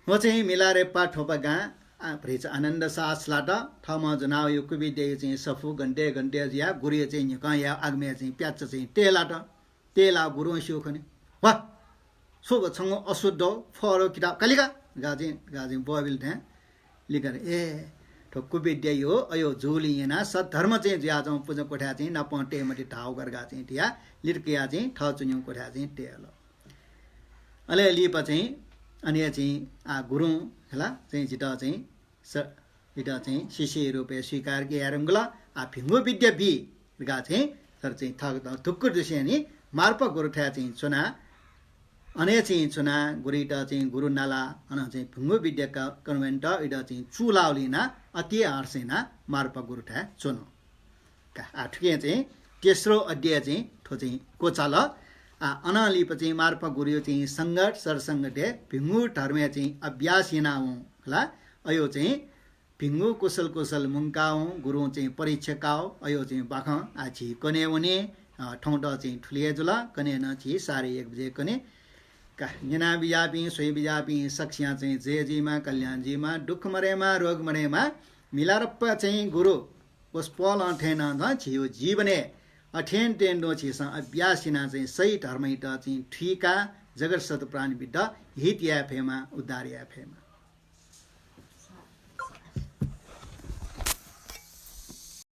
व चाहिँ मिलारेपा थोपा गां आ, भ्रय्चा आनन्द साथ लात। थःम्हं ज्वनावःगु कुविद्याया चाहिँ सफू गन्ते गन्ते जुयाः गुरुया चाहिँ न्हिकंया आगमय् चाहिँ प्याच्च चाहिँ तय्लात। तय्लाः गुरुं स्यू खने, "वा, छु व छंगु अशुद्ध फरो किताब, का लिका" धकाः चाहिँ, धकाः चाहिँ ब्वःबिल थें लिकर, ए, थ्व कुविद्याया अयो जुलिं यानाः सद्धर्म चाहिँ जुयाच्वंगु पुजा क्वथाय् चाहिँ नापं तये मते धाःगु का धकाः चाहिँ धयाः लित कयाः चाहिँ थः च्वनीगु क्वथाय् चाहिँ तय्‌ल। अले लिपा चाहिँ अन हे चाहिँ, आ, गुरुं खला चाहिँ जितः चाहिँ स-, जितः चाहिँ शिष्य रूपय् स्वीकार याये धुंकल। आ, भिंगु विद्या बी धकाः चाहिँ तर चाहिँ थःत ढुक्क दुसेंलि मार्पा गुरुथाय् चाहिँ च्वना। अन हे चाहिँ च्वना, गुरुइत चाहिँ गुरु नाला, अन चाहिँ भिंगु विद्या क-, कनावनेत इतः चाहिँ चूलाःगुलिं यानाः अति हर्ष यानाः मार्पा गुरुथाय् च्वन। का, आ, थुकिं चाहिँ तेस्रो अध्याय चाहिँ थ्व चाहिँ क्वचाल। आ, अनं लिपा चाहिँ मार्पा गुरुया चाहिँ संगत, सत्संगतय् भिंगु धर्मय् चाहिँ अभ्यास यानावं खला। अयो चाहिँ भिंगु कुशल कुशल मुंकावं गुरुं चाहिँ परीक्षा काव। अयो चाहिँ बाखं आ झी कन्हय् वने, अ, थौंत चाहिँ थुलि हे जुल, कन्हय् नं झी साढे एक बजे कने। का, न्यना बिज्याःपिं, स्वये बिज्याःपिं सकसियां चाहिँ जय जुइमा, कल्याण जुइमा, दुःख मदयेमा, रोग मदयेमा, मिलारेपा चाहिँ गुरु वसपोलं थें नं झीयो जीवनय् अथें तें दु झीसं अभ्यास यानाः चाहिँ सही धर्मइत चाहिँ थुइकाः जगत सत प्राणीपिन्त हित याये फयेमा, उद्धार याये फयेमा।